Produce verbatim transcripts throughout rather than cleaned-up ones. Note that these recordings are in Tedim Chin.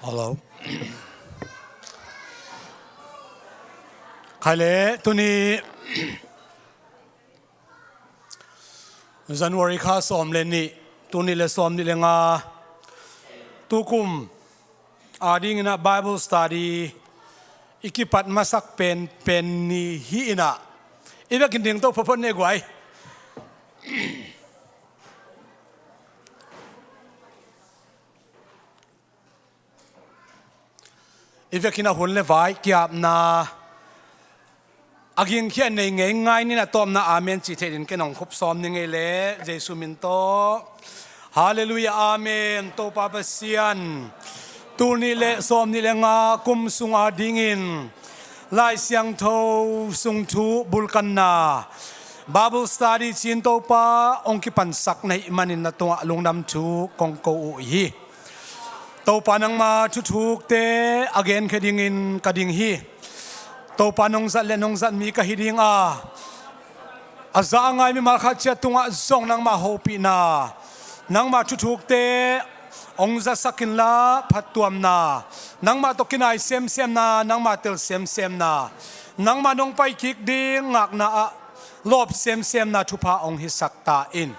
Hello. Khai le tuni January kha sawm le nih, tuni le sawm nih le nga, tukum a dingin ah Bible study i kipat masak pen, pen ni hi in ah, i vekin ding to photphot ne guai. I vekin a hun le vai kiapna a gingkhia nei ngei ngai nin a tawpna amen cih theih din ken hong khup sawm ni ngei le Jesu min tawh. Halleluiah, amen. Topa Pasian, tul nih le sawm nih le nga kum sung a dingin Lai Siangtho sung thu bulkanna Bible study cin Topa hong kipansak na hih manin na tungah lungdam thu kong ko uh hi. Topa nangma thuthukte a genkhia dingin ka ding hi. Topa nong zat le nong zat mi ka hi ding a, a za a ngai mimal khat ciat tungah zong nangma hopihna, nangma thuthukte hong zasak inla phattuamna, nangma tawh kinai semsemna, nangma tel semsemna, nangma nong pai kik ding ngakna ah lawp semsemna thupha hong hisak ta in.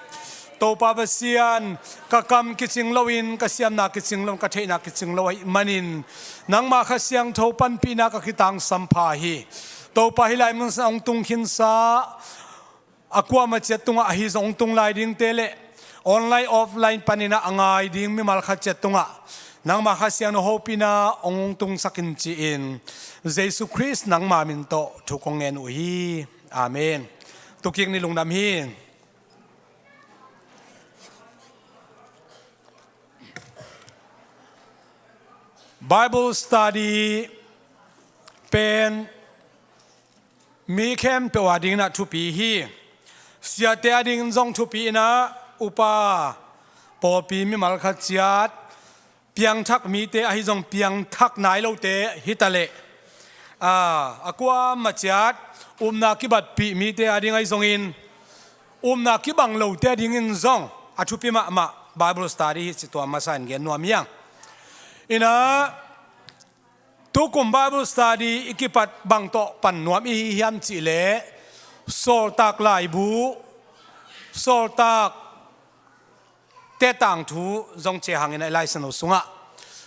Topa Pasian, ka kam kicing loin, ka siamna kicing lo, ka theihna kicing lo ahih manin nangma Kha Siangtho panpihna ka kitangsam pha hi. Topa, hih lai mun sungah hong tung khinsa a kuamah ciat tungah ahi zong hong tung lai dingte le online offline panin ah a ngai ding mimal khat ciat tungah nangma Kha Siangtho hopihna hong tungsak in ci-in Jesu Khrist nangma min tawh thu kong ngen uh hi. Amen. Tukik ni lungdam hi. Bible study pen mi khempeuh a dingin ah thupi hi. Siate a dingin zong thupi in ah, upa, pawlpi mimal khat ciat, piangthak mite ahi zong piangthak nai lote hi ta leh, a, a kuamah ciat upna kibatpih mite a ding ahi zongin, upna kibang lote a dingin zong a thupi mahmah Bible study hi ci tua masa in gen nuam hi hang. In ah, tukum Bible study i kipat bang tawh pan nuam i hi hiam cih leh, Sawltak Laibu, Sawltak te tangthu zong cia hangin ah i Lai Siangtho sungah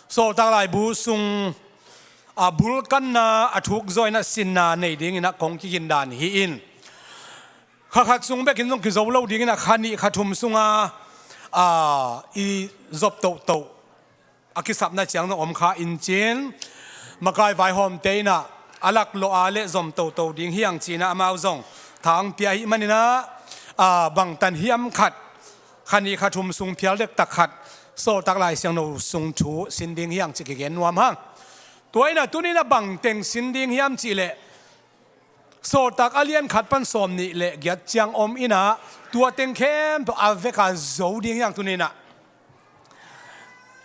Sawltak Laibu sung a bulkanna a thuk zaw in ah sinna nei dingin ah kong kigin dan hi in, kha khat sung bekin zong kizo lo dingin ah kha nih kha thum sunga, a, i zop tohtoh a kisapna ciang zong om kha in cin, makai vaihawmte in ah a laklawh a le zom toto ding hi hang ci-in ah amau zong tha hong pia ahih manin ah, a, bangtan hiam khat, kha nih kha thum sung phial dektak khat Sawltak Lai Siangtho sung thu sin ding hi hang cih kigen nuam hang. Tua in ah tuni in ah bang teng sin ding hiam cih leh, Sawltak a lian khat pan sawm nih le giat ciang om in ah, tua teng khempeuh a vek a zo ding hi hang tuni in ah.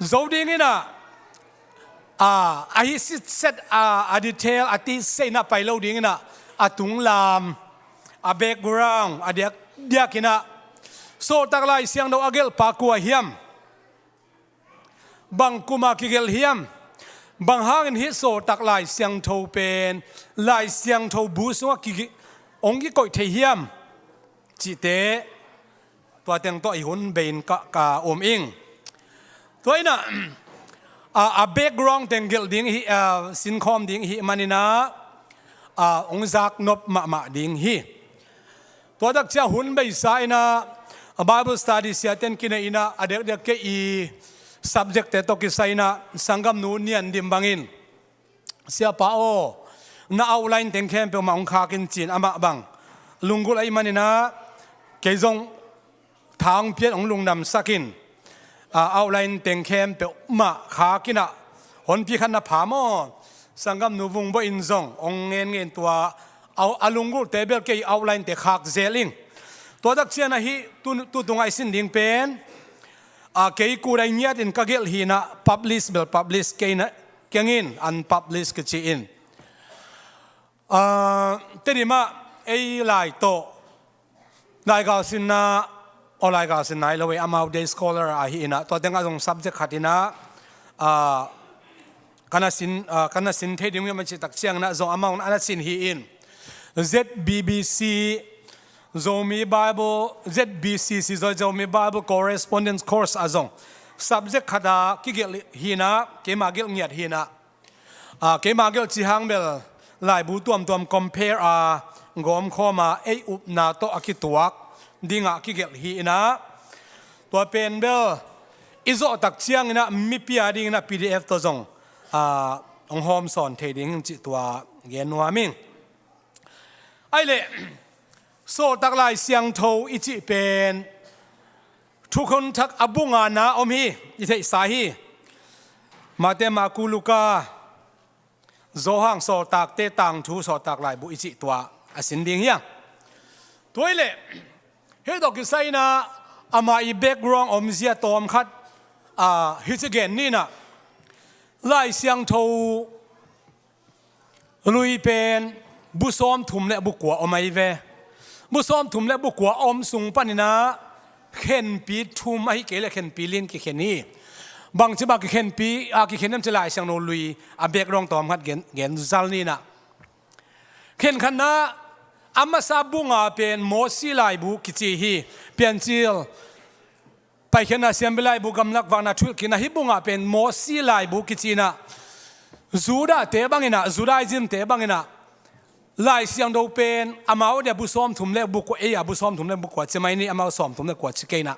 Zo ding in ah, a, ahi sitset a, a detail a tihsei in ah pai lo ding in ah, a tunglam, a background a diakdiak in ah, Sawltak Lai Siangtho a gelhpa kua hiam? Bang kuma kigelh hiam? Bang hangin hih Sawltak Lai Siangtho pen Lai Siangtho bu sungah ki, hong kikoih thei hiam? Cihte tua teng tawh i hun bei in ka, ka um ing. Tua in ah, a, a background teng gelh ding hi, a, sinkhawm ding hi manin ah, a, hong zaknop mahmah ding hi. Tua tak ciang hun beisa in ah, a, Bible study siaten kinei in ah, a dekdek kei i subject te tawh kisai in ah, sanggamnu Nian Dim bangin, "Siapa aw, na outline teng khempeuh mah hong khak in," ci-in amah bang lunggulh ahih manin ah, kei zong tha hong piat hong lungdamsak in, a, outline teng khempeuh mah khak in ah, honpi khat na pha maw? Sanggamnu Vung Bawi in zong hong ngen ngen tua, a, a lunggulhte bel kei outline te khak zel ing. Tua tak ciang ah hih tu, tu tungah i sin ding pen, a, kei kudai ngiat in ka gelh hi in ah, publish bel publish kei na keng in, unpublish kici in. A, Tedim ah ei lai tawh laigal sinna, aw, laigal sinna hi lo e, amau day scholar ahi in ah, tua teng ah zong subject khat in ah, a, ka na sin, ah, ka na sin thei ding uh hiam a cih tak ciangin ah zong amau in a na sin hi in. Z B B C, Zomi Bible, Z B C C, Zomi Bible Correspondence Course ah zong subject khat ah kigelh hi in ah, keima gelh ngiat hi in ah. Ah, keima gelh cih hang bel laibu tuamtuam compare a gawmkhawm a ei upna tawh a kituak dingah kigelh hi in ah. Tua pen bel i zawh tak ciangin ah mipi a dingin ah P D F tawh zong, ah, hong hawmsawn thei ding cih tua gen nuam ing. Ahih leh, Sawltak Lai Siangtho i cih pen Thukhun Thak a bu ngana om hi, i theihsa hi. Mate, Marku, Luka, Johan, Sawltakte Tangthu, Sawltak Laibu i cih tua a sin ding hi hang. Tua ahih leh, hih tawh kisai in ah amah i background omzia tawm khat, ah, hih ci gen ni in ah. Lai Siangtho lui pen bu sawmthum le bu kua om ahi ve. Bu sawmthum le bu kua a om sung panin ah khenpi thum ahih kei leh khenpi li in kikhen hi. Bangci bang kikhenpi, a, kikhen hiam cih leh Lai Siangtho lui a background tawm khat gen, gen zal ni in ah. Khenkhatna, a masa bu nga pen Mawsi Laibu kici hi. Piancil, Paikhiatna, Siampi Laibu, Gamlak Vakna, Thuhilhkikna, hih bu nga pen Mawsi Laibu kici in ah, Judahte bangin ah, Judaismte bangin ah, Lai Siangtho pen amau dia bu sawmthum le bu kua, ei a bu sawmthum le bu kua ci mai ni, amau sawmthum le kua ci kei in ah.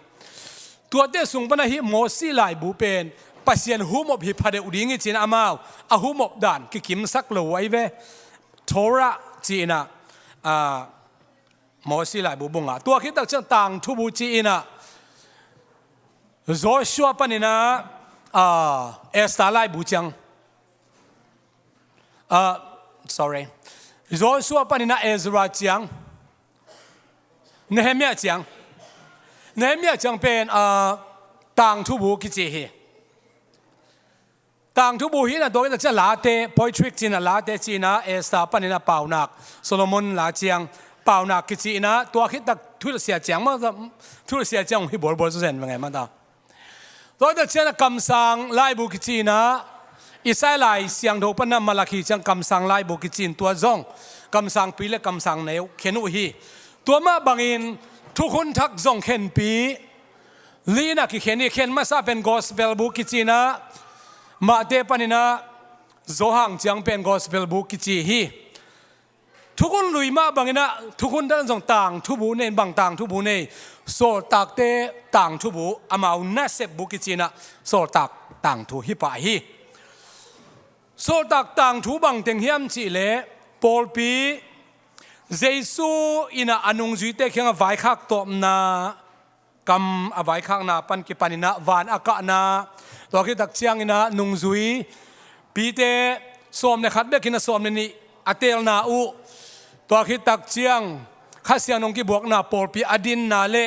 Tuate sung pan ah hih Mawsi Laibu pen Pasian humop hi pha deuh ding hi ci in ah amau a humop dan kikimsak lo uh ahi ve. Torah ci in ah, ah, Mawsi Laibu bu nga. Tua khit tak ciang Tangthu bu ci in ah, Joshua panin ah, ah, Esther Laibu ciang. Ah, sorry. Joshua panin ah Ezra ciang. Nehemiah ciang. Nehemiah ciang pen, ah, Tangthu bu kici hi. Tangthu bu hi in ah, tua khit tak ciang Late, Poetry ci in ah, Late ci in ah, Esther panin ah Paunak, Solomon La ciang, Paunak kici in ah, tua khit tak Thuhilhsia ciang mah, Thuhilhsia ciang hi bualbual zaw zen mah ngai mah ta. Tua khit tak ciang ah Kamsang Laibu kici in ah, Isaiah Lai Siangtho panin ah Malakhi ciang Kamsang Laibu kici in, tua zong kamsangpi le kamsangneu khen uh hi. Tua mah bangin Thukhun Thak zong khenpi li in ah kikhen hi. Khen masa pen Gospel bu kici in ah, Mate panin ah Johan ciang pen Gospel bu kici hi. Thukhun Lui mah bangin ah, Thukhun Thak zong Tangthu bu nei, bang Tangthu bu nei, Sawltakte Tangthu bu, amau nasep bu kici in ah, Sawltak Tangthu hi pah hi. Sawltak Tangthu bang teng hiam cih leh, pawlpi, Jesu in ah a nungzuite kiangah vaikhak tawpna, kam a vaikhakna pan kipan in ah van a kahna, tua khit tak ciangin ah nungzuipite sawm le khat bek in ah sawm le nih a teelna uh, tua khit tak ciang Kha Siangtho kibuakna, pawlpi a dinna le,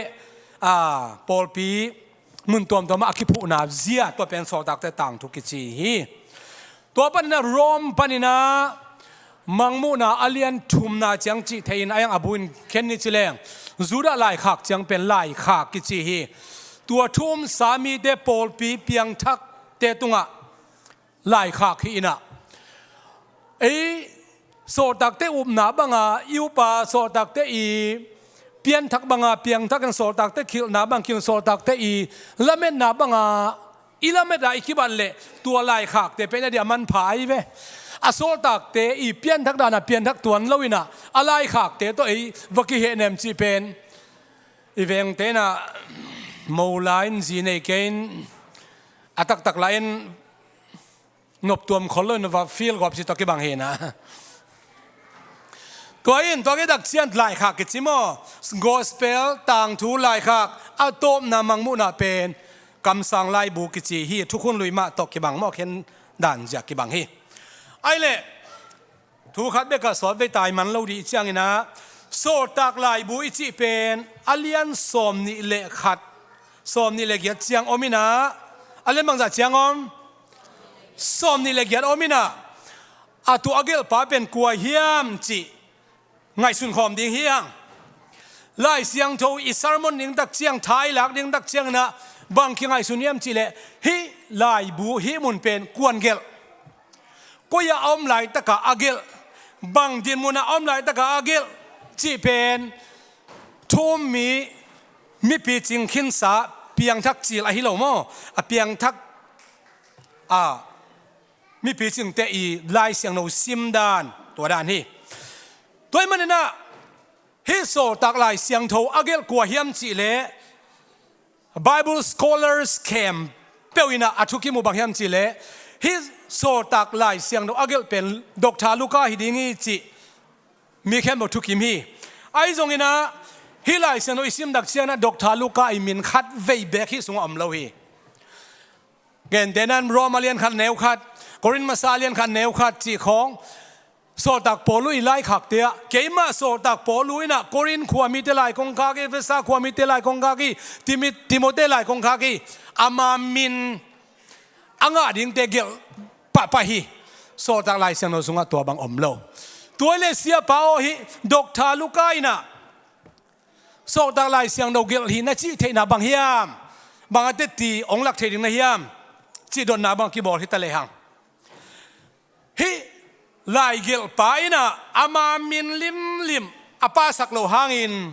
a, pawlpi mun tuamtuam ah a kiphuhna zia, tua pen Sawltakte Tangthu kici hi. Tua panin ah Rome panin ah Mangmuhna a lian thumna ciang cih thei in, a yang a bu in khen ni ci leng, Judah laikhak ciang pen laikhak kici hi. Tua thu umsa mite pawlpi piangthakte tungah laikhak hi in ah, ei, sawltakte upna banga i upa, sawltakte i pianthak banga piangthak in, sawltakte khilhna bang khilh, sawltakte i lametna banga i lamet a i kibat leh tua laikhakte pen a dia manpha ahi ve. A sawltakte i pianthak dana pianthak tuan lo in ah, a laikhakte tawh ei va kihehnem cih pen i vengte in ah mo la in, zi nei kei in, a taktak la in, noptuam khol lo in va feel gawp cih tawh kibang hi in ah. Tua in, tua khit tak ciang laikhak kici maw, gospel, tangthu laikhak, a tawpna Mangmuhna pen Kamsang Laibu kici hi. Thukhun Lui mah tawh kibang maw, khen dan zia kibang hi. Ahih leh, thu khat bek ah sawt vei tai man lo dih ciangin ah, Sawltak Laibu i cih pen a lian sawmnih le khat, sawmnih le giat ciang om in ah, a lian bangzah ciang om? Sawmnih le giat om in ah, a thu a gelhpa pen kua hiam cih ngaihsun khawm ding hi hang. Lai Siangtho i sermon ding tak ciang, tha i lak ding tak ciangin ah, bang kingaihsun hiam cih leh, hih laibu, hih mun pen kua'n gelh? koi-ah a om laitakah a gelh, bang dinmunah a om laitakah a gelh cih pen thu um mi, mi picing khinsa, piangthak cil ahi lo maw? A piangthak, a, mi picingte i Lai Siangtho simdan, tua dan hi. Tua ahih maninah hih Sawltak Lai Siangtho a gelh kua hiam cihleh, Bible scholars khempeuh inah a thukim uh bang hiam cihleh, hih Sawltak Lai Siangtho a gelh pen Doctor Luka hi ding hi cih mi khempeuh thukim hi. Ahi zonginah hih Lai Siangtho i simtak cianginah Doctor Luka i min khat vei beek hih sungah om lo hi. Gentehnan Rom a lian khat neu khat, Korin masa a lian khat neu khat cih khawng, Sawltak Paulu i laikhakte ah, keimah Sawltak Paulu inah Korin khuamite lai kong khak hi, Efesa khuamite lai kong khak hi, Timi-, Timote lai kong khak hi, ama min a ngah dingte gelh pahpah hi. Sawltak Lai Siangtho sungah tua bang om lo. Tua hileh siapa aw, hih Doctor Luka inah Sawltak Lai Siangtho gelh hi na cih theihna bang hiam? Bang a tetti hong lak thei ding na hiam? Cih dotna bang kibawl hi ta lehang, hih laigelhpa inah ama min limlim a pahsak loh hangin,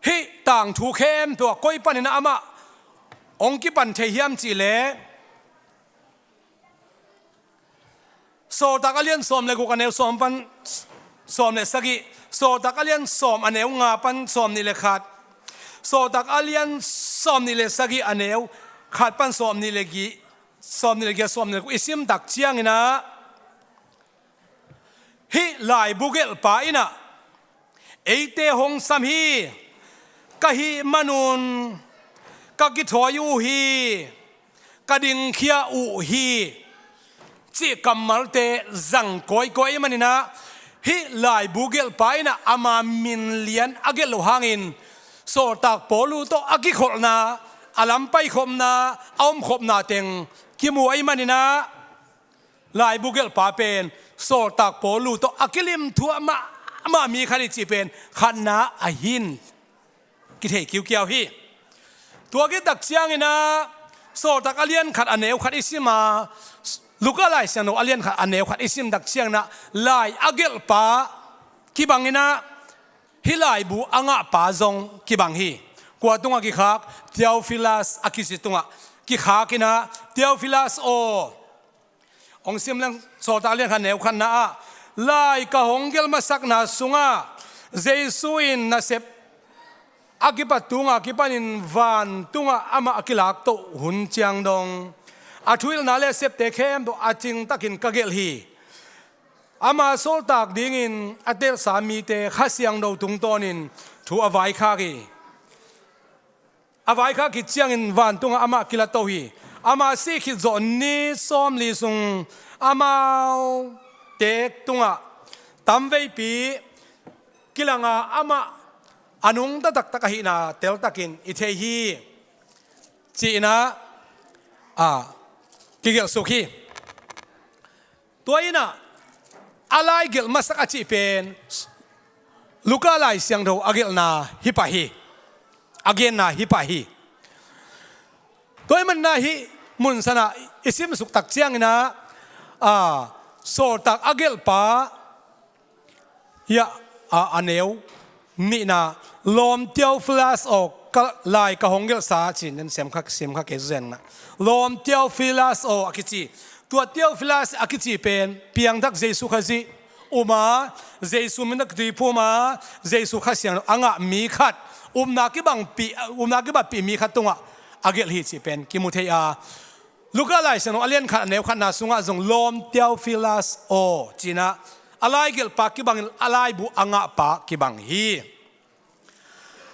hih tangthu khempeuh ah koi paninah amah hong kipan thei hiam cihleh, Sawltak a lian sawm le guk a neu sawm pan sawm le sagih, Sawltak a lian sawm a neu nga pan sawm nih le khat, Sawltak a lian sawm nih le sagih a neu khat pan sawm nih le gih, sawm nih le giat, sawm nih le guk i simtak cianginah, hih laibu gelhpa inah, eite hong sam hi, ka hih manun ka kithawi uh hi, ka dingkhia uh hi, cih kammalte zang kawikawi ahih maninah, hih laibu gelhpa inah ama min lian a gelh loh hangin, Sawltak Paulu tawh a kikholhna, a lam paikhopna, a omkhopna teng kimu ahih maninah, laibu gelhpa pen Sawltak Paulu tawh a kilimthuah mahmah mi khat hi cih pen khatna a hin kithei kiukiau hi. Tua kitak cianginah Sawltak a lian khat a neu khat i sim a, Luka Lai Siangtho a lian khat a neu khat i simtak cianginah lai a gelhpa kibanginah hih laibu a ngahpa zong kibang hi. Kua tungah kikhak? Theofilas a kici tungah kikhakinah, Theofilas aw, hong sim leng, Sawltak a lian khat neu khatna ah, lai ka hong gelh masakna sungah Jesu in nasep a kipat tunga kipanin vantungah amah a kilaktoh hun ciang dong, a thuhilhna le a septe khempeuh a cingtakin ka gelh hi. Ama sawltak dingin a telsa mite Kha Siangtho tungtawnin thu a vaikhak hi. A vaikhak khit ciangin vantungah amah kilato hi. Ama sih khit zawh ni sawmli sung amaute tungah tamveipi kilanga amah a nungta taktak ahihna teltakin i thei hi. Ci-inah, a, kigelhsuk hi. Tua inah a lai gelh masak a cih pen Luka Lai Siangtho a gelhna hi pah hi. A genna hi pah hi. Tua ahih maninah hih munsanah i simsuk tak cianginah, a, sawltak a gelhpa, hiah, a, a neu nihna, lawm Theofilas aw, ka, lai ka hong gelhsa, ci-in en sem kha, sem kha kei zenna. Lawm Theofilas aw a kici. Tua Theofilas a kici pen piangthak Jesu Khazih um a, Jesu min a kituiphum a, Jesu Kha Siangtho a ngah mi khat, upna kibangpih, upna kibangpih mi khat tungah a gelh hi cih pen kimu thei a. Luka Lai Siangtho a lian khat a neu khatna sungah zong lawm Theofilas aw, ci-inah a lai gelhpa kibangin a laibu a ngahpa kibang hi.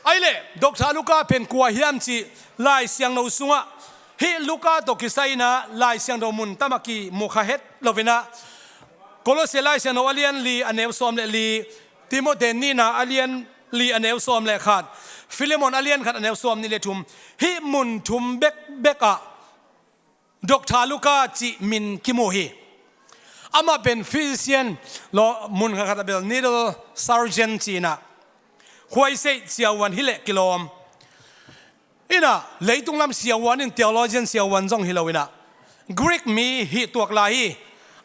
Ahih leh Doctor Luka pen kua hiam cih Lai Siangtho sungah hih Luka tawh kisai inah Lai Siangtho mun tamah kimu kha het loinah, Kolose Lai Siangtho a lian li a neu sawm le li, Timote nihna a lian li a neu sawm le khat, Filemon a lian khat a neu sawm nih le thum, hih mun thum bekbek ah Doctor Luka cih min kimu hi. Amah pen physician, law, mun khatkhat a bel needle surgeon ci-inah, khuaiseih siavuan hileh kilawm inah, leitung lam siavuan in theologian siavuan zong hi loinah, Greek mi hih tuak lai hi.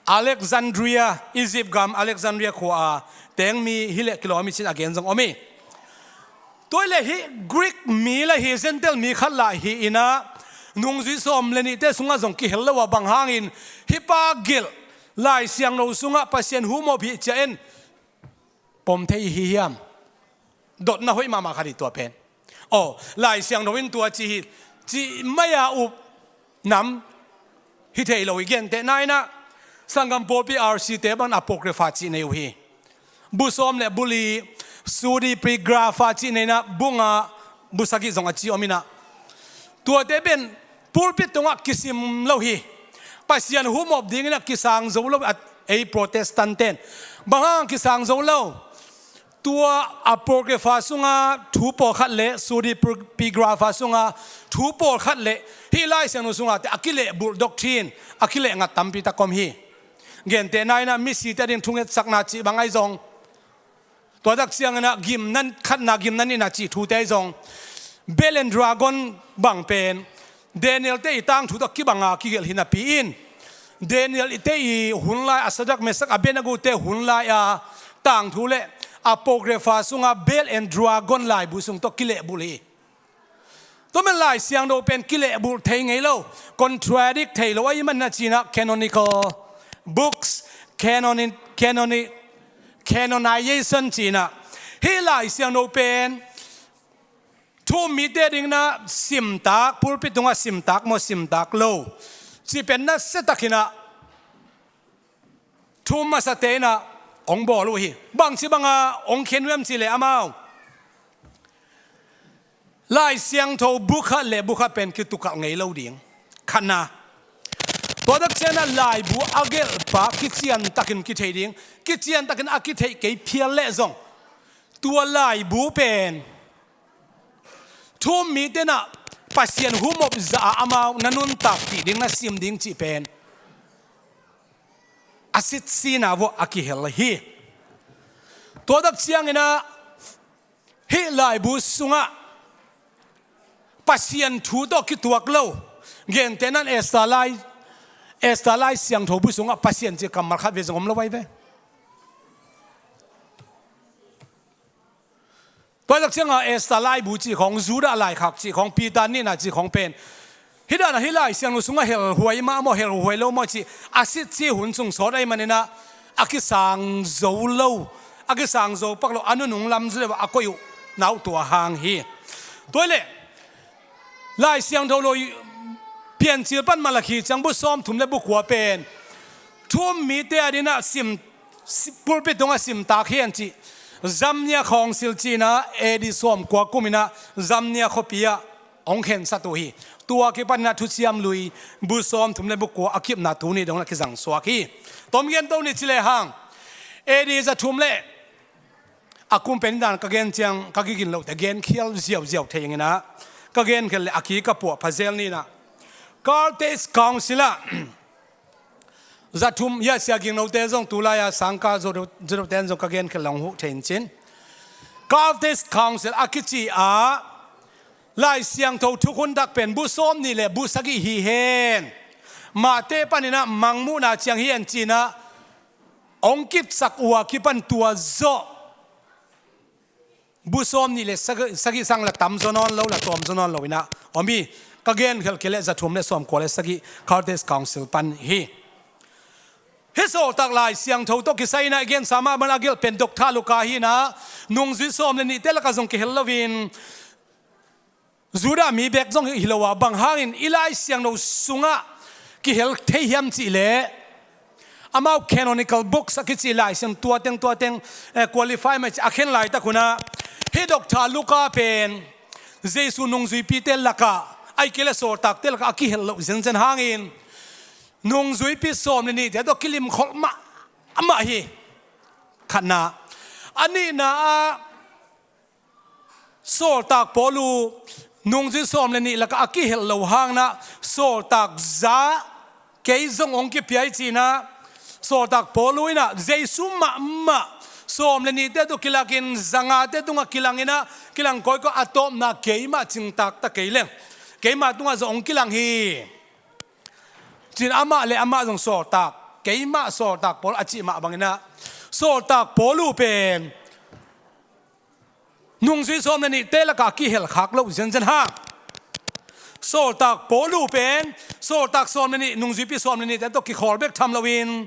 Alexandria, Egypt gam Alexandria khua a teng mi hi leh kilawm hi cin a gen zong om hi. Tua hi leh hih Greek mi lah hi, Gentile mi khat lah hi in ah, nungzui sawm le nihte sungah zong kihel lo a, bang hangin hih pa gelh Lai Siangtho sungah Pasian humawp hi ci-a en pom thei hi hiam? Dotna hoih mahmah khat hi tua pen. Aw, Lai Siangtho in tua ci hi, cih mai-a up nam hi thei lo hi. Gentehna in ah, sanggam pawlpi R C te bang Apocrypha cih nei uh hi. Bu sawm le bu li, Pseudepigrapha cih nei in ah, bu nga, bu sagih zong a ci om in ah, tuate pen pulpit tungah kisim lo hi. Pasian humawp dingin ah kisang zo lo a, ei Protestant ten. Bang hang kisang zo lo? Tua Apocrypha sunga thu pawlkhat le Pseudepigrapha sunga thu pawlkhat le hih Lai Siangtho sungate a kilehbulh doctrine, a kilehngat tampi tak om hi. Gentehna in ah misite ading thungetsakna cih bang ahi zong, tua tak ciangin ah gimna khatna, gimna nihna cih thute ahi zong, Bel and Dragon bang pen Daniel te i tangthu tawh kibanga kigelh hi napi in, Daniel te i hun lai a Shadrach, Meshach, Abednego te hun lai a tangthu le Apocrypha sunga Bel and Dragon laibu sung tawh kilehbulh hi. Tua man Lai Siangtho pen kilehbulh thei ngei lo, contradict thei lo ahih manin ah ci-in ah canonical books, canoni-, canoni-, canonization ci-in ah, hih Lai Siangtho pen thu-um mite adingin ah simtak, pulpit tungah simtak maw, simtak lo cih pen nasia takin ah thu-um masate in ah hong bawl uh hi. Bangci banga hong khen uh hiam cih leh amau Lai Siangtho bu khat le bu khat pen kitukalh ngei lo ding. Khatna. Tua tak ciangin ah laibu a gelhpa kician takin kithei ding. Kician takin a kitheih kei phial leh zong, tua laibu pen thu-um mite in ah Pasian humawp zah a amau na nuntak ding, na sim ding cih pen a sitsina vuah a kihel hi. Tua tak ciangin ah hih laibu sungah Pasian thu tawh kituak lo, gentehna in Esther Lai, Esther Lai Siangtho bu sungah Pasian cih kammal khat vei zong om lo ahi ve. Tua tak ciangah Esther laibu cih khawng, Judah laikhak cih khawng, Peter nihna cih khawng pen hih dan ah hih Lai Siangtho sungah helhuai mah maw, helhuai lo maw cih a sitci hun sung sawt ahih manin ah a kisang zo lo, a kisang zo pak lo, a nunung lam zu le a koih uh nau tua hang hi. Tua hi leh Lai Siangtho lo Piancil pan Malakhi ciang bu sawmthum le bu kua pen thu-um mite adingin ah sim, si-, pulpit tungah simtak hi an cih Zamnia Council ci-in ah A D sawmkua kum in ah Zamnia khuapi ah hong khensat uh hi. Tua kipan in ah Thuciam Lui bu sawmthum le bu kua a kipna tuni dong in ah kizang suak hi. Tom gen to ni ci lehang, A D za thum le a kum pen dan ka gen ciang ka kigin loh teh gen khial ziauziau thei ing in ah, ka gen khial leh a ki ka puah pha zel ni in ah, Carthage Council ah za thum, ya sia ging lote zong tu lai-a sangka zo deuh, zo deuh ten zong ka gen khial long huh thei in cin. Carthage Council a kici ah Lai Siangtho thukhun dak pen bu sawm nih le bu sagih hi hen. Mahte pan in ah Mangmuhna ciang hi hen ci-in ah hong kipsak uh a kipan tua zawh bu sawm nih le sagih, sagih sang la tam zaw nawn lo, la tawm zaw nawn lo in ah om hi. Ka gen khial kei leh za thum le sawmkua le sagih Carthage Council pan hi. Hih sawltak Lai Siangtho tawh kisai in ah i gensa mah bang a gelh pen Doctor Luka hi in ah, nungzui sawm le nihte lakah zong kihel lo in Judah mi bek zong hi lo a, bang hangin i Lai Siangtho sungah kihel thei hiam cih leh amau canonical books a kici Lai Siangtho tua teng, tua teng, eh, qualify mah ci a khen laitak hun ah hih Doctor Luka pen Jesu nungzuipite lakah, ahih kei leh sawltakte lakah a kihel loh zenzen hangin nungzuipi sawm le nihte tawh kilimkholh mahmah hi. Khatna. A nihna ah sawltak Paulu nungzui sawm le nih lakah a kihel lo hang in ah sawltak za kei zong hong kipia hi ci-in ah, sawltak Paulu in ah Jesu mahmah sawm le nihte tawh kilakin zangate tungah kilang in ah, kilang kawikawi a tawpna keimah cingtak ta kei leng keimah tungah zong hong kilang hi. Cin amah le amah zong sawltak, keimah sawltak Paul a cih mah banginah, sawltak Paul uh pen nungzui sawm le nihte lakah kihel khak lo zenzen hang. Sawltak Paul uh pen sawltak sawm le nih, nungzuipi sawm le nihte tawh kikhawl bek tham loin,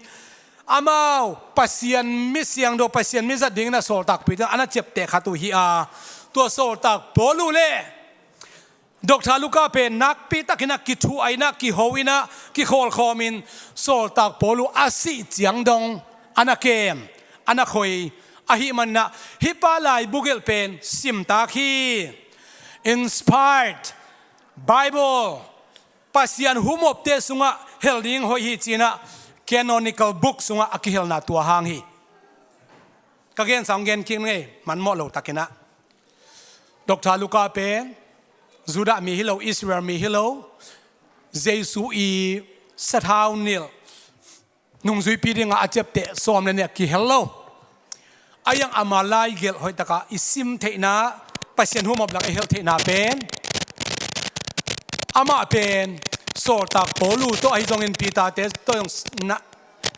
amau Pasian mi siangtho, Pasian mi zat dinginah sawltakpite ana ciapteh khat uh hi a, tua sawltak Paul uh le Doctor Luka pen nakpi takinah kithuah inah, kiho inah, kikhawlkhawmin sawltak Paul uh a sih ciang dong ana kem, ana khoi ahih maninah, hih pa laibu gelh pen simtak hi. Inspired Bible, Pasian humopte sungah hel ding hoih hi cinah, canonical book sungah a kihelna tua hang hi. Ka gensa hong gen kik ngei, manmawh lo takinah. Doctor Luka pen Judah mi hi lo, Israel mi hi lo, Jesu i sathau nilh nungzuipi dingah a ciapteh sawm le nih a kihel lo. A iang ama laigelh hoihtaka i sim theihna, Pasian humop lak i hel theihna pen, amah pen sawltak Paul uh tawh ahi zongin Peter-te tawh zong na,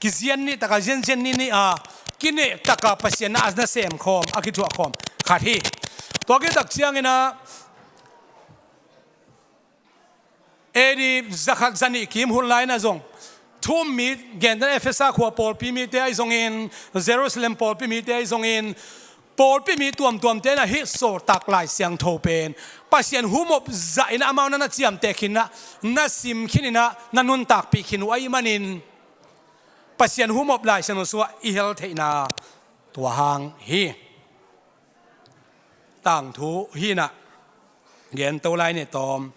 kizian nih taka zianzian nih nih a, kineh taka Pasian na a na semkhawm, a kithuahkhawm khat hi. Tua kitak cianginah A D zakhat zanih kim hun lai inah zong thu-um mi, gentehna Efesa khua pawlpi mite ahi zongin, Jerusalem pawlpi mite ahi zongin, pawlpi mi tuamtuamte inah hih sawltak Lai Siangtho pen Pasian humop zah inah amau na na ciamteh khin inah, na sim khin inah, na nuntakpih khin uh ahih manin, Pasian humop Lai Siangtho sungah i hel theihna tua hang hi. Tangthu hinah gen to lai ni tawm.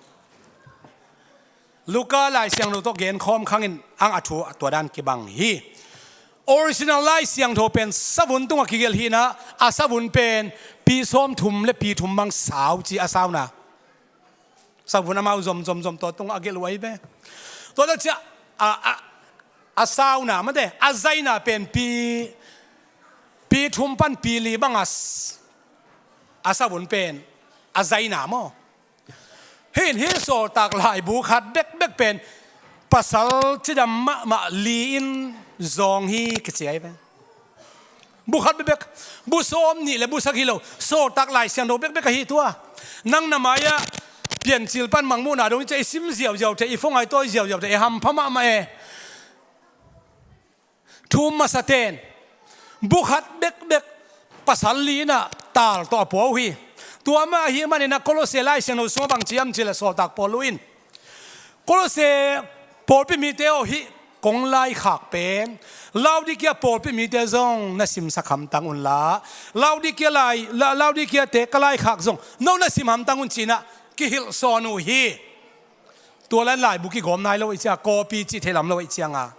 Luka Lai Siangtho tawh genkhawm khangin ang a thu a tua dan kibang hi. Original Lai Siangtho pen savun tungah kigelh hinah, a savun pen pi sawmthum le pi thum bang sau ci a sauna. Savun amau zom zom zom tua tungah a gelh uh ahi ve. Tua dah ciah a, a, a sauna mate, a zaina pen pi, pi thum pan pi li bang a s-, a savun pen a zaina maw. Hin hih sawltak laibu khat bekbek pen pasal cidam mahmah li in zawng hi kici ahi ve. Bu khat bekbek, bu sawm nih le bu sagih lo, sawltak Lai Siangtho bekbek ahi tua. Nang na mai-ah Piancil pan Mangmuhna dong i ciah i sim ziauziau teh, i phone-ah i tawi ziauziau teh, i hampha mahmah e. Thu-um masate'n bu khat bekbek pasal li inah tal tawh a pua uh hi. Tua mah ahih maninah Kolose Lai Siangtho sungah bang ci hiam cih leh sawltak Paul uh in Kolose pawlpi mite aw, hih kong laikhak pen Laodikia pawlpi mite zong na simsak hamtang unla, Laodikia lai, La-, Laodikiate ka laikhak zong no na sim hamtang un cinah kihilh sawn uh hi. Tua lai-in laibu kigawm nai lo ahih cianga, copy cih thei lam lo ahih cianga.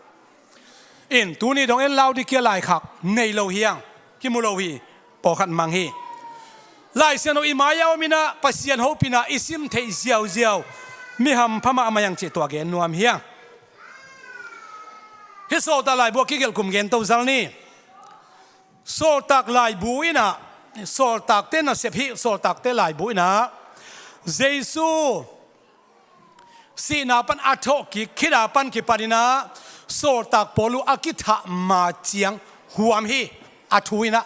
In tuni dong en Laodikia laikhak nei lo hiang, kimu lo hi, pawlkhat mang hi. Lai Siangtho i mai-ah om inah Pasian hopihna i sim theih ziauziau mi hampha mahmah hiang cih tua gen nuam hiang. Hih sawltak laibu a kigelh kum gen to zal ni. Sawltak laibu inah, sawltakte nasep hih sawltakte laibu inah Jesu sihna pan a thawhkik khit a pan kipaninah sawltak Paul uh a kithah ma ciang huam hi, a thu inah.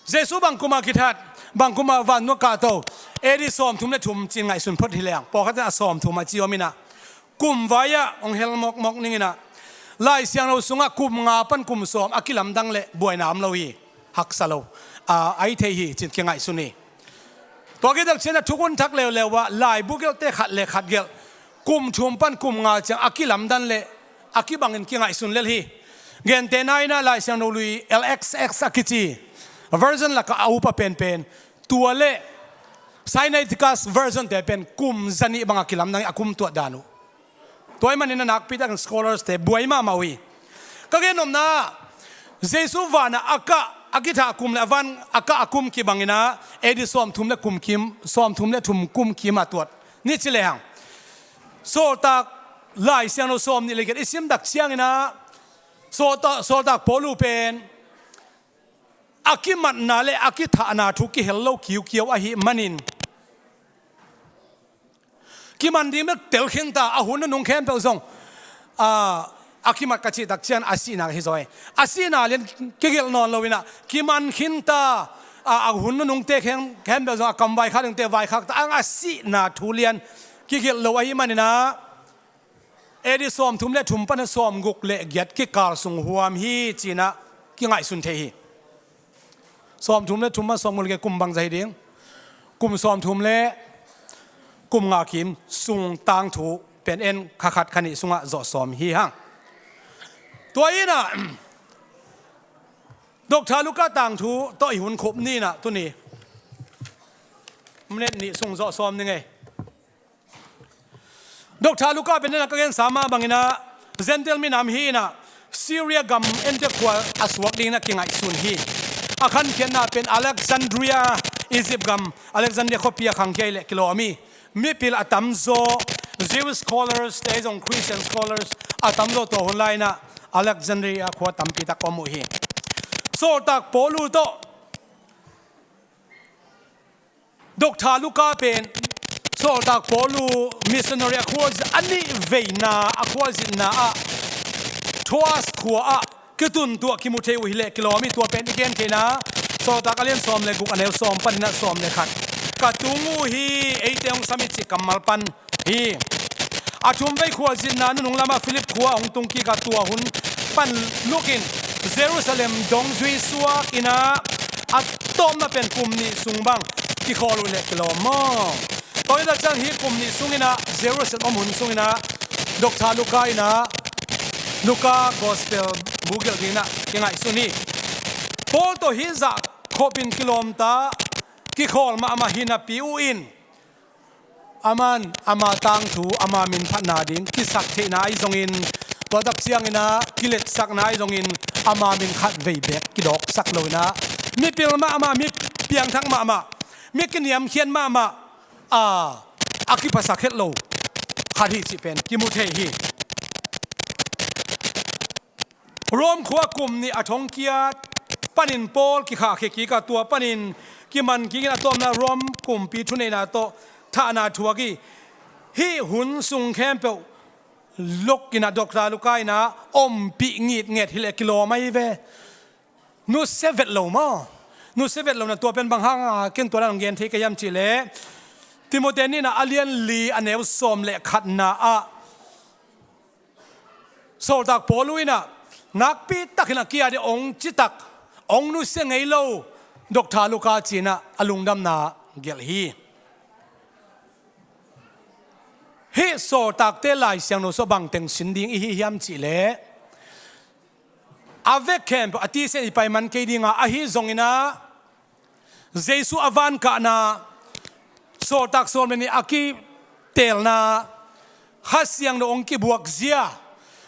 Jesu bang kumah kithat, bang kumah vantung ah kahto, A D sawmthum le thum ci-in ngaihsun phot hi leng, pawlkhat in a sawmthum a ci om inah, kum vai-ah hong hel mawkmawk ning inah, Lai Siangtho sungah kum nga pan kum sawm a kilamdang leh buaina om lo hi, haksa lo, a, a hi thei hi ci-in kingaihsun hi. Tua kitak ciangin a thukhun thak leuleu ah laibu gelhte khat le khat gelh kum thum pan kum nga ciang a kilamdan leh a kibangin kingaihsun lel hi. Gentehna inah Lai Siangtho lui L X X a kici version lakah a upa penpen, tua le Sinaiticus version-te pen kum zanih bangah kilamdang hi, a kum tuat dan uh. Tua ahih manin a nakpi takin scholars-te buai mahmah uh hi. Ka gen nopna, Jesu vanah a kah, a kithah kum le a van a kah a kum kibanginah A D sawmthum le kum kim, sawmthum le thum kum kimah tuat ni ci lehang, sawltak Lai Siangtho sawm nih le giat i sim tak cianginah sawltak, sawltak Paul uh pen a kimatna le a kithahna thu kihel lo kiukiau ahih manin, kiman ding bek tel khinta, a hun nunung khempeuh zong, a, a kimat ka cih tak ciang a sihna hi zaw hi. A sihna lian kigelh nawn lo inah kiman khinta, a, a hun nunungte khem, khempeuh zong a kam vaikhak dingte vaikhak ta ang, a sihna thu lian kigelh lo ahih maninah A D sawmthum le thum pan a sawmguk le giat kikal sung huam hi cinah kingaihsun thei hi. Sawmthum le thum pan sawmguk le giat kum bangzah hi ding? Kum sawmthum le kum nga kim sung tangthu pen en kha khat kha nih sungah zawh sawm hi hang. Tua inah Doctor Luka tangthu tawh i hun khup ni inah tuni minute nih sung zawh sawm ni ngei. Doctor Luka pen inah ka gensa mah banginah Gentile minam hi inah Syria gam Antioch khua a suak dinginah kingaihsun hi. A khankhiatna pen Alexandria, Egypt gam Alexandria khuapi a khangkhia hi leh kilawm hi. Mipil a tamzaw, Jewish scholars te zong Christian scholars a tamzaw tua hun lai inah Alexandria khua tampi tak om uh hi. Sawltak Paul uh tawh Doctor Luka pen Sawltak Paul uh missionary a khua a nih veina a khuazitna ah Troas khua ah kituntuah kimu thei uh hi leh kilawm hi. Tua pen i gen theihna Sawltak a lian sawm le guk a neu sawm paninah sawm le khat. Ka tung uh hi, eite hong sam hi cih kammal pan hi. A thumvei khuazitna nunung lamah Philip khua hong tung kik a, tua hun pan lukin Jerusalem dong zui suak inah a tawpna pen kum nih sung bang kikhawl uh leh kilawm maw? Tua hi tak ciang hi kum nih sunginah Jerusalem om hun sunginah Doctor Luka inah Luka Gospel bu gelh dinginah kingaihsun hi. Paul tawh hih zah khopin kilawmta kikhawl mahmah hi napi uh in aman ama tangthu ama min phatna ding kisak theihna ahi zongin, tua tak cianginah kiletsakna ahi zongin ama min khatvei beek kidawksak loinah mipil mahmah, mi piangthak mahmah, mi kiniamkhiat mahmah a, a kiphasak het lo khat hi cih pen kimu thei hi. Rom khua kum nih a thongkiat panin Paul kikhahkhia kik a, tua panin kiman kikin a tawpna Rom kumpi thuneihna tawh thahna thuak hi. Hih hun sung khempeuh lukinah Doctor Luka inah ompih ngitnget hi leh kilawm ahi ve. Nusia vet lo maw? Nusia vet lo na tua pen bang hanga ken tua dan hong gen thei ka hiam cih leh Timote nihna a lian li a neu sawm le khatna ah Sawltak Paul uh inah nakpi takin a kia ding hong citak, hong nusia ngei lo Doctor Luka cinah a lungdamna gelh hi. Hih sawltakte Lai Siangtho sung bangteng sin ding i hi hiam cih leh a vek khempeuh a tisen i paiman kei dinga, ahi zonginah Jesu a vankahna, sawltak sawm le nih a kitelna, Kha Siangtho hong kibuakzia,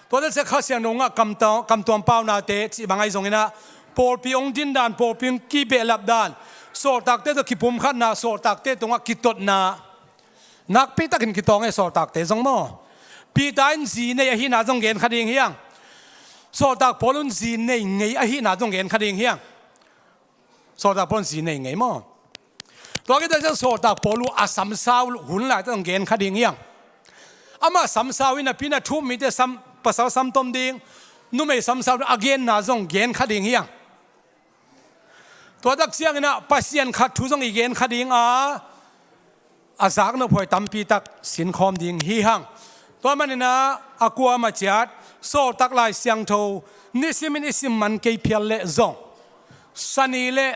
tua telse Kha Siangtho hong ngah kamtuam, kamtuam paunate cih bang ahi zonginah pawlpi hong dindan, pawlpi hong kibehlap dan, sawltakte tawh kipumkhatna, sawltakte tungah kitotna, nakpi takin kitawng e sawltakte zong maw? Peter in zi nei ahihna zong gen kha ding hiang. Sawltak Paul un zi nei ngei ahihna zong gen kha ding hiang. Sawltak Paul un zi nei ngei maw? Tua kita ciang Sawltak Paul uh a samsau hun lai ta zong gen kha ding hiang. Amah samsau in a pi na thu um mite sam, pasal samtom ding, numei samsau ding a genna zong gen kha ding hiang. Tua tak cianginah Pasian khat thu zong i gen kha dinga, a zaknop huai tampi tak sinkhawm ding hi hang. Tua maninah a kuama ciat sawltak Lai Siangtho nisimin i sim man kei phial leh zong, sani le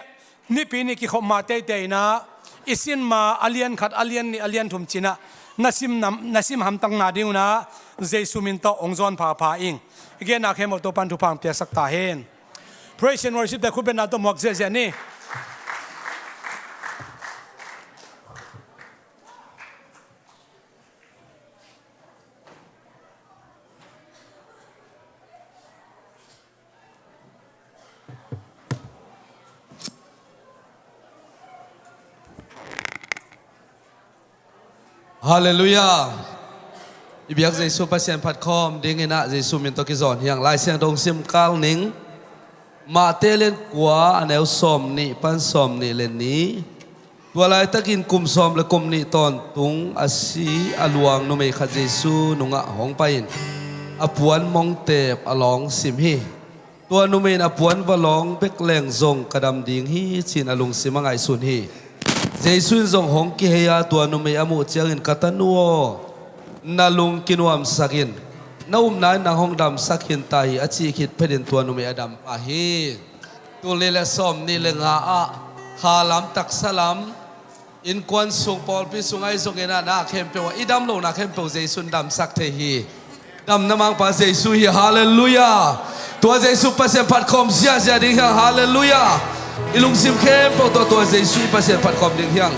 nipi ni kikhop ma teitei inah i sin ma a lian khat, a lian nih, a lian thum cinah na sim nam, na sim hamtakna dingunah Jesu min tawh hong zawn phapha ing. I genna khempeuh Topan thupha hong piaksak ta hen. Praise and worship te khutbetna tawh muak ziahziah ni. Halleluiah. I biak Jesu Pasian phatkhawm dinginah Jesu min tawh kizawn hiang. Lai Siangtho hong sim kal ning. Mate lian kua a neu sawm nih pan sawm nih le nih. Tua laitakin kum sawm le kum nih tawntung a si a luang numei khat Jesu nungah hong pai-in a puan mongtep a lawng sim hi. Tua numei in a puan va lawng bek leng zong ka dam ding hi ci-in a lungsim a ngaihsun hi. Jesu in zong hong kihei a, tua numei a muh ciangin, "Ka tanu aw, na lung kinuamsak in, na upna in nang hong damsak hi ta hi," a cih khit phetin tua numei a dam pah hi. Tul nih le sawm nih le nga ah kha lam taksa lam, innkuan sung, pawlpi sung ahi zongin ah, na khempeuh ah i dam lohna khempeuh Jesu in damsak thei hi. Damna mangpa Jesu hi. Halleluiah. Tua Jesu Pasian phat khawm ziahziah ding hiang. Halleluiah. I lungsim khempeuh tawh tua Jesu i Pasian phat khawm ding hiang.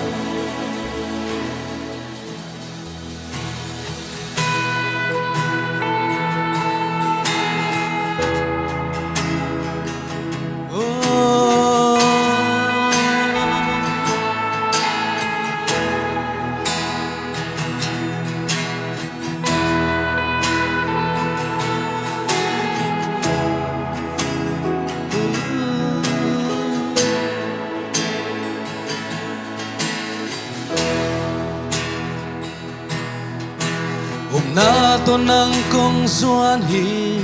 Upna tawh nang kong zuan hi,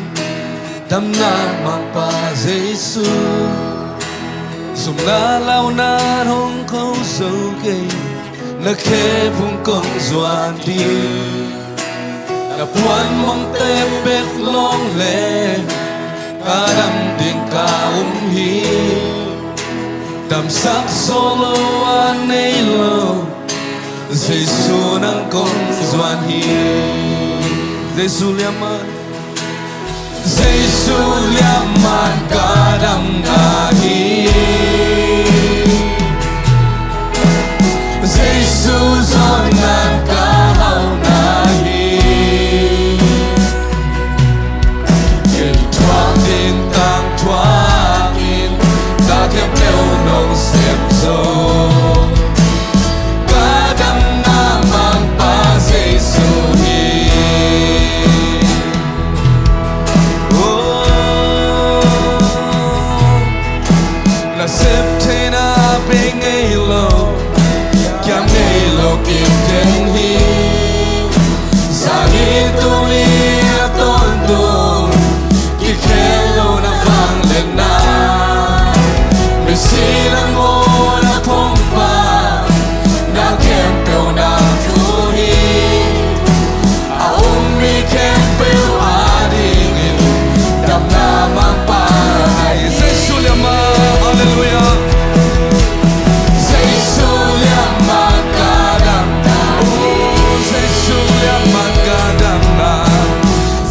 damna mangpa Jesu. Zumna launa hong ko zo kei, na khe phung kong zuan ding. Na puan mongtep bek lawng le ka dam ding ka um hi. Damsak zo lo a nei lo, Jesu nang kong zuan hi. Jesu liamman, Jesu liamman ka damna hi. Jesu zawnna ka hauhna hi. Kei thuak ding tang thuak in, na khempeuh nong sem zo. Ka damna mangpa Jesu hi. Oh, na sep theihna bei ngei lo, kiam ngei lo kip den hi. Zani tuni a tawntung, kikhel lo na vangliatna. Misi na ngawn a phongpa, na khempeuh na thu hi. A um mi khempeuh adingin damna mangpa hi. Jesu liamman, halleluiah. Jesu liamman ka damna. Oh, Jesu liamman ka damna.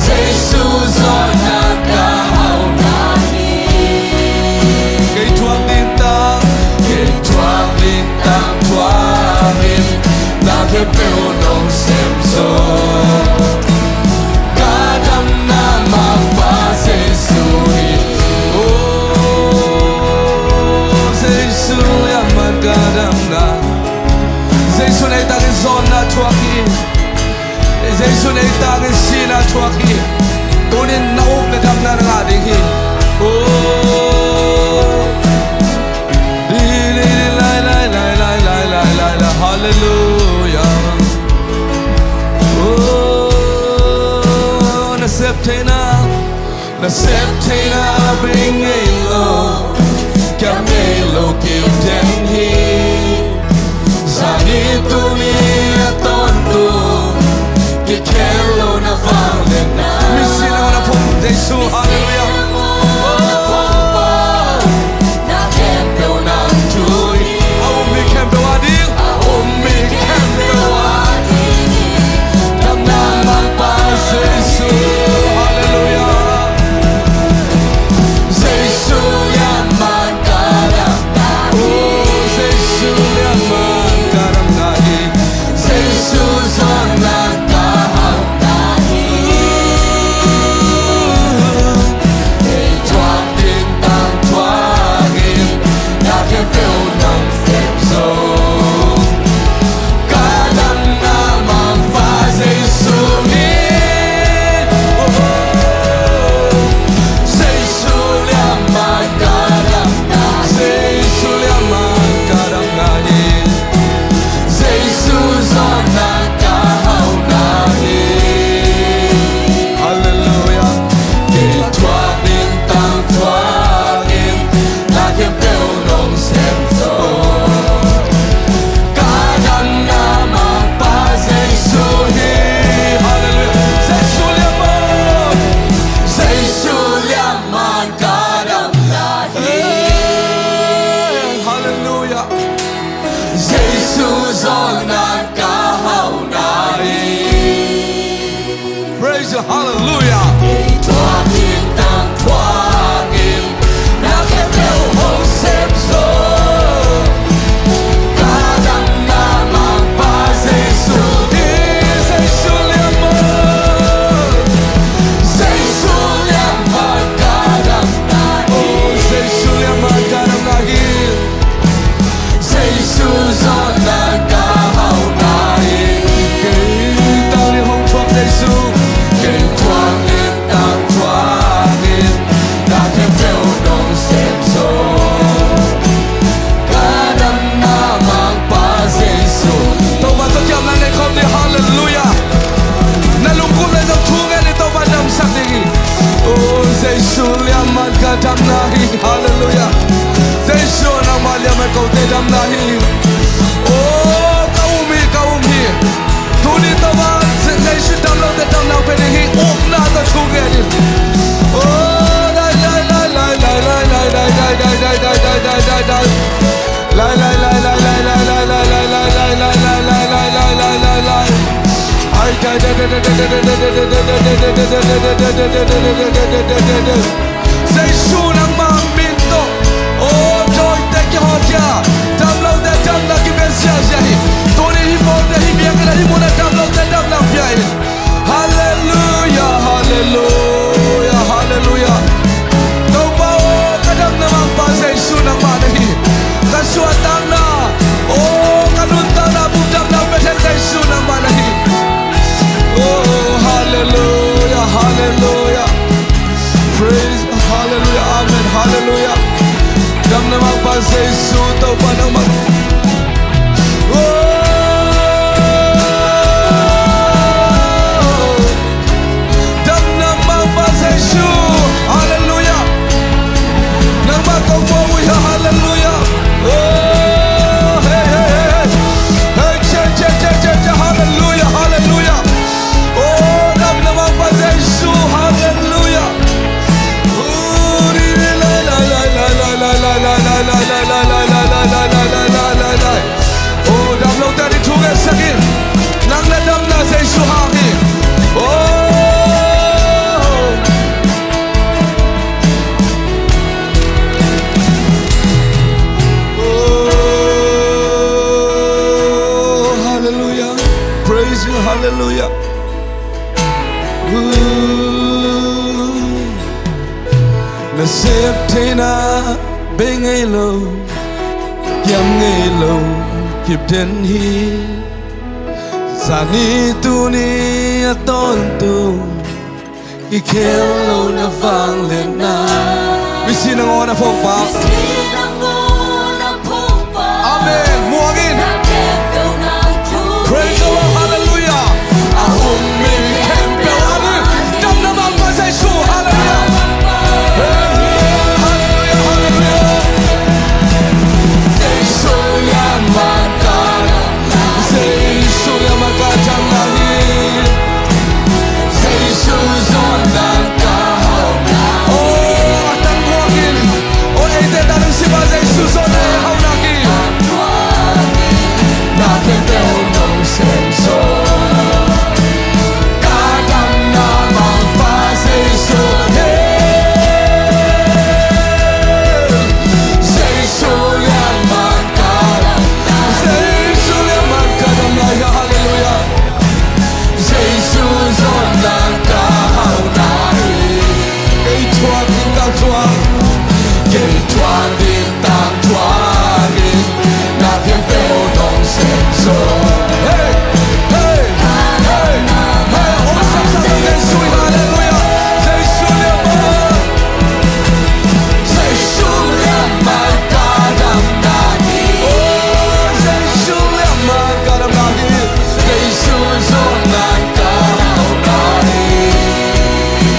Jesu zawnna ka hauhna hi. Kei thuak ding tang, kei thuak ding tang thuak in, na khempeuh nong sem zo. Ka damna mangpa Jesu hi. Oh, Jesu liamman ka damna. Jesu in ei tangin zawnna thuak hi. Jesu in ei tangin sihna thuak hi. Tunin na upna damna na ngah ding hi. Oh. Di, di, di, lai, lai, lai. Halleluiah. Oh, na sep theihna, na sep theihna bei ngei lo, kiam ngei lo kip den hi. Zani tuni a tawntung, kikhel lo na vangliatna. Misi na ngawn a phong Jesu, halleluiah. Na khempeuh nang thu hi. A um mi khempeuh ading. A um mi khempeuh ading. Damna mangpa Jesu. Halleluiah. Jesu Halleluiah. Kei thuak in, nang thuak in, na khempeuh hong sepzo. Ka damna Mangpa Jesu hi. Jesu liamman, Jesu liamman ka damna hi. Oh, Jesu liamman ka damna hi. Jesu zawhna ka hauhna hi. Kei tangin hong thuak Jesu. Kei thuak in, nang thuak in, na khempeuh nong sepzo. Ka damna Mangpa Jesu. Topa tawh kiamna nei khawm ding. Halleluiah. Na lungkim leh zong thu ngen in, Topa damsak ding hi. Oh, Jesu liamman ka damna hi. Halleluiah. Jesu, nangmah liamman kote damna hi. Oh, ka um hi, ka um hi. Tuni Topa, Jesu dam lote damna hong pia ding hi. Upna tawh thu ngen in. Oh, lai, lai, lai. Lai, lai, lai. Jesu nangmah min tawh. Oh, dawite kihawlkhia, damlote damna kipia ziahziah hi. Tuni hih paute hih biakinn ah hih mun ah damlote damna pia in. Halleluiah, halleluiah, halleluiah. Topa aw, ka damna Mangpa Jesu nangmah na hi. Ka suahtakna, aw, ka nuntakna, bupdamna, Bethel Jesu nangmah na hi. Oh, halleluiah, halleluiah. Praise, halleluiah, amen, halleluiah. Damna Mangpa Jesu, Topa nangmah. Oh. Damna Mangpa Jesu. Halleluiah. Nangmah kong muang uh hi, halleluiah. Oh, hey, hey, hey, hey. Hey, che, che, che, che, che, halleluiah, halleluiah. Oh, damna Mangpa Jesu, halleluiah. Oh, ri, ri, lai, lai, lai. Oh, damlote ading thu ngetsak in. Nang na damna Jesu hang hi. Oh. Oh, hallelujah. Praise you, hallelujah. Ooh. Nasep theihna bei ngei lo, kiam ngei lo kip den hi. Zani tuni a tawntung, i khel lo na vangliatna. Misi nangawn a phungpa. Amen. Muang in. Praise the Lord. Hallelujah. A um mi khempeuh a ni. Damna Mangpa Jesu. Hallelujah. Hey, hallelujah, hallelujah. Jesu liamman ka dam. Jesu liamman ka damna hi. Jesu zawhna ka hauhna hi. Oh, a tangthu in. Oh, eite tangthu in Jesu zawhna hauhna hi. Na khempeuh nong sem zo. Ka damna Mangpa Jesu hi. Jesu liamman ka dam. Jesu liamman ka damna hi. Hallelujah. Jesu zawhna ka hauhna hi. Kei thuak ding tangthu in. Kei thuak ding tangthu in. Na khempeuh nong sem zo. Hey, hey, hey, hey. Hong sepsak Jesu hi. Hallelujah. Jesu liamman. Jesu liamman ka damna hi. Oh, Jesu liamman ka damna hi. Jesu zawhna ka hauhna hi.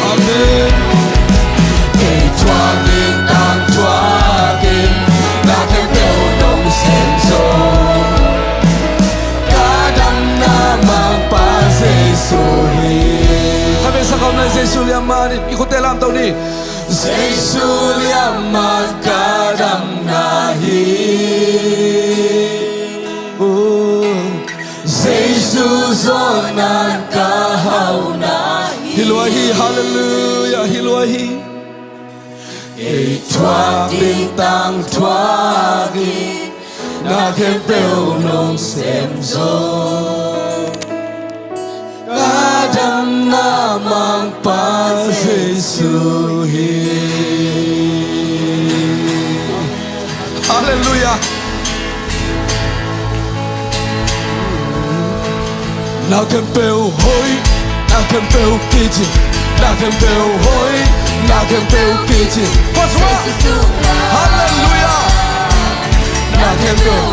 Amen. Kei thuak ding tangthu in, na khempeuh nong sem zo. Ka damna Mangpa Jesu hi. Khatvei sa khawm na, Jesu liamman in i khutte lamto ni. Jesu liamman ka damna hi. Oh, Jesu zawhna ka hauhna hi. Hi, halleluiah, hi lua hi. Ei thuak ding tang thuak hi, na khempeuh nong sem zo. Ka damna mangpa Jesu hi. Halleluiah. Na khempeuh hoih, na khempeuh kici, na khempeuh hoih, na khempeuh kici. Halleluiah. Na khempeuh,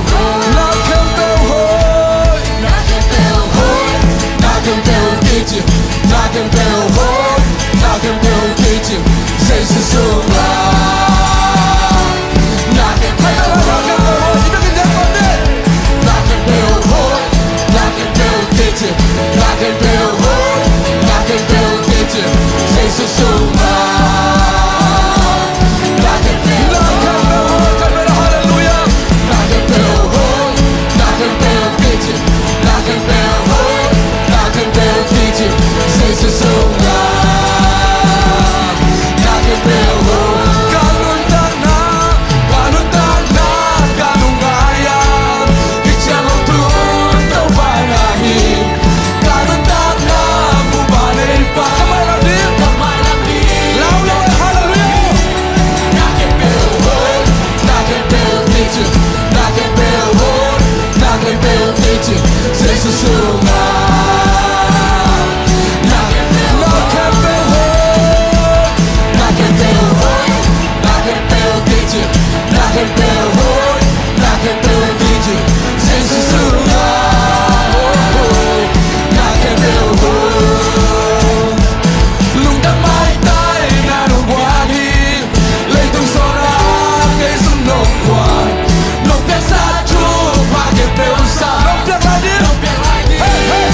na khempeuh hoih, na khempeuh hoih, na khempeuh kici, na khempeuh hoih, na khempeuh kici. Jesu sungah. Na khempeuh hoih, na khempeuh hoih, na khempeuh hoih, na khempeuh kici, na khempeuh hoih, na khempeuh kici. Jesu sungah. Na khempeuh hoih, na khempeuh hoih, halleluiah. Na khempeuh hoih, na khempeuh kici, na khempeuh hoih, na khempeuh kici. Jesu sungah. Na khempeuh hoih, ka nuntakna, ka nuntakna, ka lungngaih ah kician lo tun Topa na hi. Ka nuntakna, bupa nei pa. Ka mai lam ding, ka mai lam ding. Lau lo, halleluiah. Na khempeuh hoih, na khempeuh kici, na khempeuh hoih, na khempeuh kici. Jesu sungah. Na khempeuh hoih, na khempeuh hoih, na khempeuh kici, na khempeuh hoih, na khempeuh kici. Jesu sungah. Na khempeuh hoih. Lungdam maitai na nong guan hi. Leitung sawlna kei zong nong guan. Nong piaksa thupha khempeuh sa. Nong piak lai ding. Nong piak lai ding. Hey, hey.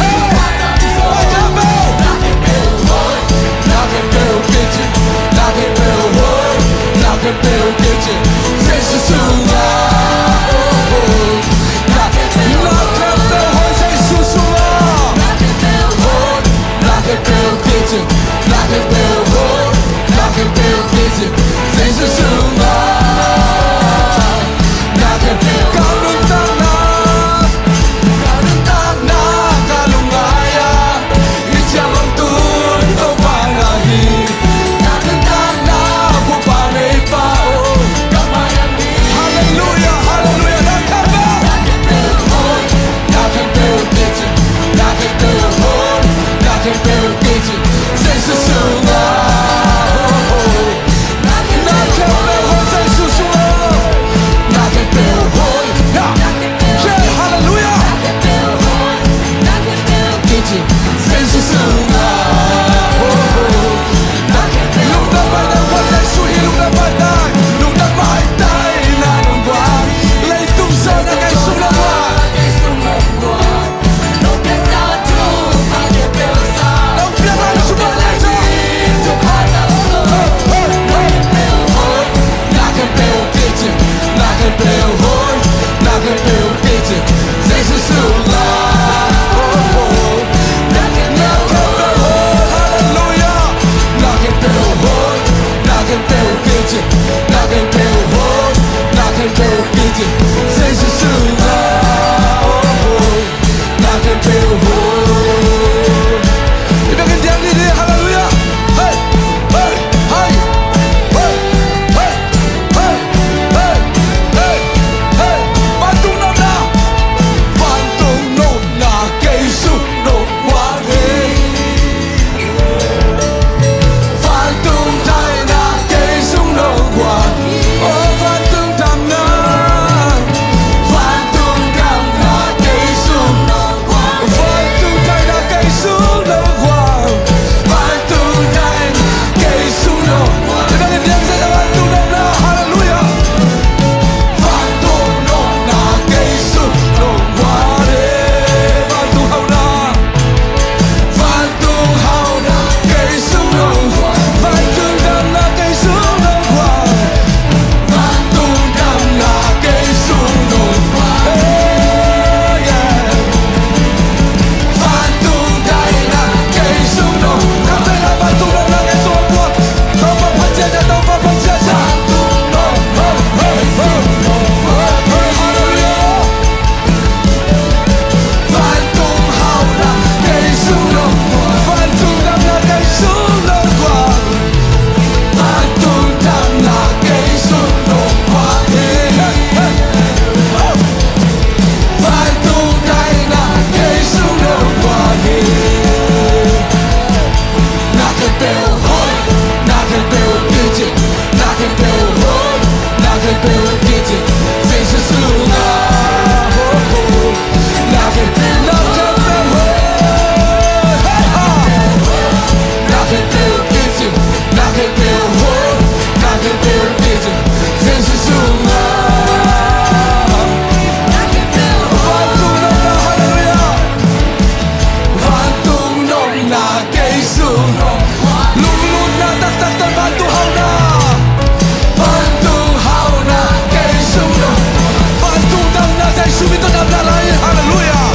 Damna lai, halleluiah.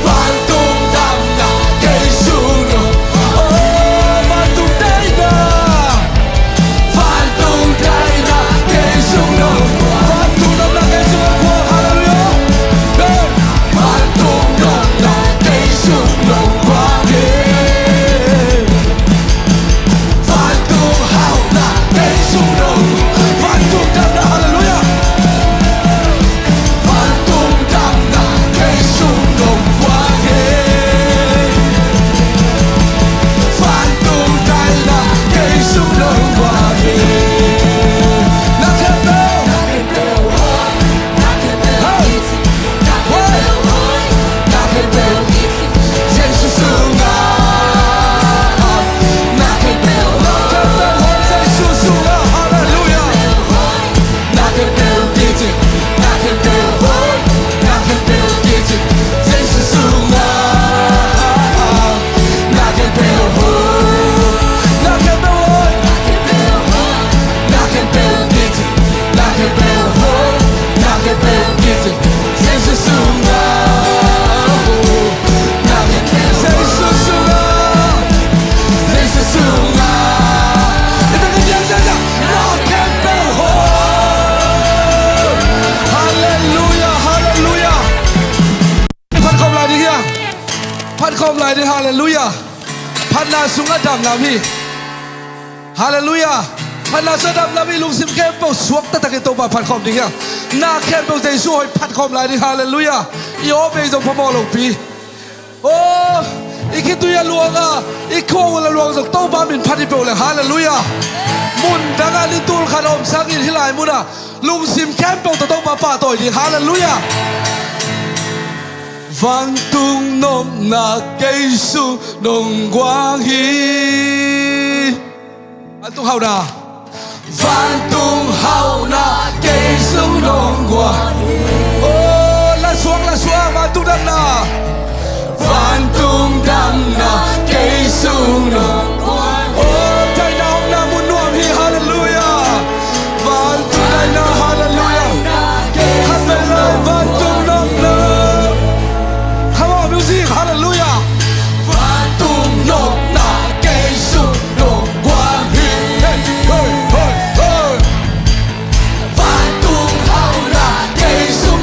Vantung damna kei sung nong. Oh, vantung daihna. Vantung daihna kei sung nong. Vantung damna kei sung nong. Halleluiah. Hey. Vantung damna kei sung nong. Vantung hauhna kei sung nong. Vantung damna, halleluiah. Vantung damna kei sung nong guang hi. Vantung daihna kei sung nong guang hi. Na khempeuh. Hey. Hey. Na khempeuh. Jesu sungah. Na khempeuh. Na khempeuh. Jesu sungah. Halleluiah. Na khempeuh kicing, na khempeuh hoih, na khempeuh kicing, Jesu sungah. Na khempeuh hoih, na khempeuh hoih, na khempeuh kicing, na khempeuh hoih, na khempeuh kicing, Jesu sungah. Jesu sungah, Jesu sungah. Halleluiah, halleluiah. Phat khawm lai ding hia? Phat khawm lai ding, halleluiah. Phatna sungah damna om hi. Halleluiah. Phatna sungah damna om hi, lungsim khempeuh suak taktakin Topa phat khawm ding hia? Na khempeuh Jesu hoih phat khawm lai ding, halleluiah. I aw bei zong phamawh lopi. Oh, i khitui a luang a, i khuaul a luang zong Topa min phat i peuh leng, halleluiah. Mun dangah ni tul khat a om sangin hih lai munah lungsim khempeuh tawh Topa pahtawi ding, halleluiah. Vantung nopna kei sung nong guang hi. Vantung hauhna. Vantung hauhna kei sung nong guang. Oh, la suak, la suak, vantung damna. Vantung damna kei sung nong guang. Oh, daihna omna mun nuam hi, halleluiah. Vantung daihna, halleluiah. Khat vei lai, vantung nopna. Come on, music, halleluiah. Vantung nopna kei sung nong guang hi. Hey, hey, hey, hey. Vantung hauhna kei sung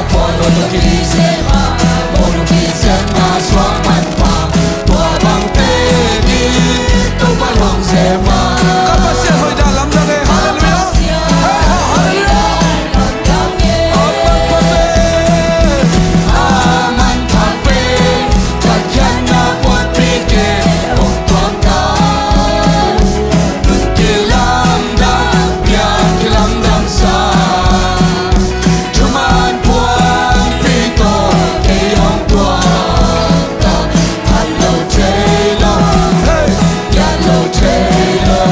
Ka Pasian hoih dan lamdang e. Halleluiah. Hei, ha, halleluiah. A manpha pen, a manpha pen, Pathian na phatpih kei hong tuam ta. Kilamdang, piang kilamdang sa. Thuman phuangpi tawh kei hong tuam ta. Phat lo thei lo, hey, pian lo thei lo.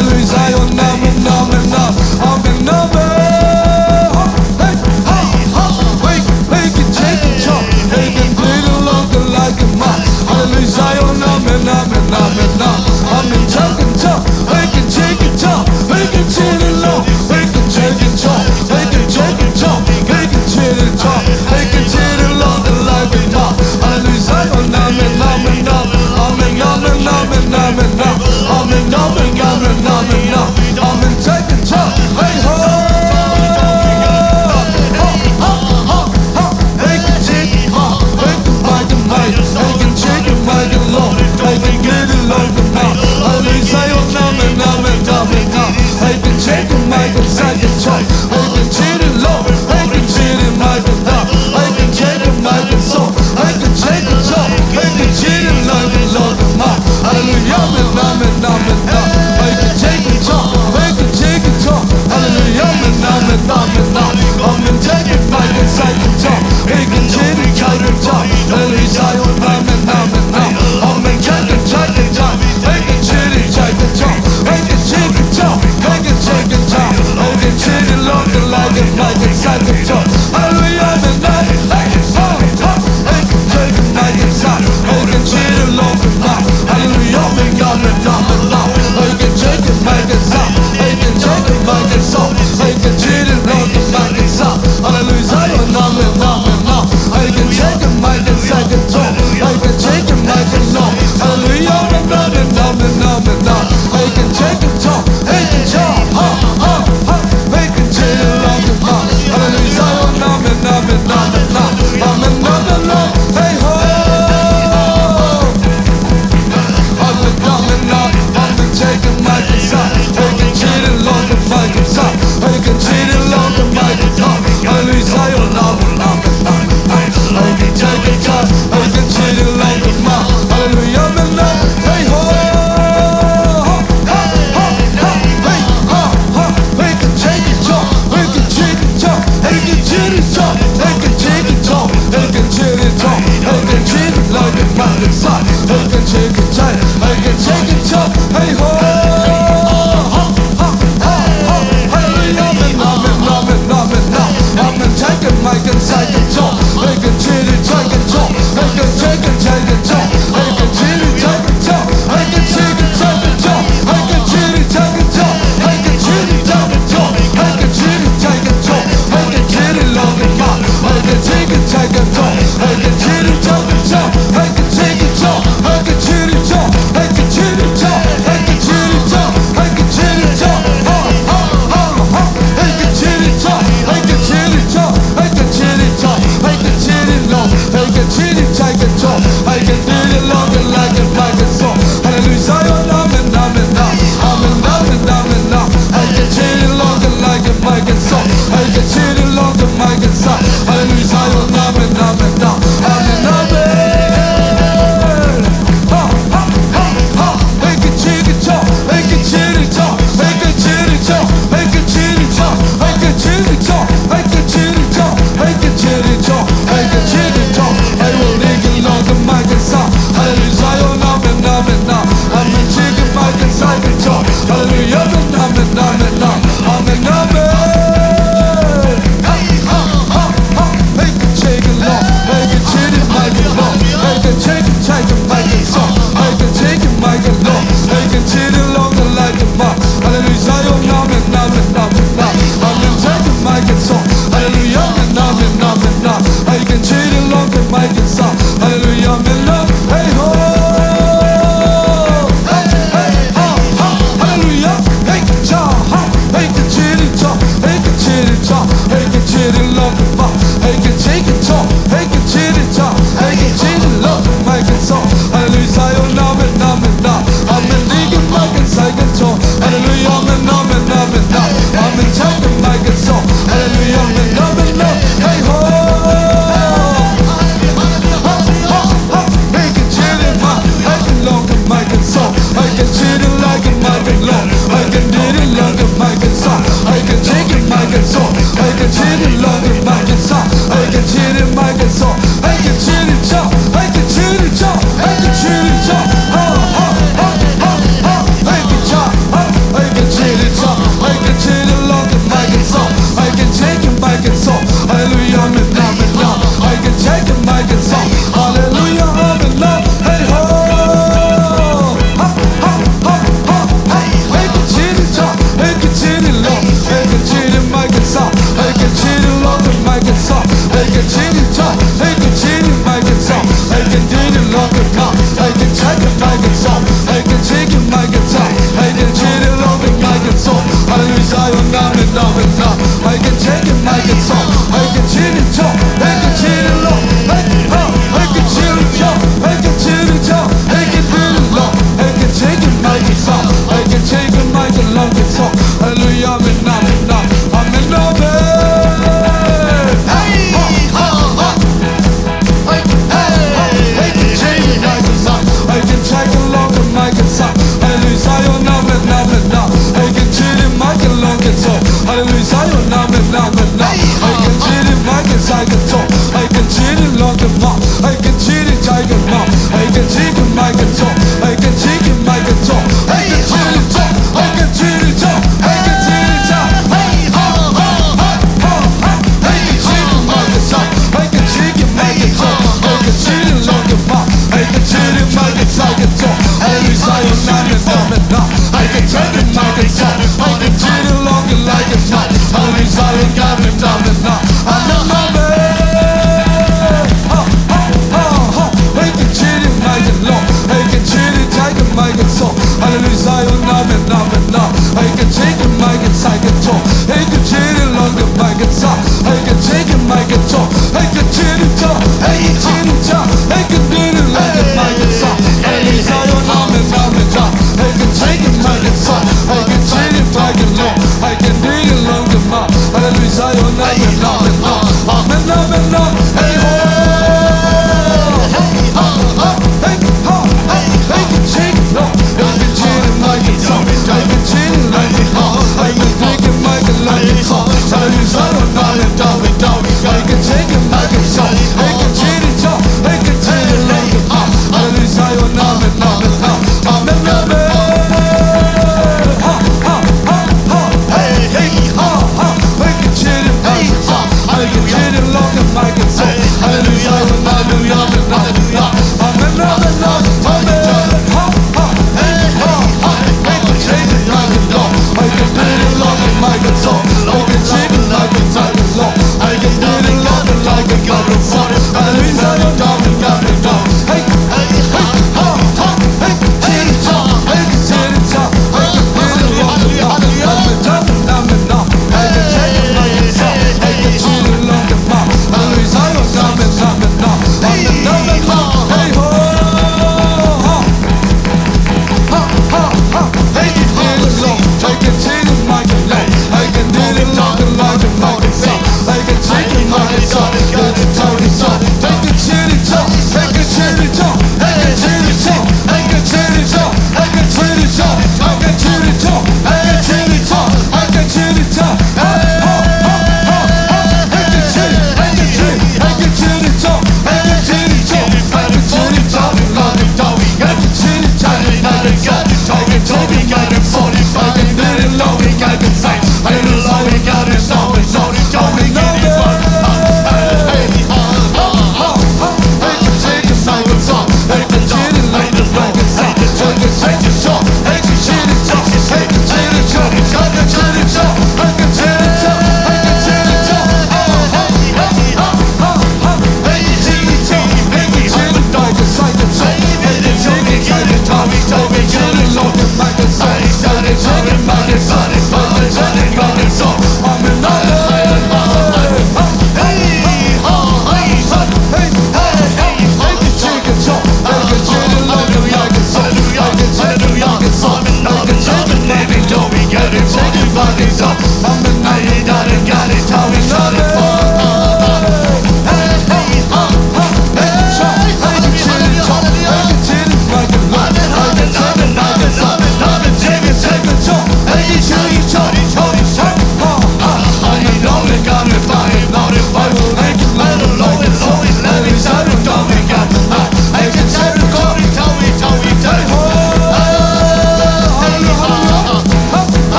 Hallelujah, Zion, amen, amen, amen, amen, amen. Hey, ha, ha, hey, hey, can take it, chop. Hey, can play the Lord, the like him, ah. Hallelujah, Zion, amen, amen, amen, amen. Amen, chop, can chop. Hey, can take it, chop. Hey, can take it, Lord. Hey, can take it, chop. Hey, can take it, chop. Hey, can take it, chop. Hey, can take it, Lord, the like him, ah. Hallelujah, Zion, amen, amen, amen. Amen, amen, amen, amen, amen. Amen, amen, amen, amen, amen.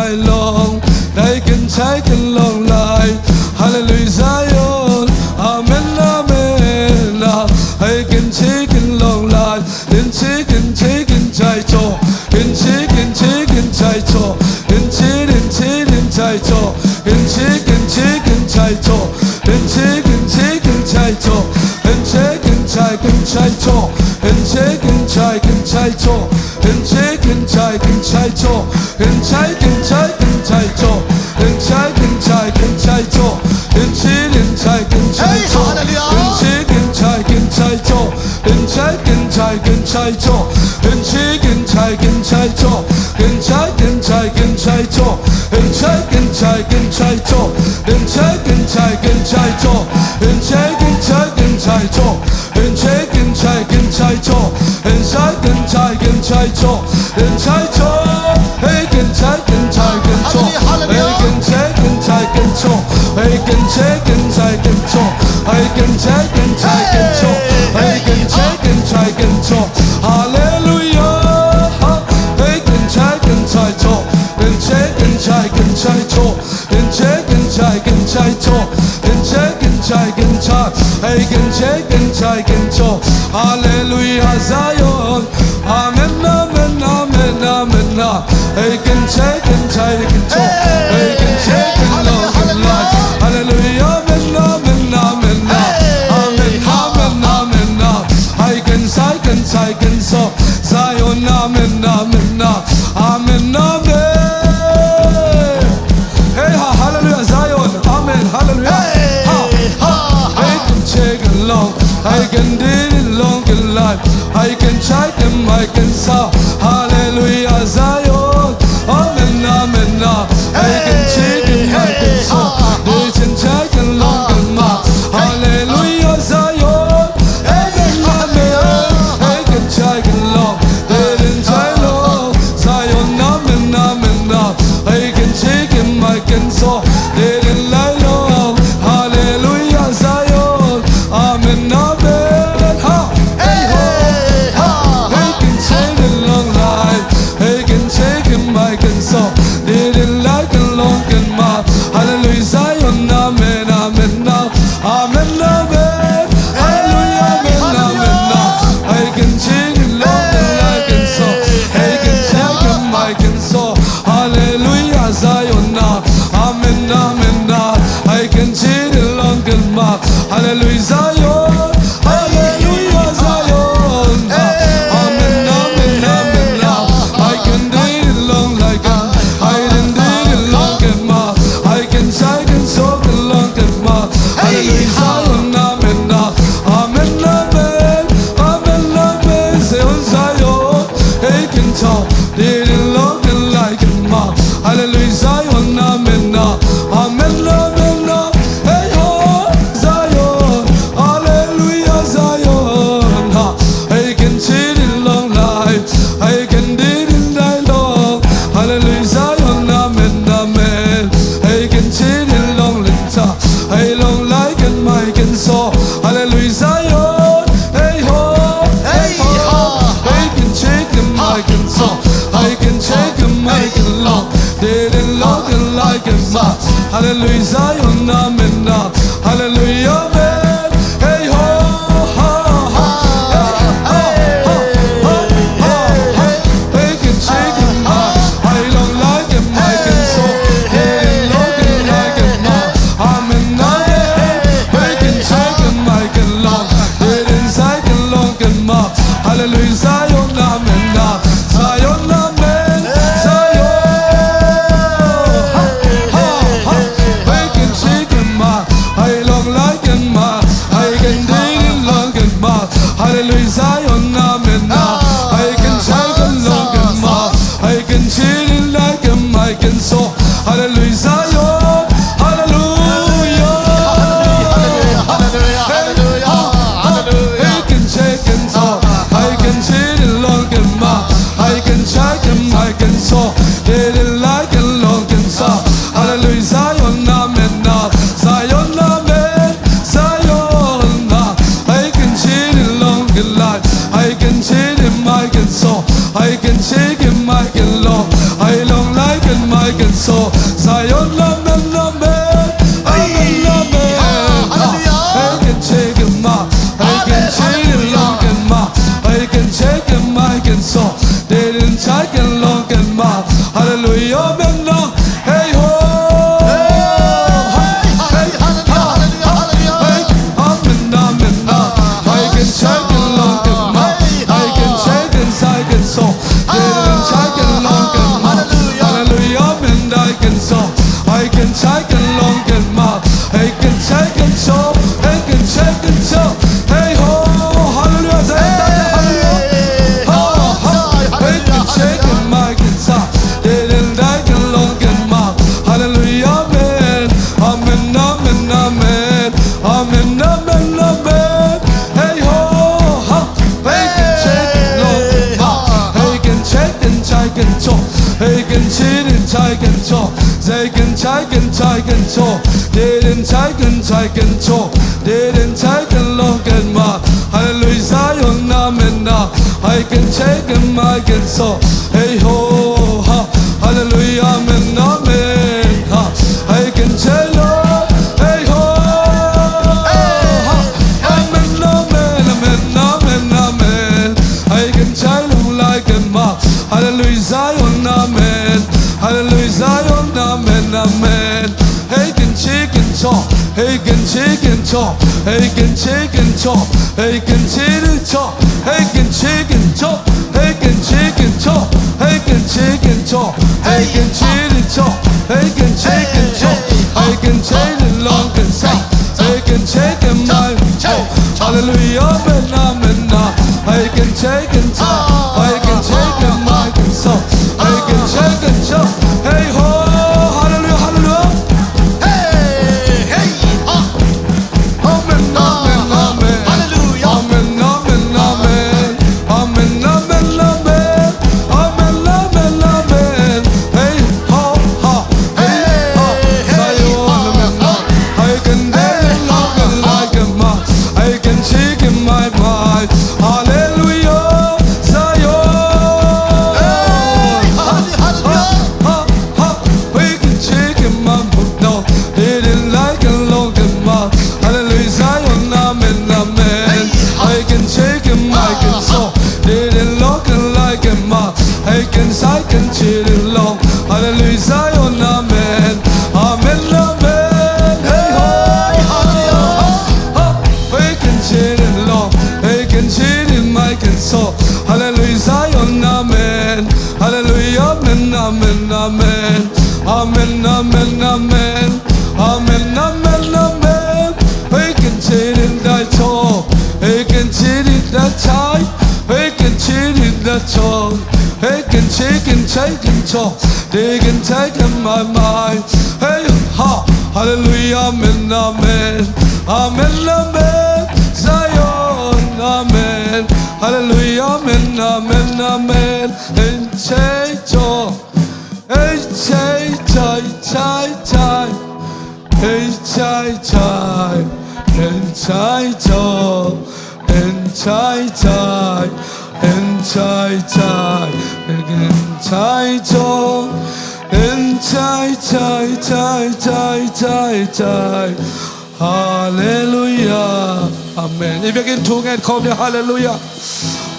Ai long, ai kin chai kin long lai. Hallelujah Zion. Amen, amen. Ai kin chi kin long lai. Kin chi kin chi kin chai cho. Kin chi kin chi kin chai cho. Kin chi kin chi kin chai cho. Kin chi kin chi kin chai cho. Kin chi kin chi kin chai cho. Kin chi kin chai kin chai cho. Kin chi kin chai kin chai cho. Kin chi kin chai kin chai cho. Kin chai kin chai kin chai cho. Kin chai kin chai kin chai cho. Kin chi kin chai kin chai cho. Hey, hallelujah. Kin chi kin chai kin chai cho. Kin chai kin chai kin chai cho. Kin chi kin chai kin chai cho. Kin chai kin chai kin chai cho. Kin chai kin chai kin chai cho. Kin chai kin chai kin chai cho. Kin chai kin chai kin chai cho. Kin chai kin chai kin chai cho. Kin chai kin chai kin chai cho. Kin chai cho. Hey, kin chai kin chai kin cho. Hallelujah, hallelujah. Hey, kin chai kin chai kin cho. Hey, kin chai kin chai kin cho. Hey, kin chai kin chai kin cho. Hey, kin chai kin chai kin cho. Hallelujah. Hey, kin chai kin chai cho. Kin chai kin chai kin chai cho. Kin chai kin chai kin chai cho. Kin chai kin chai kin chai. Hey, kin chai kin chai kin cho. Hallelujah Zion. Amen, amen, amen, amen. Hey, kin chai kin chai kin cho. Hey, kin chai kin long kin lai. Hallelujah, amen, amen, amen. Amen, amen, amen. Hey, kin chai kin chai kin cho. Zion, amen, amen, amen, amen. Hey, ha, hallelujah, Zion, amen, hallelujah. Ha, ha, ha. Hey, kin chai kin long, hey, kin di kin long kin lai, hey, kin chai kin mai kin sa, hallelujah, Zion, amen, amen, amen. Hey, kin chi kin mai kin cho, di kin chai kin long kin ma, hallelujah, Zion. Amen, amen. Hey, kin chai kin long, di kin chai long. Zion, amen, amen, amen. Hey, kin chi kin mai kin cho, di kin lai long. Hallelujah, Zion. Amen, amen. Ha. Hey, ho. Ha. Hey, kin chi kin long lai. Hey, kin chi kin mai kin cho, di kin lai kin long kin ma. Hallelujah, Zion. Amen, amen, amen. Amen, amen. Hallelujah, amen, amen, amen. Hey, kin chi kin long kin lai kin cho. Hey, kin chai kin mai kin cho. Hallelujah, Zion, amen, amen, amen. Hey, kin chi kin long kin ma. Hallelujah, Zion. Hallelujah, Zion. Amen, amen, amen, amen. Hey, kin di kin long lai kin. Hey, kin di kin long kin ma. Hey, kin chai kin cho kin long kin ma. Hallelujah, Zion, amen, amen, amen, amen, amen, Zion, Zion. Hey, kin cho, di kin long kin lai kin ma. Hallelujah, Zion, amen, amen, amen, amen. Hey, ho, Zion. Hallelujah, Zion. Ha. Hey, kin chi kin long lai. Hey, kin di kin lai long. Hallelujah, Zion, amen, amen. Hey, kin chi kin long ling cha. Hey, long lai kin mai kin cho. Hallelujah, Zion. Hey, ho. Hey, ho. Hey, kin chi kin mai kin cho. Hey, kin chi kin mai kin long. Di kin long kin lai kin ma. Hallelujah, Zion, amen, amen. Hallelujah, amen. Hey, ho, ha, ha. Hey, ho, ha, ha, ha, ha. Hey, kin chi kin mai. Hey, long lai kin mai kin cho. Hey, long kin lai kin ma. Amen, amen. Hey, kin chi kin mai kin long. Hey, kin chai kin long kin ma. Hallelujah, Zion, amen, amen. Zion, amen. Zion. Ha, ha, ha. Hey, kin chi kin ma. Hey, long lai kin ma. Hey, kin di kin long kin ma. Hallelujah, Zion, amen, amen. Hey, kin chai kin long kin ma. Hey, kin chi kin lai kin mai kin cho. Hallelujah, Zion. Hallelujah. Hallelujah, hallelujah, hallelujah, hallelujah. Hey, kin chi kin cho. Hey, kin chi kin long kin ma. Hey, kin chai kin mai kin cho. Di kin lai kin long kin cho. Hallelujah, Zion, amen, amen. Zion, amen. Zion, amen. Hey, kin chi kin long kin lai. Hey, kin chi kin mai kin cho. Hey, kin chi kin mai kin long. Hey, long lai kin mai kin Zion, amen, amen. Amen, amen. Hallelujah. He can shake him up. He can shake him, long him up. He can shake him, I can so. Didn't shake him, long him up. Hallelujah, amen, amen. Hey ho. Hey, hallelujah, hallelujah, hallelujah. Hey, amen, amen, amen. He can shake him, long him up. He can shake him, I can so. Hallelujah. Hallelujah. Hey ho. Hallelujah. Hallelujah. Hallelujah. Hallelujah. Hallelujah. Amen. Amen. Amen. Amen. Amen. Amen. Amen. Hey ho. Ha. Hey can shake it, long him up. Hey can shake it, I can so. Hey can shake it, I can so. They can shake it, I can so. They can shake it, I can so. They can shake it, long him up. Hallelujah, Zion, amen, ah. I can shake him, I can so. Hey ho, ha. Hallelujah, amen, amen, ha. I can say, Lord, hey ho. Amen, amen, amen, amen, amen. He can shine like a ma. Hallelujah, Zion, amen. Hallelujah, Zion, amen, amen. He can shake and chop. He can shake and chop. He can shake and chop. He can shake and chop. He can shake and chop. He can shake and chop. He can shake and chop. He can shake and chop. He can shake and chop. He can shake and long and stop. He can shake and mind. Hallelujah, amen, amen, ah. He can shake and chop. He can shake and mind and soul. He can shake and chop. Hey ho, hallelujah, hallelujah. Hey, hey, ah. Amen, amen, amen. Hallelujah. Amen, amen, amen. Amen, amen, amen. Amen, amen, amen. Hey, ha, ha. Hey, ha. Hey, Zion, ha, amen, ha. I can dance like a man. I can shake in my mind. Hallelujah, Zion. Hey, hallelujah. Ha, ha, ha. We can shake him, man, but no. Didn't like a long him, man. Hallelujah, Zion, amen, amen. I can shake him, I can so. Didn't look like him, man. I can, I can shake him long. Hallelujah, Zion, amen. Amen, amen. Hey, ho, ha, ha. We can shake him long. We can shake him, I can so. Hallelujah, Zion, amen. Hallelujah, amen, amen, amen. Amen, amen, amen. Amen, amen, amen. He can shake in thy toe. He can shake in thy tie. He can shake in thy toe. He can shake and shake and toe. They can take in my mind. Hey, ha. Hallelujah, amen, amen. Amen, amen. Zion, amen. Hallelujah, amen, amen, amen. And say, toe. Hey, hey, hey, hey, hey. Hey, hey, hey, hey, hey, hey. Hey, hey, hey, hey, hey, hey, hey, hey. Hey, hey, hey, hey, hey, hey, hey, hey. Hallelujah. Amen. I biakinn thu ngen khawm ni, hallelujah.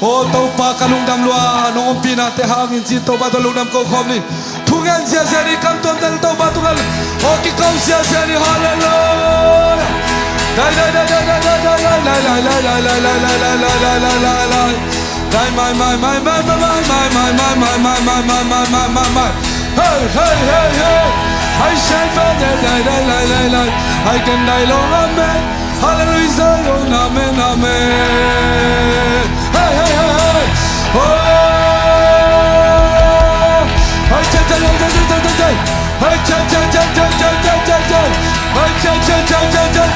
Aw Topa ka lungdam lua, nong ompihnate hangin ci Topa tawh lungdam ko khawm ni. Thu ngen ziahziah ni, kam tuamte Topa tungah aw kiko ziahziah ni, hallelujah. Dai, dai, dai, dai. Dai, mai, mai, mai. Hey, hey, hey, hey. Hai sian fa, dai, dai, dai, dai, dai, dai. Hai kan dai long, amen. Hallelujah, Zion, amen, amen. Hey, hey, hey, hey. Oh. Hai, chai, chai, chai. Hai, chai, chai, chai. Hai, chai, chai,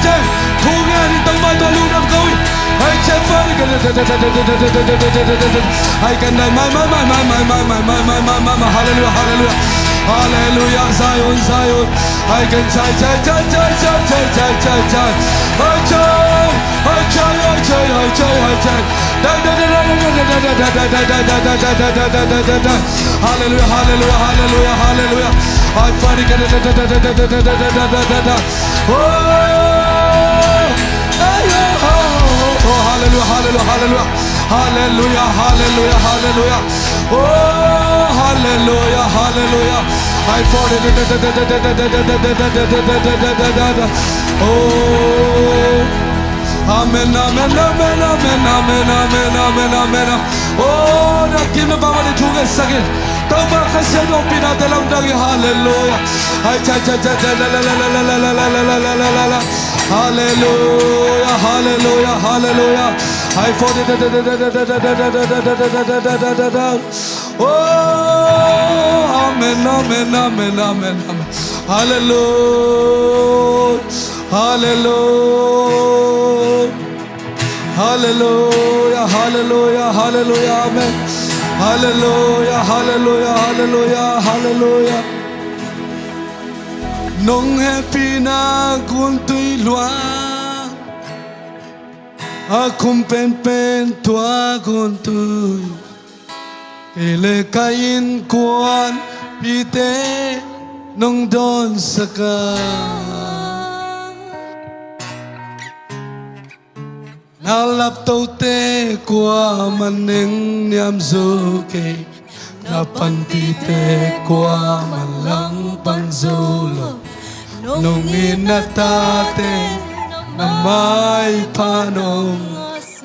chai. Thu ngen in Topa tawh lungdam ko in. Hai, chai, fa. Hai, kan dai, mai, mai, mai. Hallelujah, hallelujah. Hallelujah, Zion, Zion. Hai, kan chai, chai, chai. Hai, chai. Hai, chai, hai, chai, hai, chai, hai, chai. Hallelujah, hallelujah, hallelujah, hallelujah. I find it. Oh, hey, oh, oh, oh, hallelujah, hallelujah, hallelujah. Hallelujah, hallelujah, hallelujah. Oh, hallelujah, hallelujah. I found it. Oh, amen, amen, amen, amen, amen, amen, amen, amen. Oh, na kim na bang mani thung e sakin. Tau ba khasia dong pina te lam dang i hallelujah. Ai cha cha cha cha la la la la la la la la la la la la la. Hallelujah, hallelujah, hallelujah. I found it. Oh, amen, amen, amen, amen, amen. Hallelujah, hallelujah, hallelujah, hallelujah, hallelujah, amen. Hallelujah, hallelujah, hallelujah, hallelujah. Nong hehpihna guntui luang, a khum penpen tua guntui. Kei le ka innkuanpihte nong dawnsak a, na laptote kuamah nengniam zo kei, na panpihte kuamah langpang zo lo. Nong it na tate na maipha nong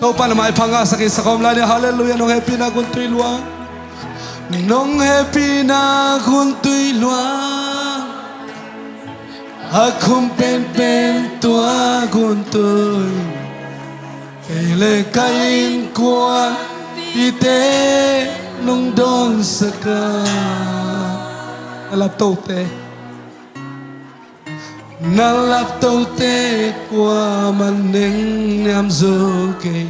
Topa na maipha ngahsak i, sa kawm lai ni. Hallelujah, nong hehpihna guntui luang. Nong hehpihna guntui luang, a khum penpen tua guntui. Kei le ka innkuanpihte nong dawnsak a, na laptote. Na laptote kuamah nengniam zo kei,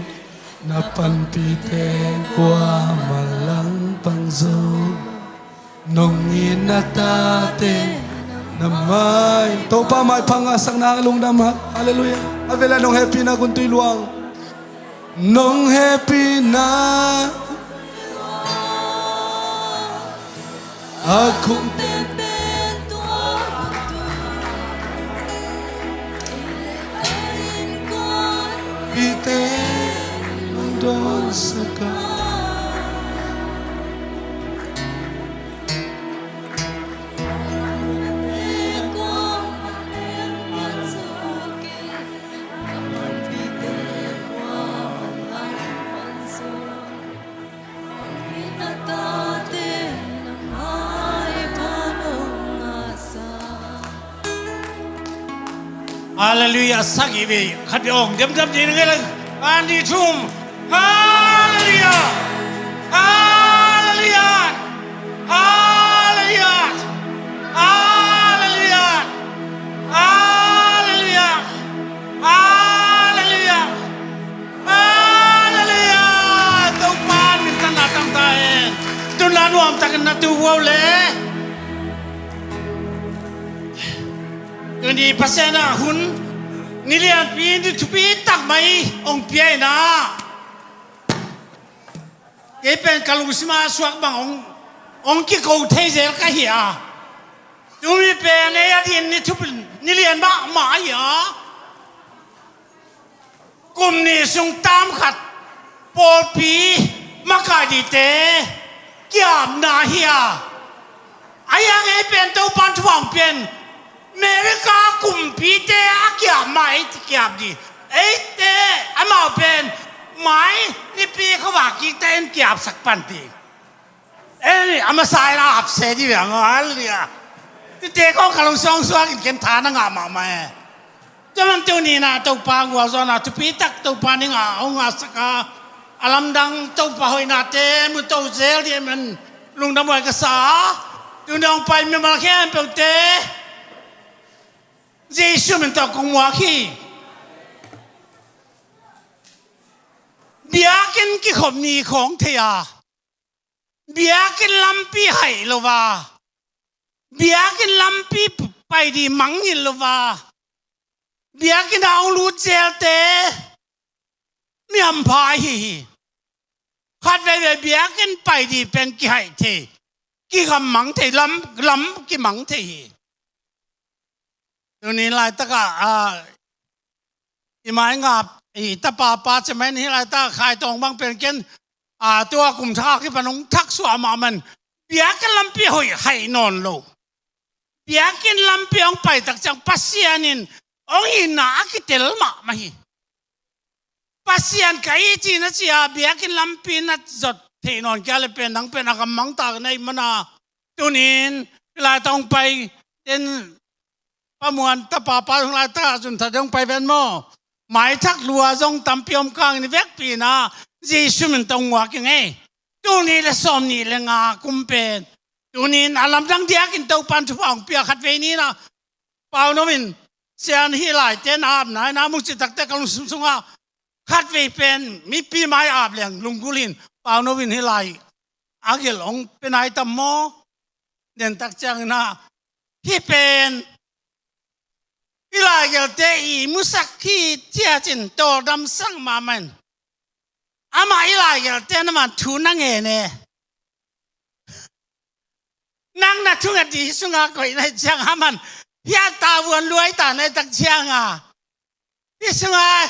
na panpihte kuamah langpang zo. Nong it na tate na mai. Topa maipha ngahsak na lungdam. Hallelujah. A vela nong hehpihna guntui luang. Nong hehpihna a khum penpen tua guntui. Kei le ka innkuanpihte nong dawnsak a. Hallelujah, sagih vei khat vei ong diamdiam ding ngai lai. Ani thum. Hallelujah. Hallelujah. Hallelujah. Hallelujah. Hallelujah. Hallelujah. Hallelujah. Topa min thang na tam ta hen. Tun la nuam takin na tu vua le. Tuni Pasian a hun ni lianpi ni thupi tak mai ong pia in a. Kei pen ka lungsim a suak bang ong, ong kiko thei zel ka hi a. Tumi pen ei a din ni thupi ni lian mahmah ahi a. Kum nih sung tam khat pawlpi makai dihte kiamna hi a. Ahi hang ei pen Topan thupha hong pia in. America kumpite a kiap mah ei kiap dih. Eite amau pen mai nipi khuavak kikte in kiapsak pan dih. Ei a masa in a apse dih ve ang. Hallelujah. Tute kong ka lungsong suak in ken tha na ngah mahmah e. Tua man tuni na Topa gualzawhna thupi tak Topa ning a hong ngahsak a, a lamdang Topa hoihnate mu to zel dih man lungdam huai ka sa a. Tuni hong pai mimal khempeuhte Jesu min tawh kong muak hi. Biakinn kikhop ni khawng thei a, biakinn lampi haih lo a, biakinn lampi pai dih mangngilh lo a, biakinn a hong lut zelte mi hampha ahi hi. Khat veivei biakinn pai dih pen kihaih thei, kigammang thei, lam, lam kimang thei hi. Tuni laitakah, ah, i maingap, i tapa pa chairman hi laitak Khai Tawng bang pen ken, ah, tua kum thak a kipan hong thaksuah mahmah in biakinn lampi hoih haih nawn lo. Biakinn lampi hong pai tak ciang Pasian in hong itna a kitel mahmah hi. Pasian ka it hi na ci a biakinn lampi na zot theih nawn kei a leh pen nang pen a gammang tak na hih man a, tuni-in hih laitak hong pai ten Pa Muan tapa pa hong laitak a Zun That hong pai ven maw. Maithak lua zong tampi om kangin i vekpi-in ah Jesu min tawh hong nguak ing ei. Tul nih le sawm nih le nga kum pen tuni-in a lamdang diakin Topan thupha hong pia. Khatvei ni-in ah Pauno in Sian hih laite na apna in a mukcih takte ka lungsim sungah khatvei pen mipi mai ap leng lunggulh in Pauno in hih lai a gelh hong pia nai tam maw? Nen tak ciangin ah hih pen hih lai gelte i musak hi ciat in tawldamsak mahmah in amah hih lai gelte na man thu na ngen e. Nang na thunget dih hih sungah koih na hih ciang a man hih a tavuan luai ta na hih tak ciang a hih sungah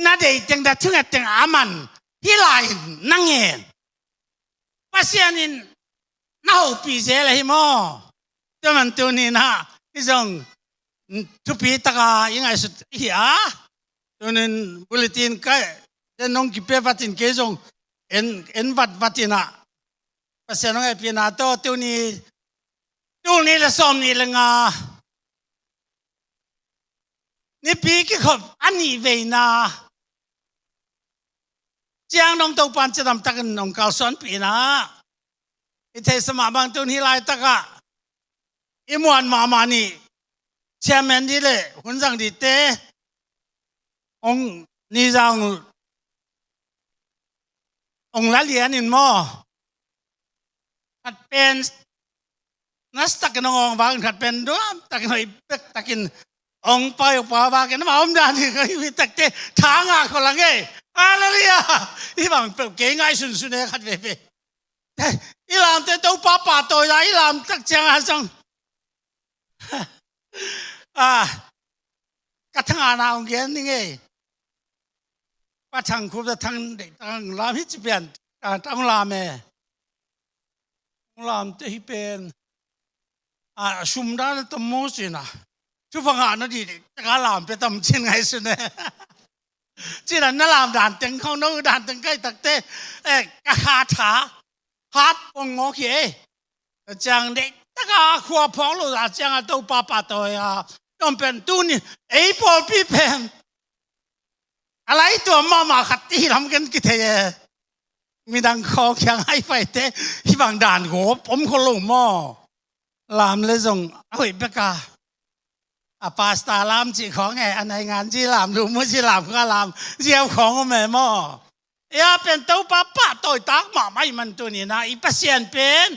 na deih teng na thunget teng a man hih lai na ngen. Pasian in na hopih zel ahi maw? Tua man tuni-in ah hih zong thupi taka i ngaihsut hi a. Tuni-in bulletin ka den hong kipia vat in kei zong en, en vatvat in ah Pasian hong hehpihna tawh tuni tul nih le sawm nih le nga Nipi kikhop a nih veina ciang dong Topan cidam takin hong kalsuanpih in ah i theihsa mah bang tun hih laitakah i muan mahmah nih chairman dih le hun zang dihte hong nizang hong la lian in maw? Khat pen nas takin hong awng vakin khat pen duam takin hoih bek takin hong pai uh pa vakin amah omdan hi ka hih takte tha ngah khol a ngei. Halleluiah. Hih bang peuh kei ngaihsunsun e khat veve. I lamte Topa pahtawi a i lam tak ciang a zong ah, ka thangah na hong gen ning ei. Pa Thang Khup, Pa Thang Deih, Thang Lam hi ci pian, ah, Thang Lam e. Thang Lam te hi pen ah, sum dan a tam maw cin a, thupha ngah na dih dih taka lam pia tam cin ngaihsun e. Cin a na lam dan teng khong no dan teng kai takte eh, ka kha tha hat pong ngawk hi e. Ciang deih taka khua phawk lo a ciang a Topa pahtawi a om pen tuni ei pawlpi pen a lai tuam mahmah khat hi lam ken kithei e. Midang khawng kiang haifaite hih bang dan gawp om khol lo maw? Lam le zong a hoih bek a, a pasta lam cih khawng e, a naingan ci lam, lumu ci lam, kha lam ziau khawng om e maw? Ia pen Topa pahtawi tak mahmah i man tuni-in ah i Pasian pen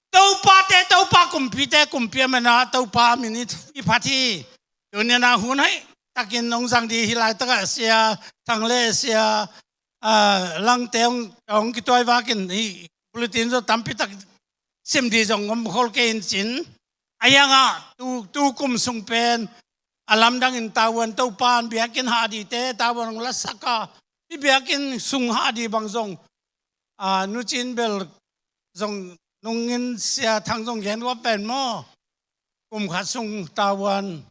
Topate Topa, kumpite kumpi a man a Topa min i phat hi. Tuni-in ah hun hoih takin hong zang dih hih laitakah Sia Thang le Sia ah, Langte hong, hong kituai vakin hih bulletin zong tampi tak sim dih zong om khol kei in cin. A hiangah tu, tu kum sung pen a lamdangin tavuan Topan biakinn hah dihte tavuan hong lasak a, hih biakinn sung hah dih bang zong ah, Nu Cin bel zong nungin Sia Thang zong gen guap pen maw? Kum khat sung tavuan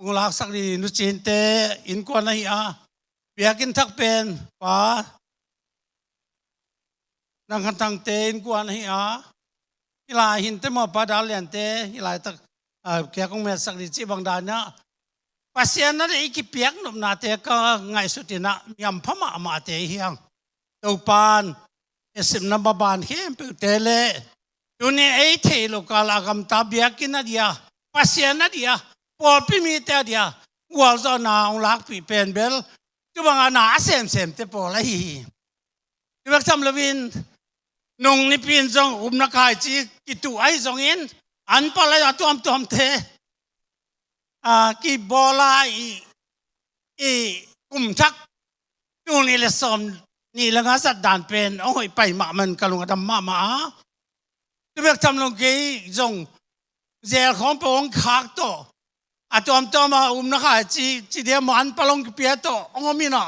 hong laksak dih Nu Cinte innkuan ahi a, biakinn thak pen pa Nang Khan Thangte innkuan ahi a, hih lai hinte maw, Pa Dal Liante hih laitak ah, kia kong metsak dih cih bang dan ah Pasian na deih i kipiak nopnate ka ngaihsut in ah mi hampha mahmahte hi hang. Topan i simna maban khempeuhte le tuni ei theih loh kal a gamta biakinn a dia, Pasian a dia, pawlpi mite a dia gualzawhna hong lakpih pen bel tu bangah na a semsemte pawl ahi hi. Tu bek tham loin nung nipi in zong upna kai ci kituh ahi zongin an pal ahi a tuamtuamte ah, kibawl a i, i kum thak tul nih le sawm nih le nga zat dan pen hong hoih pai mahmah in ka lung a dam mahmah a. Tu bek tham lo kei zong zel khawng peuh hong khak tawh, a tuamtuam a umna kha ci, ci dia man palong kipia tawh hong om in a,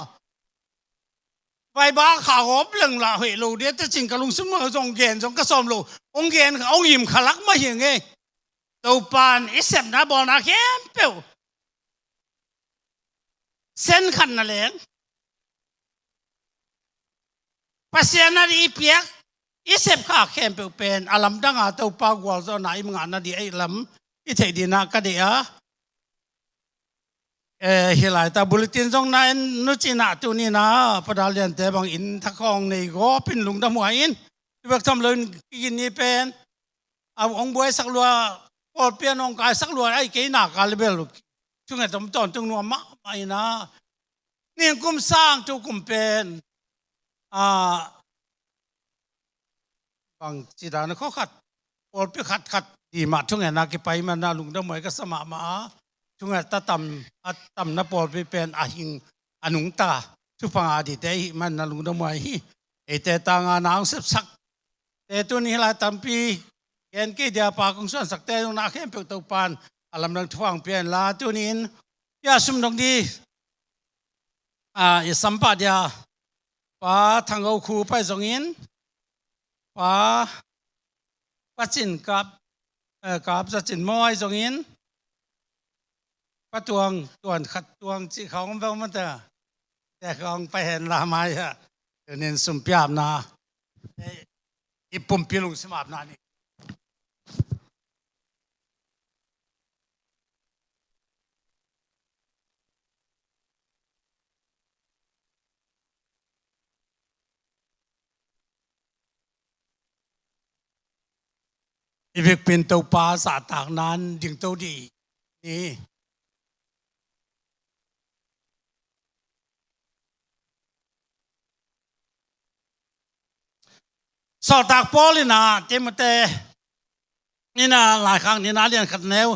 Bible kha gawp leng lah hoih lo dia tecin ka lungsim ah zong gen zong ka sawm lo. Hong gen, hong him kha lak mah hi ing ei. Topan i sepna bawlna khempeuh, sen khat na leng, Pasian a dih i piak, i sep kha khempeuh pen a lamdang a Topa gualzawhna i ngah nading a i lam i theih dingin ah ka deih a. Eh, hi laitak bulletin zong na en nucin ah tuni in ah Pa Dal Liante bangin thakhawng nei gawp in lungdam huai in. Tu bek tham lo in kigin ni pen a hong buaisak lua, pawlpi a hong kaisak lua, ai kei nak a lebel thunget om tawntung nuam mahmah in ah, ningkum sang tu kum pen, a, bangci dan a khua khat, pawlpi khatkhat ding mah thungetna kipai man a lungdam huai ka sa mahmah a, thunget a tam, a tamna pawlpi pen a hing a nungta thupha ngah dingte ahih man a lungdam huai hi. Eite tangin na hong sepsak te tuni hi lai tampi gen kei dia, Pa kong suansakte zong na khempeuh Topan a lamdang thupha hong pia in la, tuni in i a sum dong ding, a, i sampah dia Pa Thang Go Khu pai zongin, Pa, Pa Cin Kap, eh, Kap Za Cin Mawi zongin, Pa Tuang, Tuan Khat Tuang cih khawng om ve mah ta. Te khawng pai hen la mai ah. Tuni in sum piapna, eh, i pumpi lungsim apna ni. I vekpi in Topa zahtakna in dingto dih ni. Sawltak Paul in ah Timote in ah, Laikhak Nihna a lian khat neu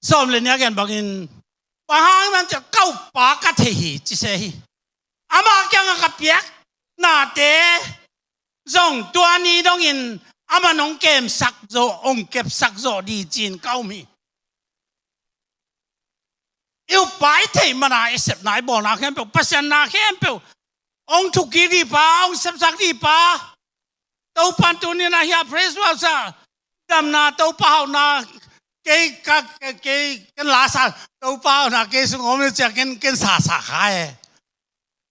sawm le nih a gen bangin, bang hang hiam cih leh ka uppa ka thei hi ci se hi. Ama kiangah ka piak nate zong tua ni dongin aman hong kemsak zawh, hong kepsak zawh ding ci-in ka um hi. I uppa i theih man a i sepna i bawlna khempeuh, Pasian na khempeuh hong thukik ding pa, hong sepsak ding pa. Topan tuni in ah hi a, praise worship, damna, Topa hauhna, kei ka, kei ken la sa, Topa hauhna kei sung om ni ci-a ken, ken sa sa kha e.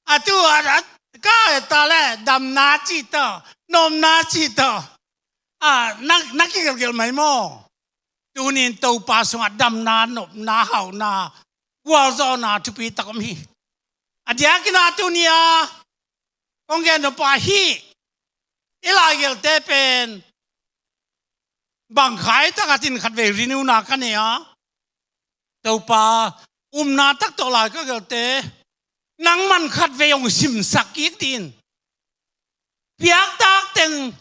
A tu a, a, ka e ta le, damna cih tawh, nopna cih tawh, a, na, na kigelgel mai maw? Tuni in Topa sungah damna, nopna, hauhna, gualzawhna thupi tak om hi. A diakin ah tuni a kong gen nop pa hi. I laigelhte pen bang khai tak a tin khatvei renew-na ka nei a, Topa, upna tak tawh lai ka gelhte nangman khatvei hong simsak kik ding. Piaktak teng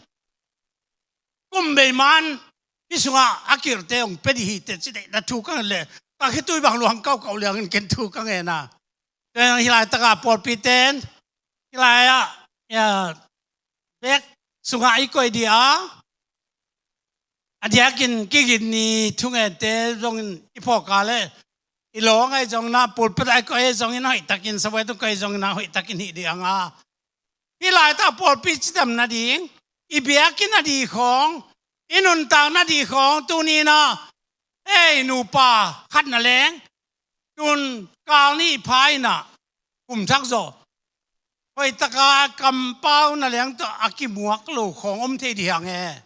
kum bei man hih sungah a kirhte hong pia ding hi teh ci deihna thu ka ngen leh ka khitui bang luang kauhkauh liangin ken thu ka ngen a. Tua hi laitak a pawlpite in hih lai-ah, ya, bek sungah i koih ding a, a diakin kigin ni thungente zongin i phawk a leh i lawng ahi zongin ah, pulpit ah i koih ahi zongin hoihtakin, sabuai tung koih ahi zongin ah hoihtakin hih ding a. Hih laitak pawlpi cidam nading, i biakinn a ding khawng, i nuntak nading khawng tuni in ah, ei nupa khat na leng, tun kal nih pha in ah kum thak zawh, hoihtak a kampau na leng tawh a kimuak lo khawng om thei ding hi hang e.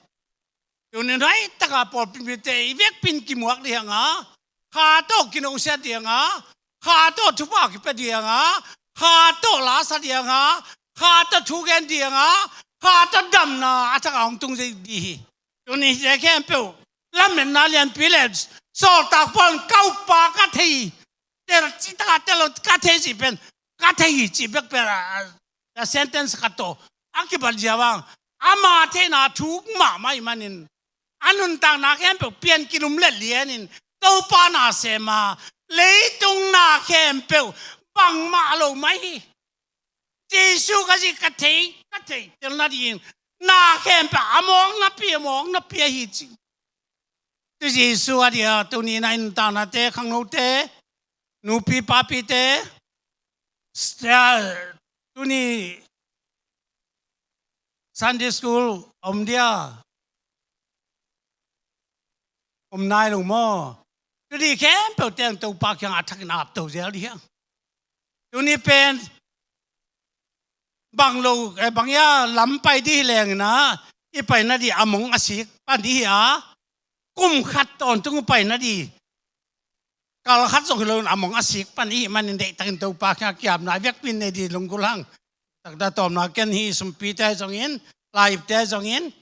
Tuni in hoihtak a pawlpi mite i vekpi in kimuak ding hi hang a, Kha tawh kinosiat ding a, Kha tawh thupha kipia ding a, Kha tawh la sa ding a, Kha tawh thu gen ding a, Kha tawh damna a thak a hong tung ding hi. Tuni hihte khempeuh lametna lianpi le, sawltak Paul in ka uppa ka thei, tel cih tak a tel lo, ka thei cih pen, ka thei hi cih bek pen a, a, a sentence khat tawh a kibat ziau hang, ama theihna thuk mahmah ahih manin a nuntakna khempeuh pian kilumlet lianin Topa na sem a, leitung na khempeuh bangmah lo mai hi. Jesu ka cih ka thei, ka thei tel nading na khempeuh a mawk napi, a mawk napi ahi ci. Tu Jesu a dia tuni na in tanate, khangnote, nupi papite, sia, tuni Sunday school om dia, om nai lo maw? Tuni khempeuh teng Topa kiangah a thakin ap to zel dih hiang. Tuni pen bang lo, eh, bang ia lam pai dih lengin ah i pai nadih a mong a sik pan dih hi a, kum khat tawntung pai nadih kal khat zong hi loin a mong a sik pan i hih manin deihtakin Topa kiangah kiapna i vekpi in nei dih lunggulh hang. Takta tawpna ken hih sumpite zongin, laipte zongin,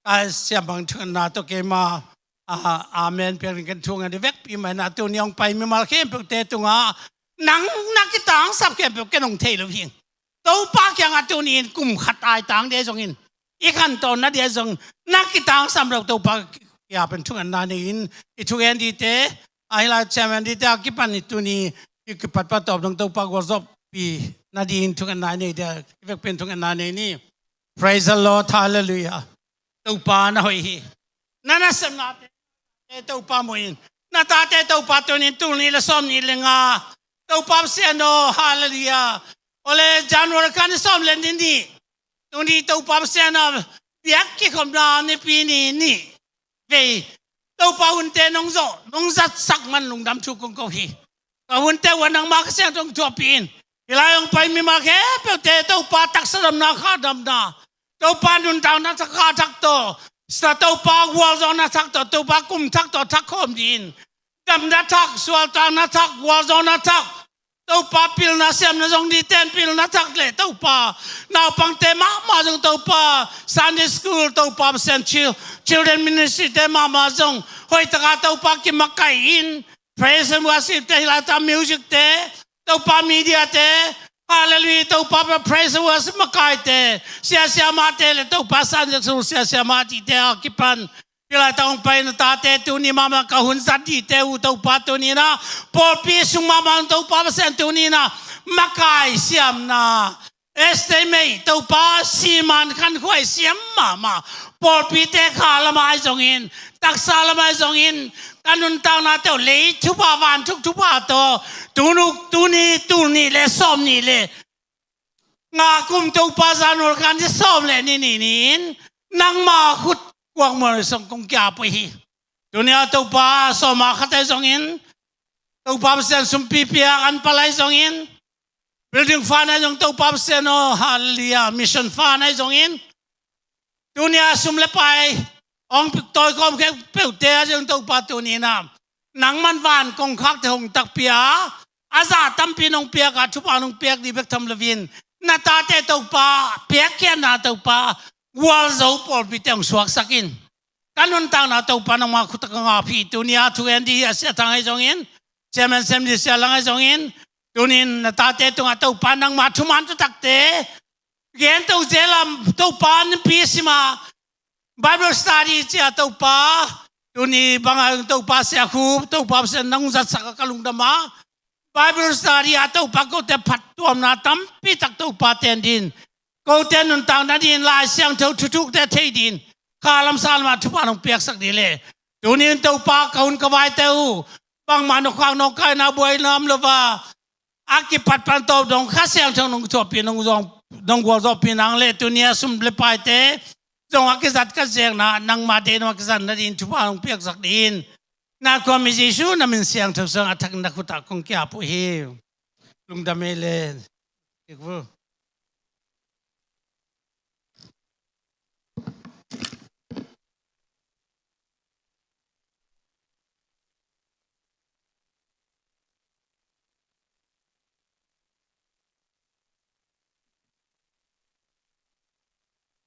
ka siam bang thungetna tawh keima, a, amen piak ding ken thungen dih vekpi mai na tuni hong pai mimal khempeuhte tungah nang na kitangsap khempeuh ken hong thei lo hing. Topa kiangah tuni in kum khat ai tang dih zongin, i khantawn nadih zong na kitangsam lo Topa kiang pen thungetna nei in i thugen dihte, a hi lai chairman dihte a kipan i tuni i kipatpat tawp dong Topa gualzawhpi nading thungetna nei dih, i vekpi in thungetna nei ni. Praise the Lord, hallelujah. Topa na hoih hi. Na nasepnate Topa muh in, na tate Topa tuni in tul nih le sawm nih le nga Topa Pasian aw, hallelujah. Ole January kha ni sawm le ni nih, tuni Topa Pasian a biak kikhopna nipi ni nih vei Topa hunte nong zawh, nong zatsak man lungdam thu kong ko hi. Ka hunte uh a nangma Kha Siangtho thuahpih in. Hih lai hong pai mimal khempeuhte Topa taksa damna, kha damna, Topa nuntakna thak, kha thak tawh, sa Topa gualzawhna thak tawh, Topa kum thak tawh thak khawm dih in. Damna thak, sualtakna thak, gualzawhna thak, Topa pilna siamna zong dih ten pilna thak le Topa naupangte mahmah zong Topa Sunday school, Topa Pasian chil-, children ministry te mahmah zong hoih taka Topa kimakaih in, praise and worship te, hih lai ta music te, Topa media te, hallelujah, Topa praise and worship makaite, sia siamahte le Topa Sunday school sia siamah tihte a kipan hih lai ta hong pai na tate tuni mahmah ka hun zat dihte uh Topa tuni in ah pawlpi sung mahmah Topa Pasian tuni in ah makai siamna estimate Topa siman khankhuai siam mahmah pawlpite kha lamah ahi zongin, taksa lamah ahi zongin, ka nuntaknate uh lei thupha, vantung thupha tawh tuni, tuni tul nih le sawm nih le nga kum Topa January kha ni sawm le ni nih ni-in nangma khut kuak mual song kong kiap uh hi. Tuni a Topa sawma khat ahi zongin, Topa Pasian sumpi piak an pal ahi zongin, building fund ahi zong Topa Pasian aw, hallelujah, mission fund ahi zongin, tuni a sum le pai hong tawi khawm khempeuhte ahi zong Topa tuni in ah nangman van kongkhakte hong takpi a, a za tampi nong piak a, thupha nong piak dih bek tham loin, na tate Topa, piakkhiatna Topa, gualzo pawlpite hong suaksak in. Ka nuntakna Topa nangma khut ah ka ngap hi. Tuni a thugen dih a Sia Thang ahi zongin, Chairman Sem dih Sia Lang ahi zongin, tuni in na tate tungah Topa nangma thuman thutakte gen to zel a, Topa nipi sim a Bible study ci a Topa, tuni bang a Topa Sia Khup, Topa Pasian nang zatsak a ka lungdam a, Bible study a Topa kote phattuamna tampi tak Topa ten din, kote nuntakna din Lai Siangtho thuthukte thei din, kha lam sa lam a thupha nong piaksak dih le. Tuni in Topa ka hun ka vaite uh bangmah nokkhak nokkaina buaina om lo a, a kipatpan tawp dong Kha Siangtho nong thuahpih, nong zong, nong gualzawhpih nang le tuni a sum le paite zong a kizat ka zekna, nangma deihna a kizatna din thupha nong piaksak din, na khuami Jesu na min siangtho sung a thakin na khut ah kong kiap uh hi. Lungdam ei le.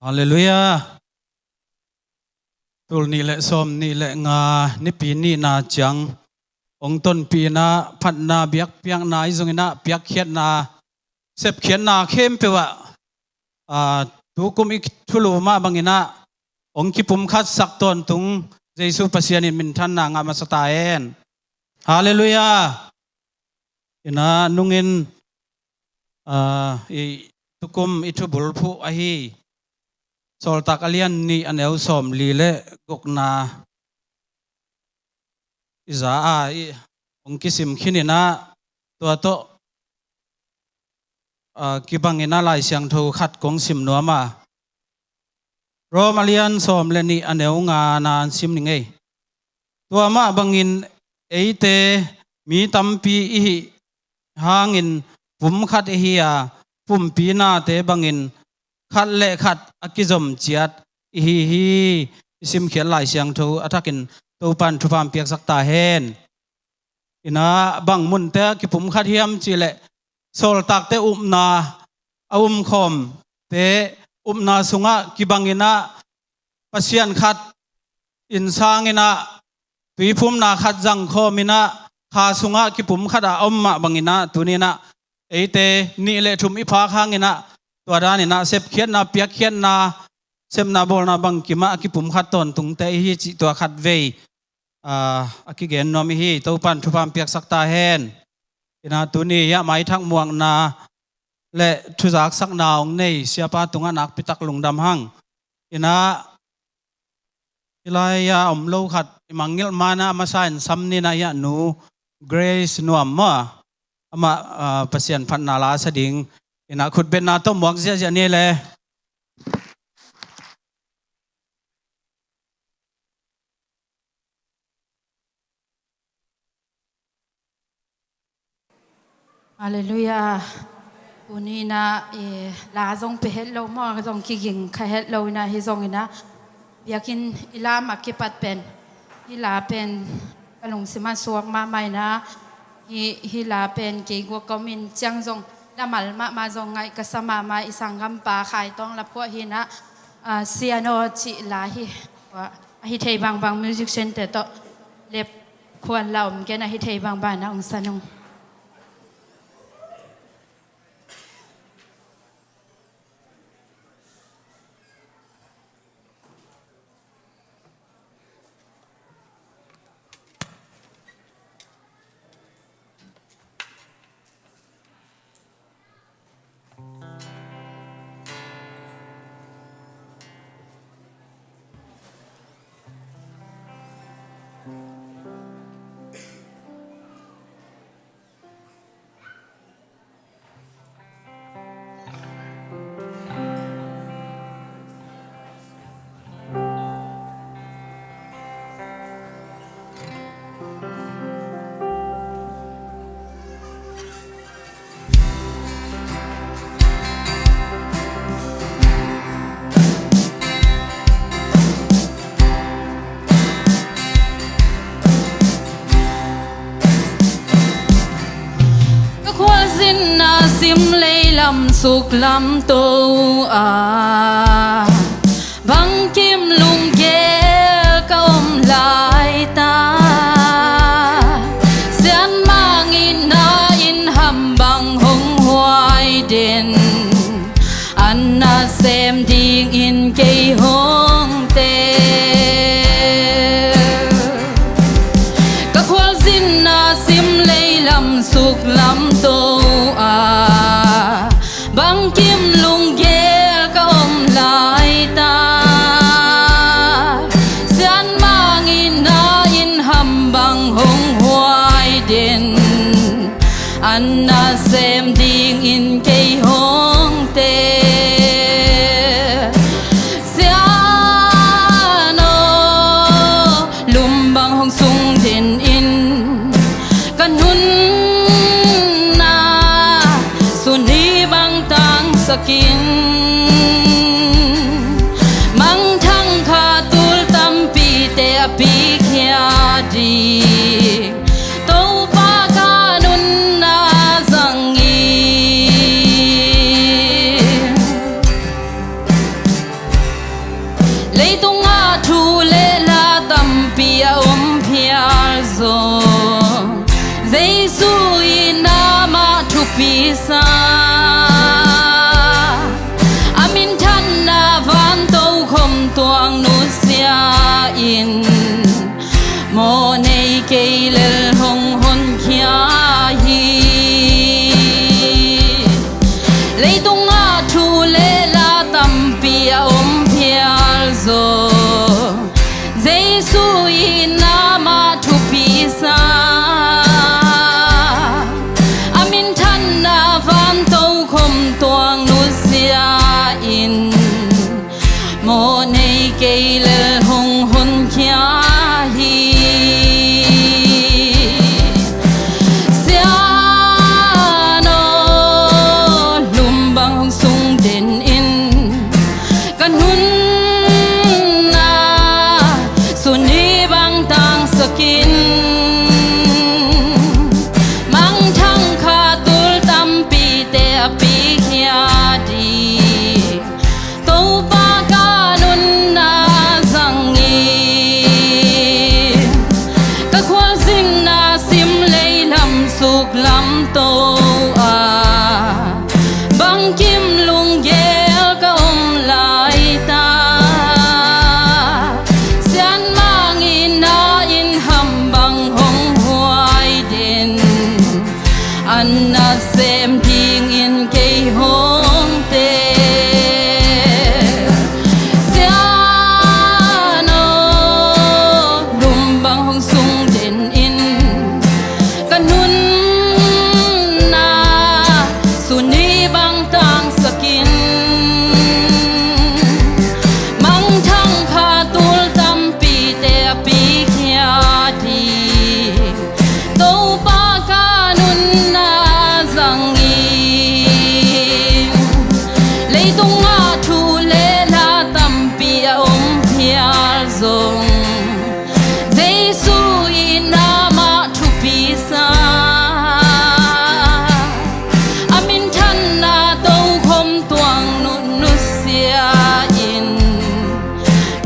Halleluiah. Tul nih le sawm nih le nga nipi nihna ciang hong tonpih in ah, phatna biakpiakna ahi zongin ah, piakkhiatna, sepkhiatna khempeuh ah, aa, tukum i thulu mah bangin ah hong kipumkhatsak tawntung Jesu Pasian in minthanna ngah masa ta hen. Halleluiah. In ah nungin, aa, i tukum i thubulphuh ahi Sawltak a lian nih a neu sawmli le gukna i za a i hong kisim khin in ah, tua tawh, aa, kibang in ah Lai Siangtho khat kong sim nuam a, Rom a lian sawm le nih a neu ngana sim ning ei. Tua mah bangin eite mi tampi i hih hangin pum khat i hi a, pumpi nate bangin khat le khat a kizom ciat i hi hi. I simkhiat Lai Siangtho a thakin Topan thupha piaksak ta hen. In ah bang munte a kipum khat hiam cih leh, sawltakte upna a umkhawmte upna sungah kibang in ah Pasian khat innsang in ah, tuiphumna khat zangkhawm in ah, kha sungah kipum khat a om mah bang in ah, tuni in ah eite nih le thum i phak hang in ah, tua dan in ah sepkhiatna, piakkhiatna, sepna bawlna bangkim ah a kipum khat tawntungte i hi cih tua khat vei, aa, a kigen nuam i hi. Topan thupha piaksak ta hen. In ah tuni hiah maithak muakna le thuzaksakna hong nei siapa tungah nakpitak lungdam hang. In ah hih lai-ah om lo khat i mangngilh man ah a masa in sam ni in ah, hiah Nu Grace Nuam maw, amah, aa, Pasian phatna la sa ding. In ah khutbetna tawh muak ziahziah ni le. Halleluiah. Tuni in ah, eh, la zong pia het lo maw, zong kiging kha het lo in ah, hi zong in ah, biakinn i lam a kipat pen, hih la pen ka lungsim ah suak mahmah in ah, hih, hih la pen kei guak ka om in ciang zong lamal mahmah zong ngaih ka sa mahmah, i sanggampa Khai Tawng la phuah hi in ah, ah, Sian Aw cih la hi. Tua a hi thei bangbang musician-te tawh lep khuan la om ken, a hi thei bangbang na hong sa nung. Ka khualzinna sim leilam suklam to a, bangkim lunggel ka om lai ta. Sianmang in na in ham bang hong huai den, an na sem dingin kei hong tel. Ka khualzinna sim leilam suklam to a, bangkim lunggel ka om lai ta. Sianmang in na in ham bang hong huai den, an na sem dingin kei hong tel. Sian Aw, lum bang hong sung den in, ka nunna suni bang tangsak in, mangthang kha tul tampite a pikhia ding, Topa ka nunna zang in. Leitungah thu le la tampi a om phial zong, Jesu in amah thupi sa. A minthanna van tokhom tuang nusia in, mawhnei kei lel hong honkhia hi. Leitungah Suklam to a bangkim lunggel ka om lai ta. Sianmang in a inn ham bang hong huai den, an nasem dingin kei hong te. Sian aw, lum bang hong sung den in, ka nunna suni bang tangsakin, mangthang pha tul tampite a pikhia ding Topa ka nunna zangin, leitungah thu le la tampi a om phial zong, Jesu in amah thupi sa. A minthanna tokhom tuang nutnusia in,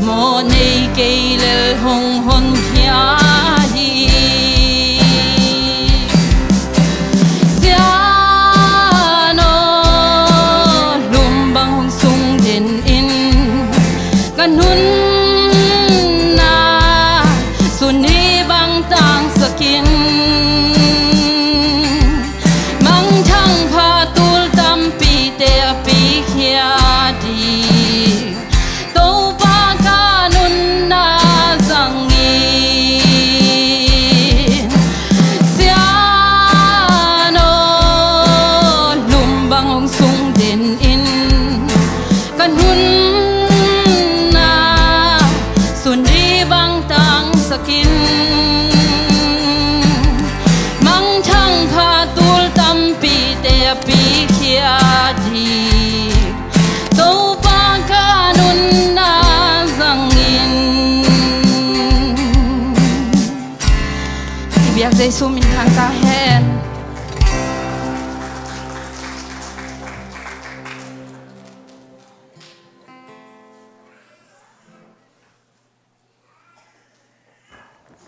mawh nei kei lel hong honkhia hi. Sian aw, lum bang hong sung den in, ka nunna suni bang tangsakin, mangthang pha tul tampite a pikhia ding Topa ka nunna zangin. Sian aw, lum bang hong sung den in, ka nunna suni bang tangsakin, mangthang pha tul tampite a pikhia ding Topa ka nunna zangin. I biak Jesu min thang ta hen.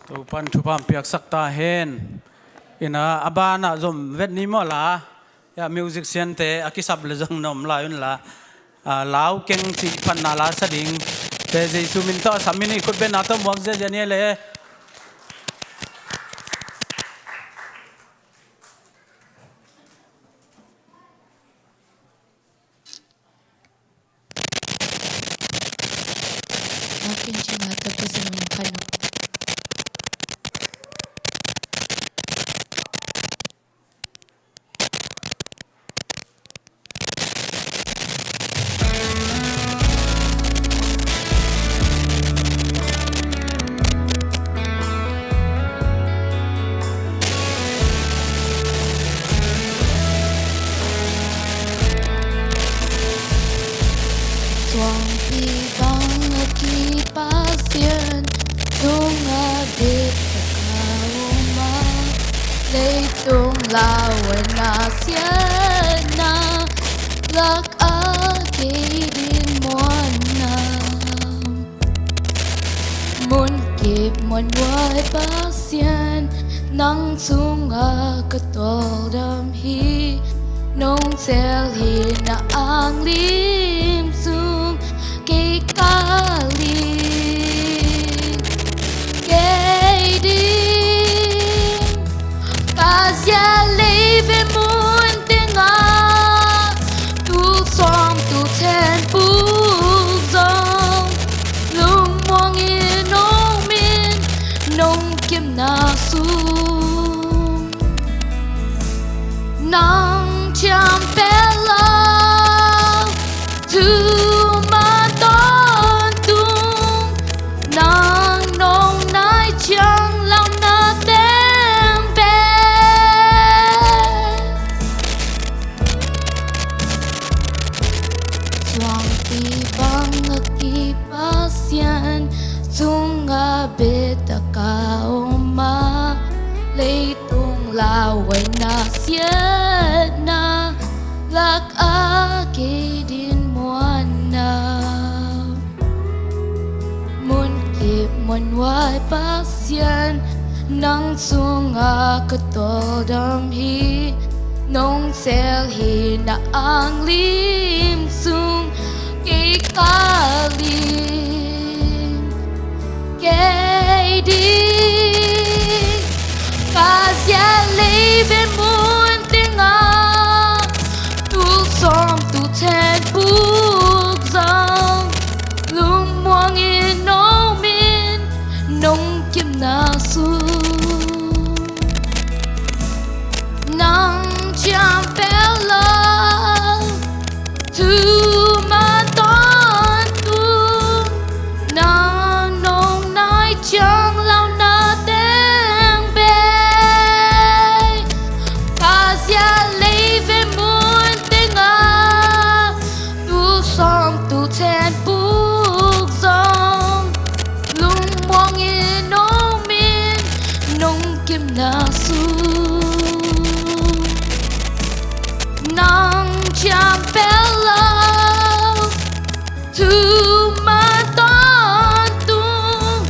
Topan thupha piaksak ta hen. Ina a banah zom vet ni maw la. Ya, music siante a kisap le zong na om lai un la. A, lau keng cih phatna la sa ding. Te Jesu min tawh a sam in i khut beng na tawh muak ziazia ni le. Suangpi bang a kipak Pasian tungah biatak a om a, leitung lauhuaina siatna lakah kei dinmun a, munkip munhuai Pasian, nang tungah ka tawldam hi. Nong cel hi na anglim sung kei ka lim, kei dim ka zia lei ve mun tengah, tul sawm tul then puk zong, lungmuang in om in nong kepna sung, nang thiam pek lo thuman tawntung, nang nong nai ciang lamna teng bek. Suangpi bang a kipak Pasian tungah biatak a om a, leitung lauhuaina siatna lakah kei dinmun a, munkip munhuai Pasian, Nang sungah ka tawldam hi, nong sel hi na anglim sung kei ka lim kei ding. Ka zia lei ve mun tengah tul sawm tul then buk zong lungmuang in nong min nong kimna sung nang ciam pel lo. Thuman tawntung nang nong nai ciang lo na teng bei. Ka zia lei ve mun tengah tul sawm tul then buk zong lungmuang in nong min nong kimna sung nang ciam pel lo. Thuman tawntung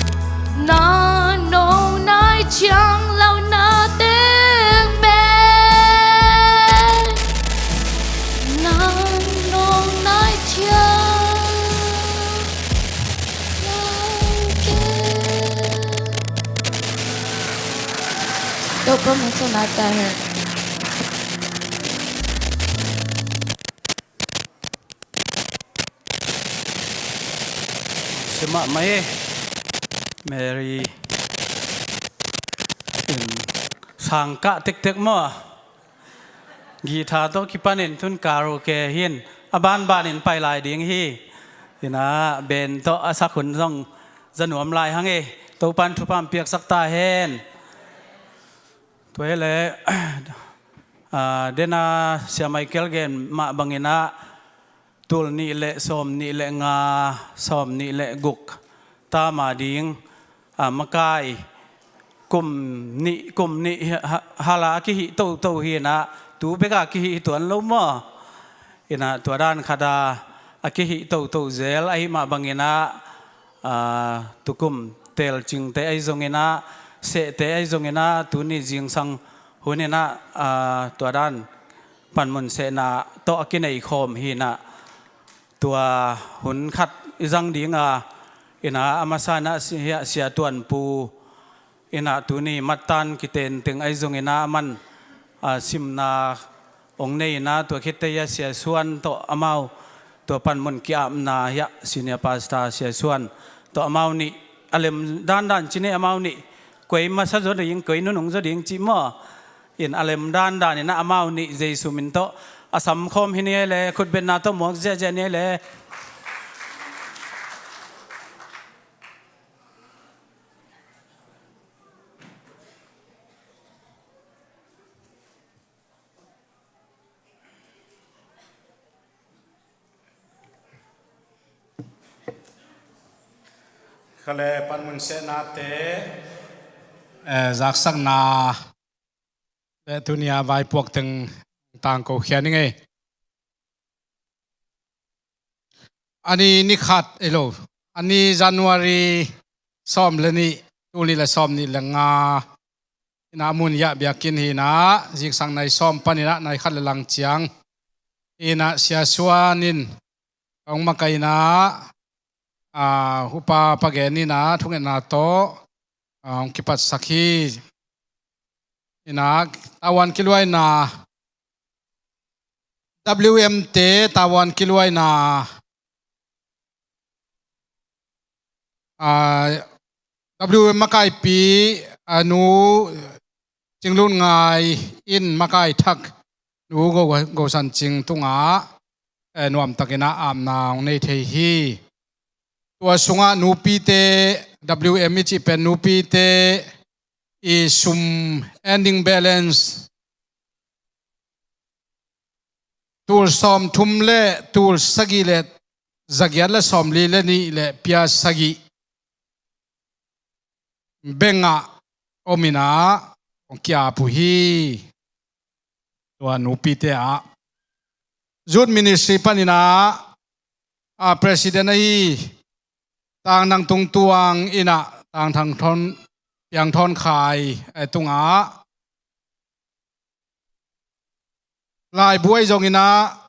nang nong nai ciang lo na teng bei. Nang nong nai ciang lo kei. Topa min thang na ta hen. Sia mahmah e. Mary in sang kah tektek maw? Guitar tawh kipanin tun karaoke hi in a banbanin pai lai ding hi. Ina band tawh a sak hun zong za nuam lai hang e. Topan thupha piaksak ta hen. Tua hi leh, ah, dena Sia Michael gen mah bangin ah tul nih le sawm nih le nga, sawm nih le guk tam a ding, ah, makai kum nih, kum nih ha-, ha-, hala a kihih toto hi in ah, tu bek a kihih tuan lo maw? In ah tua dan khat a a kihih toto zel ahih mah bangin ah, ah, tukum telcingte ahi zongin ah, sehte ahi zongin ah, tuni zingsang hun in ah, ah, tua dan panmun sehna tawh a kinei khawm hi in ah, tua hun khat i zang ding a, in ah a masa in ah Sia, Sia Tuan Pu in ah tuni mattan kitenteng ahi zongin ah aman, ah, simna hong nei in ah, tua khit teh a Sia Suan tawh amau tua panmun ki-apna hi a, Senior Pastor Sia Suan tawh amau nih a lem dandan ci ni, amau nih koi masa zaw ding, koi nunung zaw ding ci maw? In a lem dandan in ah amau nih Jesu min tawh a samkhawm hi ni ei le, khutbetna tawh muak ziahziah ni ei le. Kha le panmun sehnate, eh, zaksakna le tunia vaipuak teng tangko khia ning ei. A ni ni khat ei lo. A ni January sawm le nih, tul nih le sawm nih le nga. In ah mun ah biakinn hi in ah, zingsang nai sawm panin ah nai khat le lang ciang in ah Sia Suan in hong makaihna, ah, upa pagen in ah thungetna tawh, ah, hong kipatsak hi. In ah tavuan kiluaina, W M te tavuan kiluaina, ah, W M makaipi, ah, Nu Cing Lun Ngai in makai thak Nu Go, Go San Cing tungah, eh, nuamtakin ah apna hong nei thei hi. Tua sungah nupite, W M i cih pen nupite i sum, ending balance tul sawmthum le tul sagih le zagiat le sawmli le nih le pia sagih bengah om in ah hong ki-ap uh hi. Tua nupite ah Youth Ministry panin ah, ah, President ahi Tang Nang Tung Tuang in ah, Tang Thang Thon Piangthawn Khai, eh, tungah laibu ahi zongin ah,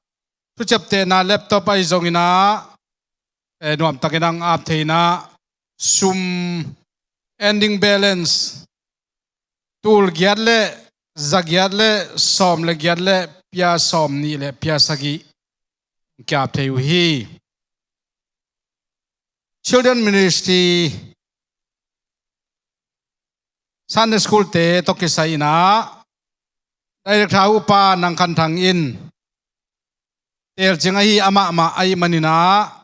thuciaptehna laptop ahi zongin ah, eh, nuamtakin ang ap thei in ah, sum, ending balance, tul giat le za giat le sawm le giat le pia sawm nih le pia sagih kiap thei uh hi. Children Ministry, Sunday School te tawh kisai in ah, Director Upa Nang Khan Thang in teelcing ahi, amah mah ahih manin ah,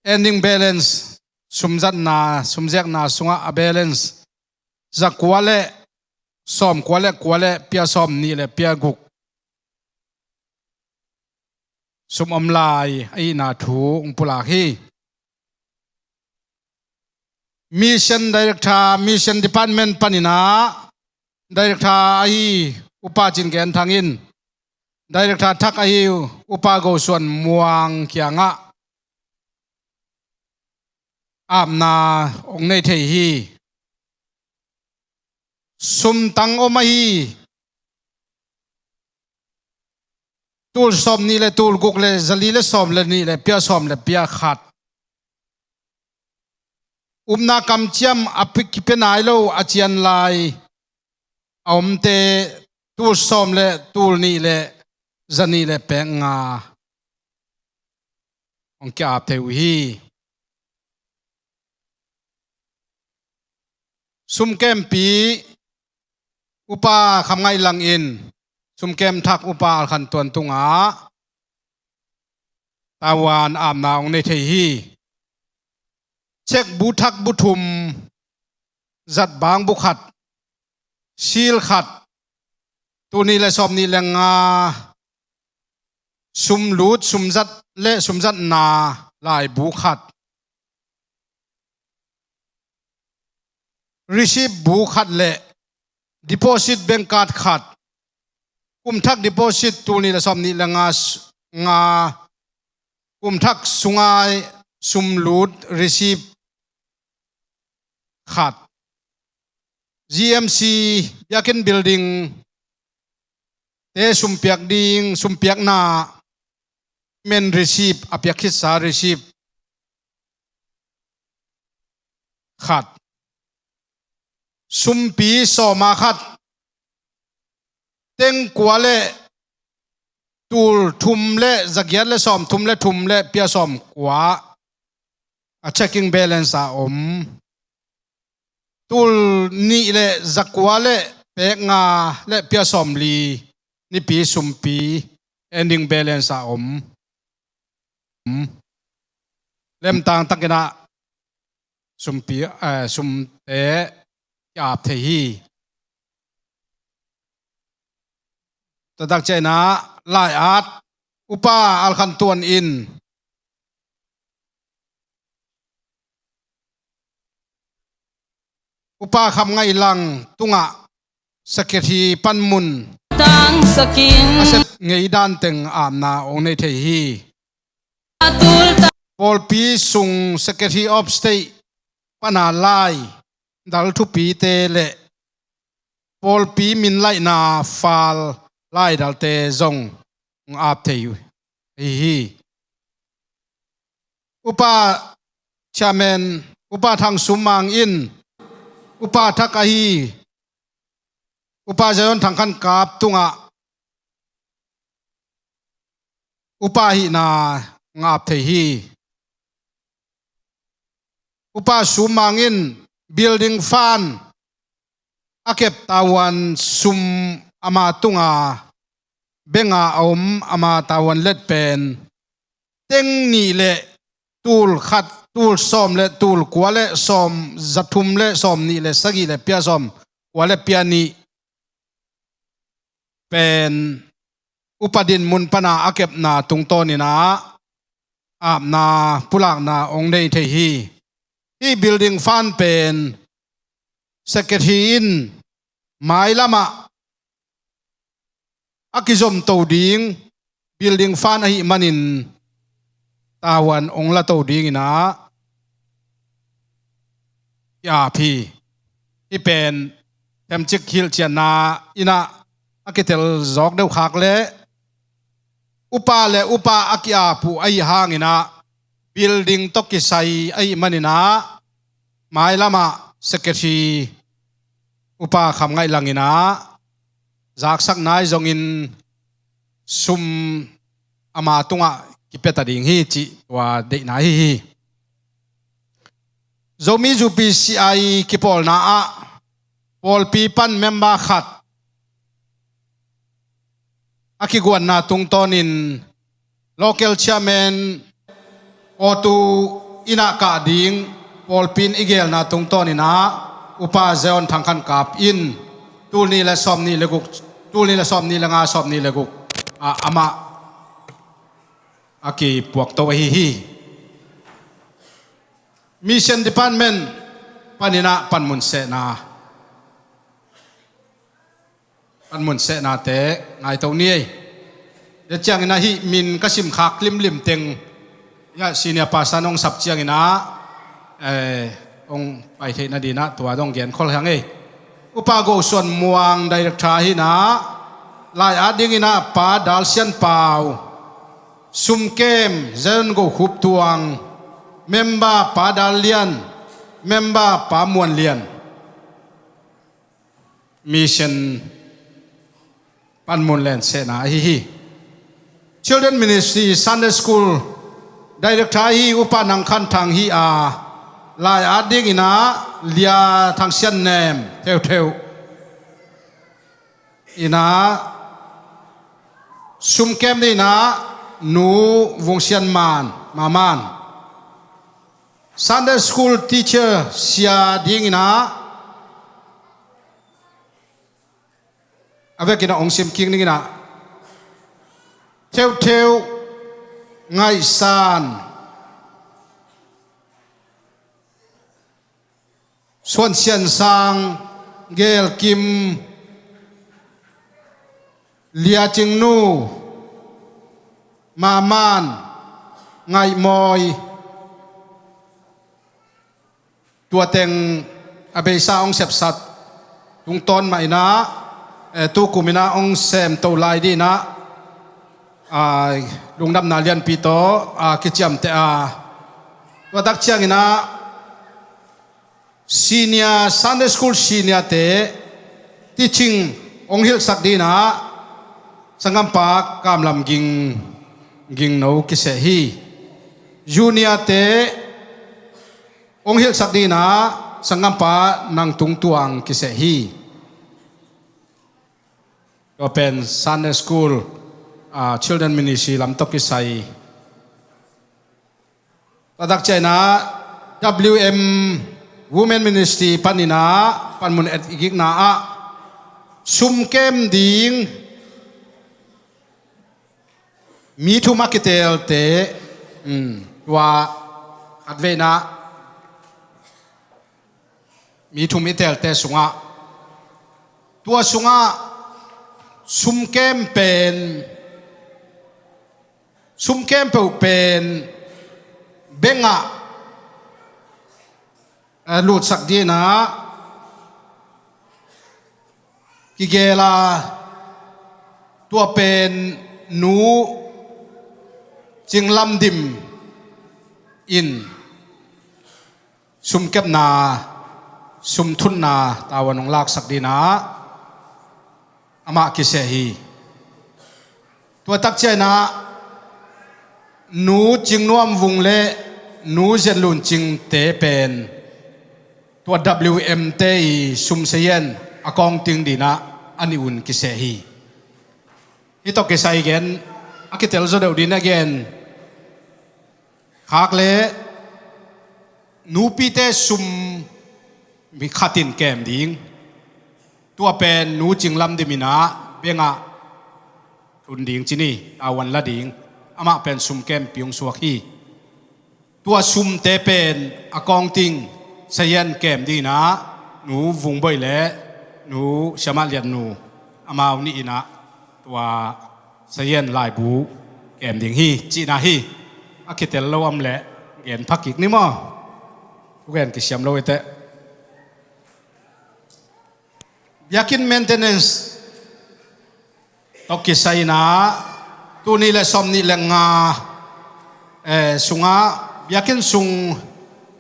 ending balance, sumzatna, sumzekna sungah a balance za kua le sawm kua le kua le pia sawm nih le pia guk sum om lai ahihna thu hong pulak hi. Mission Director, Mission Department panin ah Director ahi Upa Cin Gen Thang in, Director thak ahi Upa Go Suan Muang kiangah apna hong nei thei hi. Sumtang om ahi, tul sawm nih le tul guk le za li le sawm le nih le pia sawm le pia khat. Upna kamciam a pi-, kipia nai lo a cian lai a omte tul sawm le tul nih le za nih le pek nga hong kiap thei uh hi. Sumkempi Upa Kham Ngaih Lang in sumkem thak Upa Al Khan Tuan tungah tavuan apna hong nei thei hi. Cheque bu thak bu thum, zat bang bu khat, seal khat, tul nih le sawm nih le nga sum lut, sum zat le sum zatna laibu khat, receipt bu khat le deposit bank card khat, kum thak deposit tul nih le sawm nih le nga s-, nga, kum thak sungai sum lut receipt khat, G M C biakinn building te sumpiak ding, sumpiakna men receipt, a piak khitsa receipt khat, sumpi sawma khat, teng kua le tul thum le za giat le sawm thum le thum le pia sawm kua a checking balance a om, tul nih le za kua le pek nga le pia sawm li nipi sumpi ending balance a om. Lemtang takin ah sumpi, eh, sumte kiap thei hi. Taktak ciangin ah lai-at Upa Al Khan Tuan in Upa Kham Ngaih Lang tungah secretary panmun a sep ngei dan teng apna hong nei thei hi. Pawlpi sung Secretary of State pana lai dal thupite le pawlpi min laihna file laidalte zong hong ap thei uh hi. Upa Chairman, Upa Thang Sum Mang in upa thak ahi Upa Zion Thang Khan Kap tungah upa hihna hong ap thei hi. Upa Sum Mang in building fund a kep tavuan sum ama tunga benga a om ama tavuan let pen teng nih le tul khat, tul sawm le tul kua le sawm za thum le sawm nih le sagih le pia sawm kua le pia nih pen upa dinmun pana a kepna tungtawnin ah apna pulakna hong nei thei hi. Hih building fund pen secretary in mailamah a kizomto ding building fund ahih manin tavuan hong lato dingin ah i ap hi. Hih pen themcik hilhcianna in ah a kitel zawk deuh khak leh upa le upa a ki-ap uh ahih hangin ah building tawh kisai ahih manin ah mailam ah secretary Upa Kham Ngaih Lang in ah zaksak nai zongin sum ama tungah kipia ta ding hi cih tua deihna ahi hi. Zomi UPCI kipawlna ah pawlpi pan member khat a kiguanna tungtawnin local chairman awtu in ah kah ding pawlpi in i geelna tungtawnin ah Upa Zion Thang Khan Kap in tul nih le sawmnih le guk, tul nih le sawmnih le nga, sawmnih le guk ah amah a kipuakto ahi hi. Mission Department panin ah panmun sehna, panmun sehnate ngaito ni ei. Tua ciangin ah hih min ka simkhak limlim teng, ya, senior pastor in hong sap ciangin ah, eh, hong pai theih nadingin ah tua dong genkhol hi hang ei. Upa Go Suan Muang director hi in ah, lai-at dingin ah Pa Dal Sian Pau, sumkem Zion Go Khup Tuang, member Pa Dal Lian, member Pa Muan Lian. Mission panmun len sehna ahi hi. Children Ministry, Sunday School director ahi Upa Nang Khan Thang hi a, lai-at dingin ah Lia Thang Sian Nem, Theutheu in ah, sumkem dingin ah Nu Vung Sian Man, Maman. Sunday School teacher sia dingin ah a vekin ah hong simkik ning in ah, Theutheu Ngaih San, Suan Sian Sang, Gel Kim, Lia Cing Nu, Maman, Ngaih Mawi, tua teng a beisa hong sepsat tungtawn mah in ah, eh, tukum in ah hong semto lai dingin ah, ah, lungdamna lianpi tawh, ah, kiciamteh a, tua tak ciangin ah senior, Sunday School senior te teaching hong hilhsak dingin ah sanggampa Kam Lam Ging, Ging No kiseh hi. Junior te hong hilhsak dingin ah sanggampa Nang Tung Tuang kiseh hi. Tua pen Sunday School, ah, Children Ministry lam tawh kisai. Tua tak ciangin ah W M Women Ministry panin ah panmun et i gikna ah sumkem ding mi thum a kiteelte, um, tua khatvei in ah mi thum i teelte sungah, tua sungah sumkem pen, sumkem peuh pen bank ah, eh, lutsak dingin ah kigel a, tua pen Nu Cing Lam Dim in sumkepna, sumthunna tavuan hong laksak dingin ah amah kiseh hi. Tua tak ciangin ah Nu Cing Nuam Vung le Nu Zen Lun Cing te pen tua W M te i sum sayen a kawng ting dingin ah a nih un kiseh hi. Hih tawh kisai gen a kitel zaw deuh dingin a gen khak leh nupite sum mi khat in kem ding. Tua pen Nu Cing Lam Dim in ah bank ah tun ding ci ni, tavuan la ding. Amah pen sumkempi hong suak hi. Tua sumte pen a kawng ting sayen kem dingin ah Nu Vung Bawi le Nu Siamah Lian Nu, amau nih in ah tua sayen laibu kem ding hi cihna hi. A kitel lo om leh gen phakik ni maw? Thugen kisiam lo i teh. Biakinn maintenance tawh kisai in ah, tul nih le sawmnih le nga, eh, sungah biakinn sung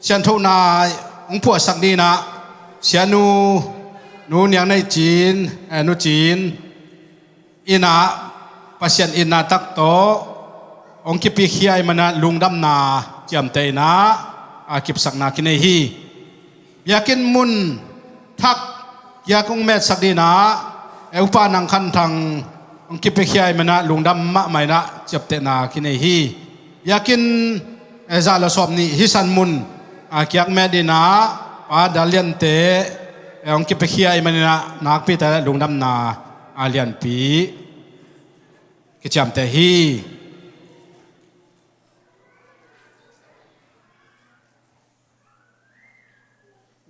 sianthona hong phuahsak dingin ah, sianu Nu Niang Nei Cin, eh, Nu Cin in ah, Pasian itna tak tawh hong kipiakhia ahih manin ah lungdamna ciamteh in ah, a kipsakna kinei hi. Biakinn mun thak kiak hong metsak dingin ah, eh, Upa Nang Khan Thang hong kipiakhia ahih manin ah lungdam mahmah in ah ciaptehna kinei hi. Biakinn, eh, za le sawmnih hih san mun, ah, kiak met dingin ah Pa Dal Liante, eh, hong kipiakhia ahih manin ah nakpi tak lungdamna, ah, lianpi kiciamteh hi.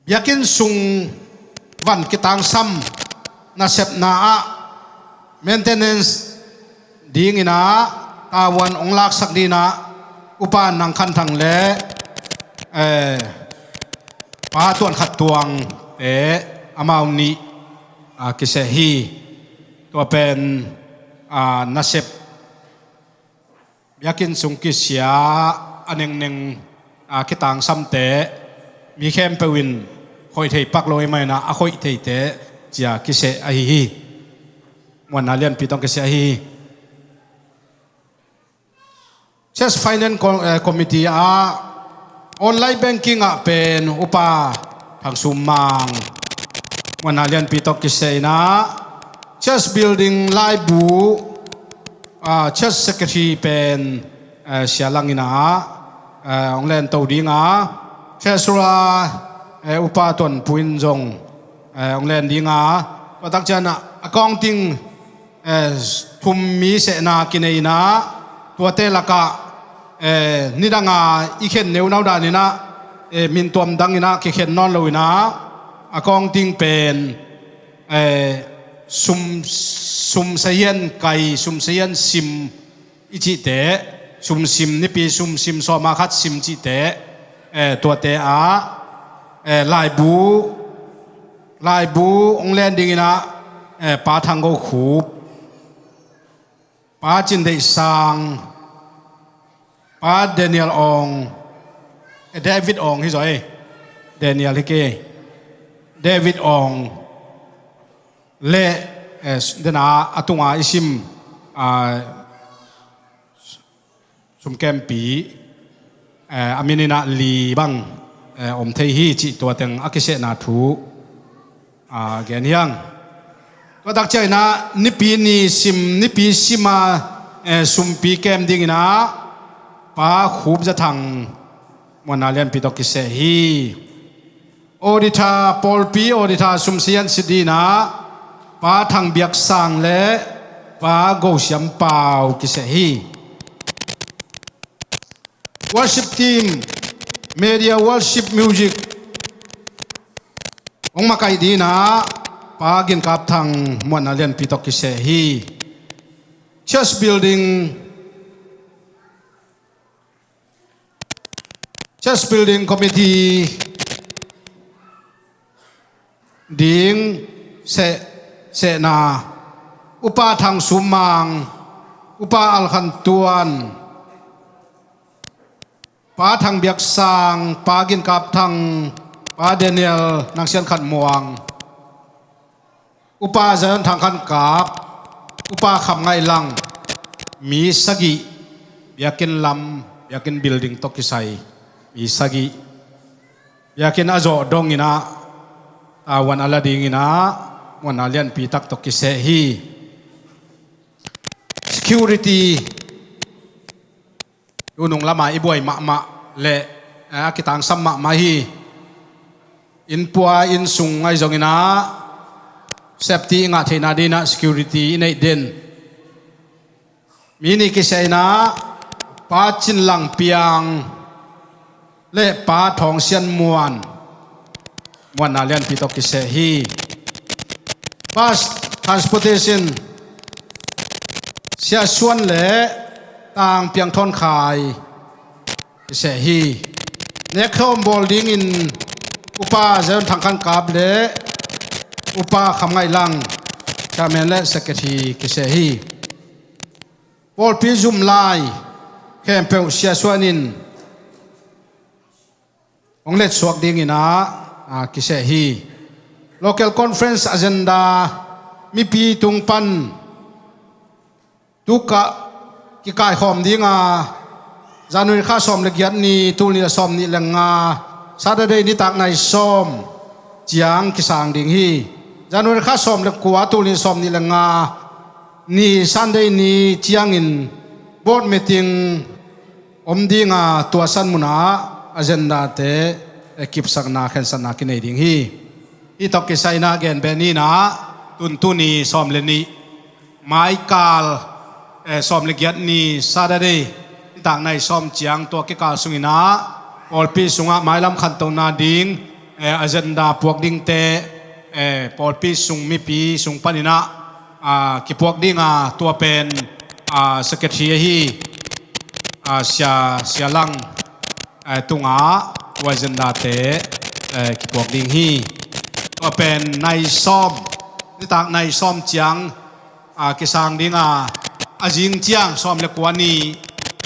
Biakinn sung van kitangsam nasepna ah maintenance dingin ah tavuan hong laksak dingin ah Upa Nang Khan Thang le, eh, Pa Tuan Khat Tuangte amau nih, ah, kiseh hi. Tua pen, ah, nasep biakinn sung kisia a nengneng, a kitangsamte mi khempeuh in khoih thei pak lo ahih manin ah a khoih theite cia kiseh ahi hi. Muanna lianpi tawh kiseh ahi hi. Church Finance Co-, eh, Committee ah online banking ah pen Upa Thang Sum Mang, muanna lianpi tawh kiseh in ah, church building laibu, ah, church secretary pen, eh, Sia Lang in ah, eh, hong len to ding a, treasurer, eh, Upa Tuan Pu in zong, eh, hong len ding a, tua tak ciangin ah accounting, eh, thum mi sehna kinei in ah, tuate lakah, eh, nidang a i khen neunau dan in ah, eh, mintuam dang in ah kikhen nawn lo in ah, accounting pen, eh, sum, sum sahian kai, sum sahian sim i cihte, sum sim nipi, sum sim sawma khat sim cihte, eh, tuate ah, eh, laibu, laibu hong len ding in ah, eh, Pa Thang Go Khup, Pa Cin Deih Sang, Pa Daniel Aung, eh, David Aung hi zaw ei, Daniel hi kei, David Aung le, eh, dena a tunga i sim, ah, sumkempi, eh, a min in ah li bang, eh, om thei hi cih tua teng a kisehna thu, ah, gen hi hang. Tua tak ciangin ah nipi ni sim, nipi sim a, eh, sumpi kem ding in ah Pa Khup Za Thang, muanna lianpi tawh kiseh hi. Auditor, pawlpi auditor sum sahian sit ding in ah Pa Thang Biak Sang le Pa Go Siam Pau kiseh hi. Worship team, media, worship, music hong makaih ding in ah Pa Gin Kap Thang, muanna lianpi tawh kiseh hi. Church building, Church Building Committee ding seh, sehna, Upa Thang Sum Mang, Upa Al Khan Tuan, Pa Thang Biak Sang, Pa Gin Kap Thang, Pa Daniel Nang Sian Khan Muang, Upa Zion Thang Khan Kap, Upa Kham Ngaih Lang, mi sagih, biakinn lam, biakinn building tawh kisai mi sagih, biakinn a zawh dong in ah, tavuan a la ding in ah, muanna lianpi tak tawh kiseh hi. Security, tunung lam a i buai mahmah le, eh, a kitangsam mahmah hi. Inn pua, inn sung ahi zongin ah, safety i ngah theihna ding in ah security i neih den. Mi nih kiseh in ah, Pa Cin Lang Piang le Pa Thawng Sian Muan, muanna lianpi tawh kiseh hi. Bus transportation, Sia Suan le Tang Piang Thawn Khai kiseh hi. Nekkhawm bawl dingin Upa Zion Thang Khan Kap le Upa Kham Ngaih Lang, chairman le secretary kiseh hi. Pawlpi zum lai khempeuh siasuan in hong letsuak dingin ah, a, kiseh hi. Local conference agenda mipi tung pan tu kah kikaikhawm ding a, January kha sawm le giat ni, tul nih le sawm nih le nga, Saturday nitak nai sawm ciang kisang ding hi. January kha sawm le kua, tul nih sawm nih le nga ni, Sunday ni ciangin board meeting om ding a, tua san munah agenda te, eh, kipsakna, khensatna kinei ding hi. Hih tawh kisai-in ah gen beh ni in ah, tun tuni sawm le nih maikal, eh, sawm le giat ni Saturday nitak nai sawm ciang, tua kikal sungin ah pawlpi sungah mailam khantohna ding, eh, agenda puak dingte, eh, pawlpi sung mipi sung panin ah, ah, kipuak ding a, tua pen, ah, secretary ahi, ah, Sia, Sia Lang, eh, tungah tua agenda te, eh, kipuak ding hi. Tua pen nai sawm, nitak nai sawm ciang, ah, kisang ding a, a zing ciang sawm le kua ni,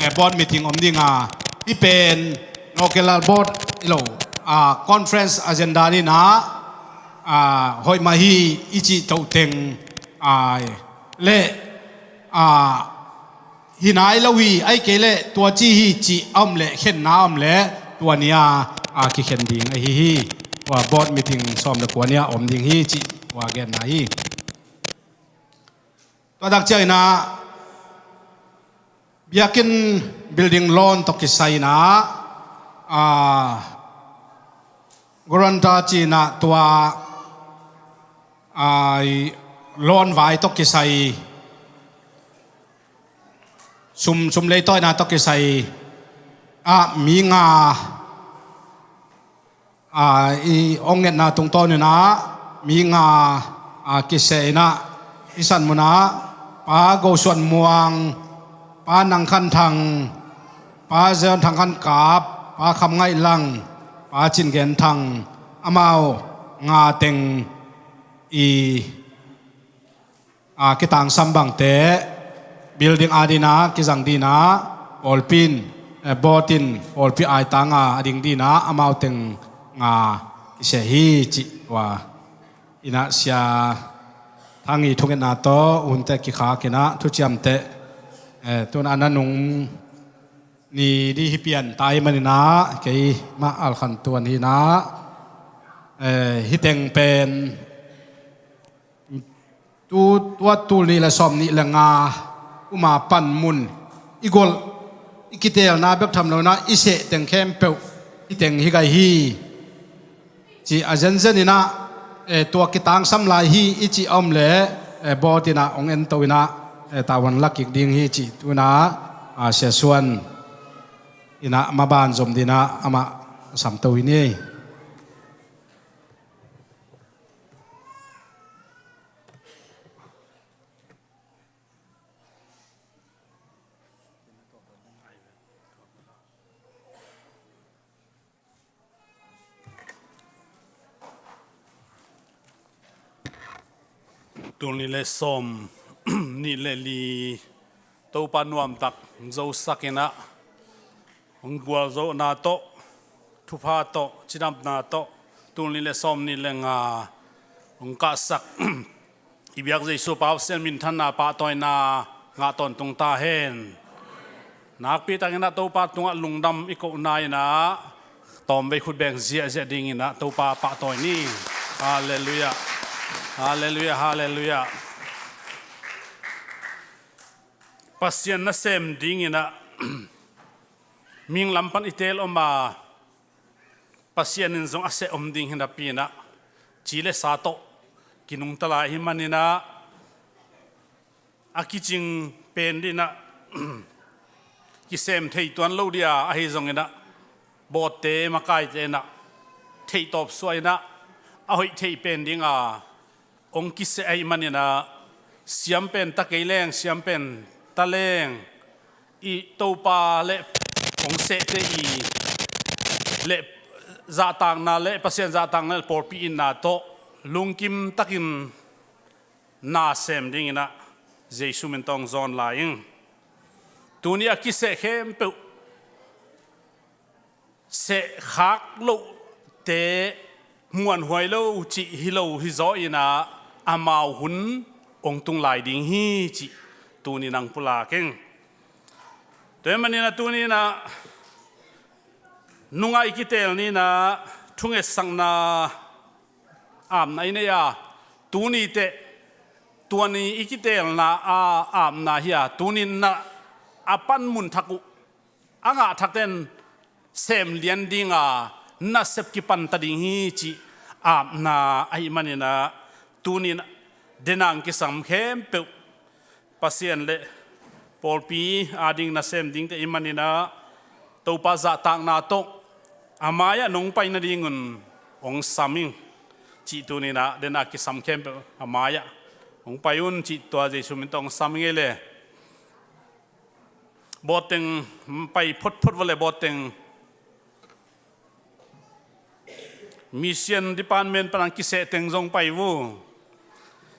eh, board meeting om ding a, hih pen local board hi lo, ah, conference agenda ni in ah, ah, hoih mah hi i cih toh teng, ah, le, ah, hi nai lo hi, ahih kei leh tua ci hi cih a om leh, khenna a om leh, tua ni a, a, kikhen ding ahi hi. Tua board meeting sawm le kua ni a om ding hi cih tua genna hi. Tua tak ciangin ah biakinn building loan tawh kisai-in ah, a, guarantor ci-in ah tua, a, loan vai tawh kisai, sum, sum leitawina tawh kisai ah mi nga, a, i hong ngetna tungtawnin ah mi nga, a, kiseh in ah, hih san munah Pa Go Suan Muang, Pa Nang Khan Thang, Pa Zion Thang Khan Kap, Pa Kham Ngaih Lang, Pa Cin Gen Thang, amau nga teng i, a, kitangsam bangte building adingin ah kizang dingin ah, pawlpi in, eh, board in pawlpi aitang a, a ding dingin ah amau teng nga kiseh hi cih tua in ah, Sia Thang i thungetna tawh hunte kikhak in ah thuciamte, eh, tun a na nung ni ding hi pian ta ahih manin ah keimah Al Khan Tuan hi in ah, eh, hih teng pen tu, tua tul nih le sawm nih le nga kum a pan mun i golh, i kiteelna bek tham lo in ah i seh teng khempeuh hih teng hi gai hi cih a zenzen in ah, eh, tua kitangsam lai hi i cih a om leh, eh, board in ah hong ento in ah, eh, tavuan la kik ding hi cih tu in ah, a, Sia Suan in ah maban zom dingin ah amah samto hi ni. Tul nih le sawm nih le li Topa nuamtak zosak in ah, hong gualzawhna tawh, thupha tawh, cidamna tawh, tul nih le sawm nih le nga hong kahsak i biak Jesu Pasian minthanna pahtawina ngah tawntung ta hen. Nakpi takin ah Topa tungah lungdam i kohna in ah tawmvei khut beng ziahziah dingin ah Topa pahtawi ni. Halleluiah. Halleluiah, halleluiah. Pasian nasem dingin ah mihing lam pan i teel om a, Pasian in zong a seh om ding hi napi in ah, ci le sa tawh kinungta lai ahih manin ah, a kicing pen dingin ah kisem thei tuan lo ding a, ahi zongin ah bawtte, makaite in ah theih tawp suah in ah, a hoih theih pen ding a hong kiseh ahih manin ah, siam pen ta kei leng, siam pen ta leng, i Topa le hong sehte i le zahtakna le Pasian zahtakna le pawlpi itna tawh Lungkim takin na sem dingin ah Jesu min tawh zawn lai ing. Tuni a kiseh khempeuh sehkhak lohte muanhuai lo cih hi lo hi zaw in ah amau hun hong tung lai ding hi cih tuni nang pulak ing. Tua ahih manin ah tuni in ah nungah i kiteel ni in ah thungetsakna apna i nei a, tuni teh tua ni i kiteelna a apna hi a, tuni in ah a panmun thak uh a ngah thakten sem lian ding a, nasep kipan ta ding hi cih apna ahih manin ah tuni in ah den a kisam khempeuh Pasian le pawlpi ading nasem dingte ahih manin ah Topa zahtakna tawh a mai-ah nong pai nadingun hong sam ing cih tuni in ah den a kisam khempeuh a mai-ah hong pai un cih tua Jesu min tawh hong sam ing ei le. Bawtteng pai photphot vawleh bawtteng Mission Department pan a kiseh teng zong pai vua.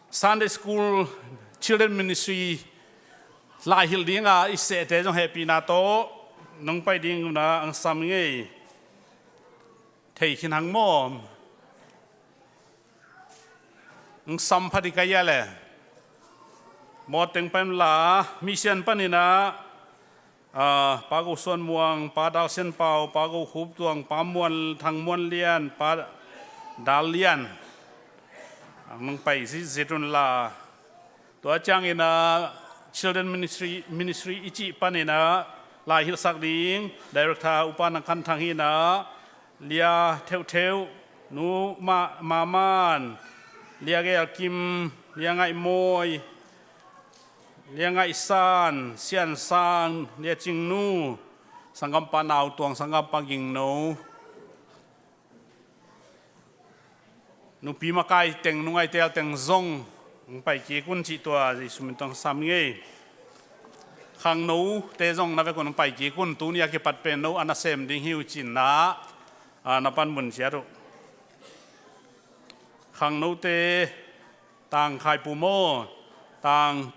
Sunday School, Children Ministry lai hilh ding a i sehte zong hehpihna tawh nong pai ding un ah hong sam ing ei. Thei khin hang maw? Hong sam pha ding ka hia le. Bawtteng pai un la, mission panin ah, ah, Pa Go Suan Muang, Pa Dal Sian Pau, Pa Go Khup Tuang, Pa Muan, Thang Muan Lian, Pa Dal Lian, ah, nong pai zitzit un la. Tua ciangin ah Children Ministry, Ministry i cih panin ah lai hilhsak ding Director Upa Nang Khan Thang hi in ah, Lia Theuhtheuh, Nu Ma, Ma Man, Lia Gel Kim, Lia Ngaih Mawi, Lia Ngaih San, Sian Sang, Lia Cing Nu, sanggampa Nau Tuang, sanggampa Ging No, nupi makai teng, nu ngaih teel teng zong hong pai kik un cih tua Jesu min tawh hong sam ing ei. Khangnote zong na vekun hong pai kik un, tuni a kipat pen no a nasem ding hi uh cih in ah, ah, na panmun ciat uh. Khangnote Tang Khai Pu maw, Tang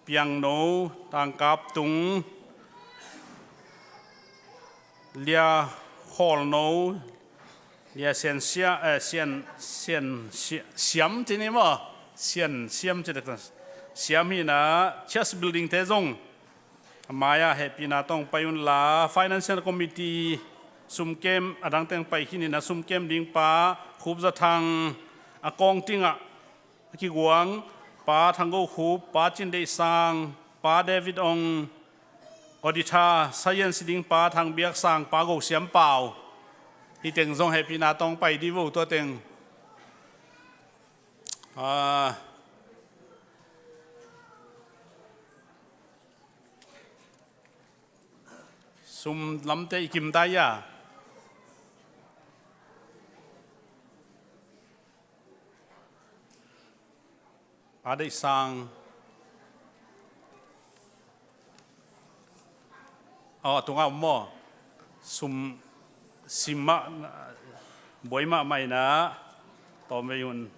Piang No, Tang Kap Tung, Lia Khawl No, Lia Sian Sia, eh, Sian, Sian Sia, Siam ci ni maw, Sian Siam ci dek, Siam hi in ah church building te zong a mai-ah hehpihna tawh hong pai un la, Financial Committee sumkem a dang teng pai khin in ah sumkem ding Pa Khup Za Thang, a kawng tingah a kiguang Pa Thang Go Khup, Pa Cin Deih Sang, Pa David Ong, Auditor, Science ding Pa Thang Biak Sang, Pa Go Siam Pau, hih teng zong hehpihna tawh hong pai dih vo tua teng. Ah, sum lamte i kim ta hia? Pa Deih Sang. Aw, a tungah om maw? Sum sim mah, buai mahmah in ah tawm vei un.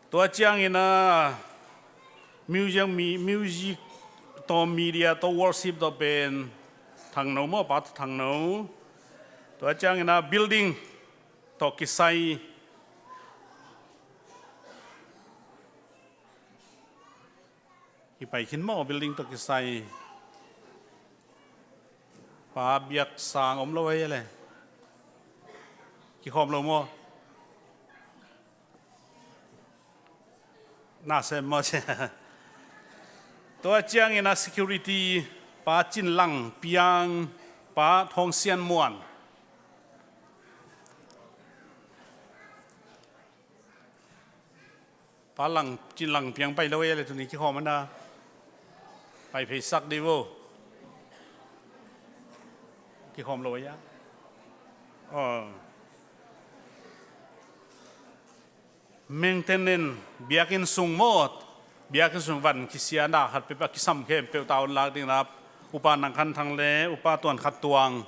Tua ciangin ah music, mi, music tawh, media tawh, worship tawh pen Thang No maw, Pa Thang No. Tua ciangin ah building tawh kisai kipai khin maw, building tawh kisai. Pa Biak Sang om lo hei le. Kikhawm lo maw? Na sem maw cia. Tua ciangin ah security, Pa Cin Lang Piang, Pa Thawng Sian Muan. Pa Lang, Cin Lang Piang pai lo ei le, tuni kikhawm a na. Pai pheisak dih vo. Kikhawm lo ei a. Aw. Maintenance, biakinn sung maw, biakinn sung van kisia na khat peuhpeuh a kisam khempeuh tavuan lak dingin ah Upa Nang Khan Thang le Upa Tuan Khat Tuang.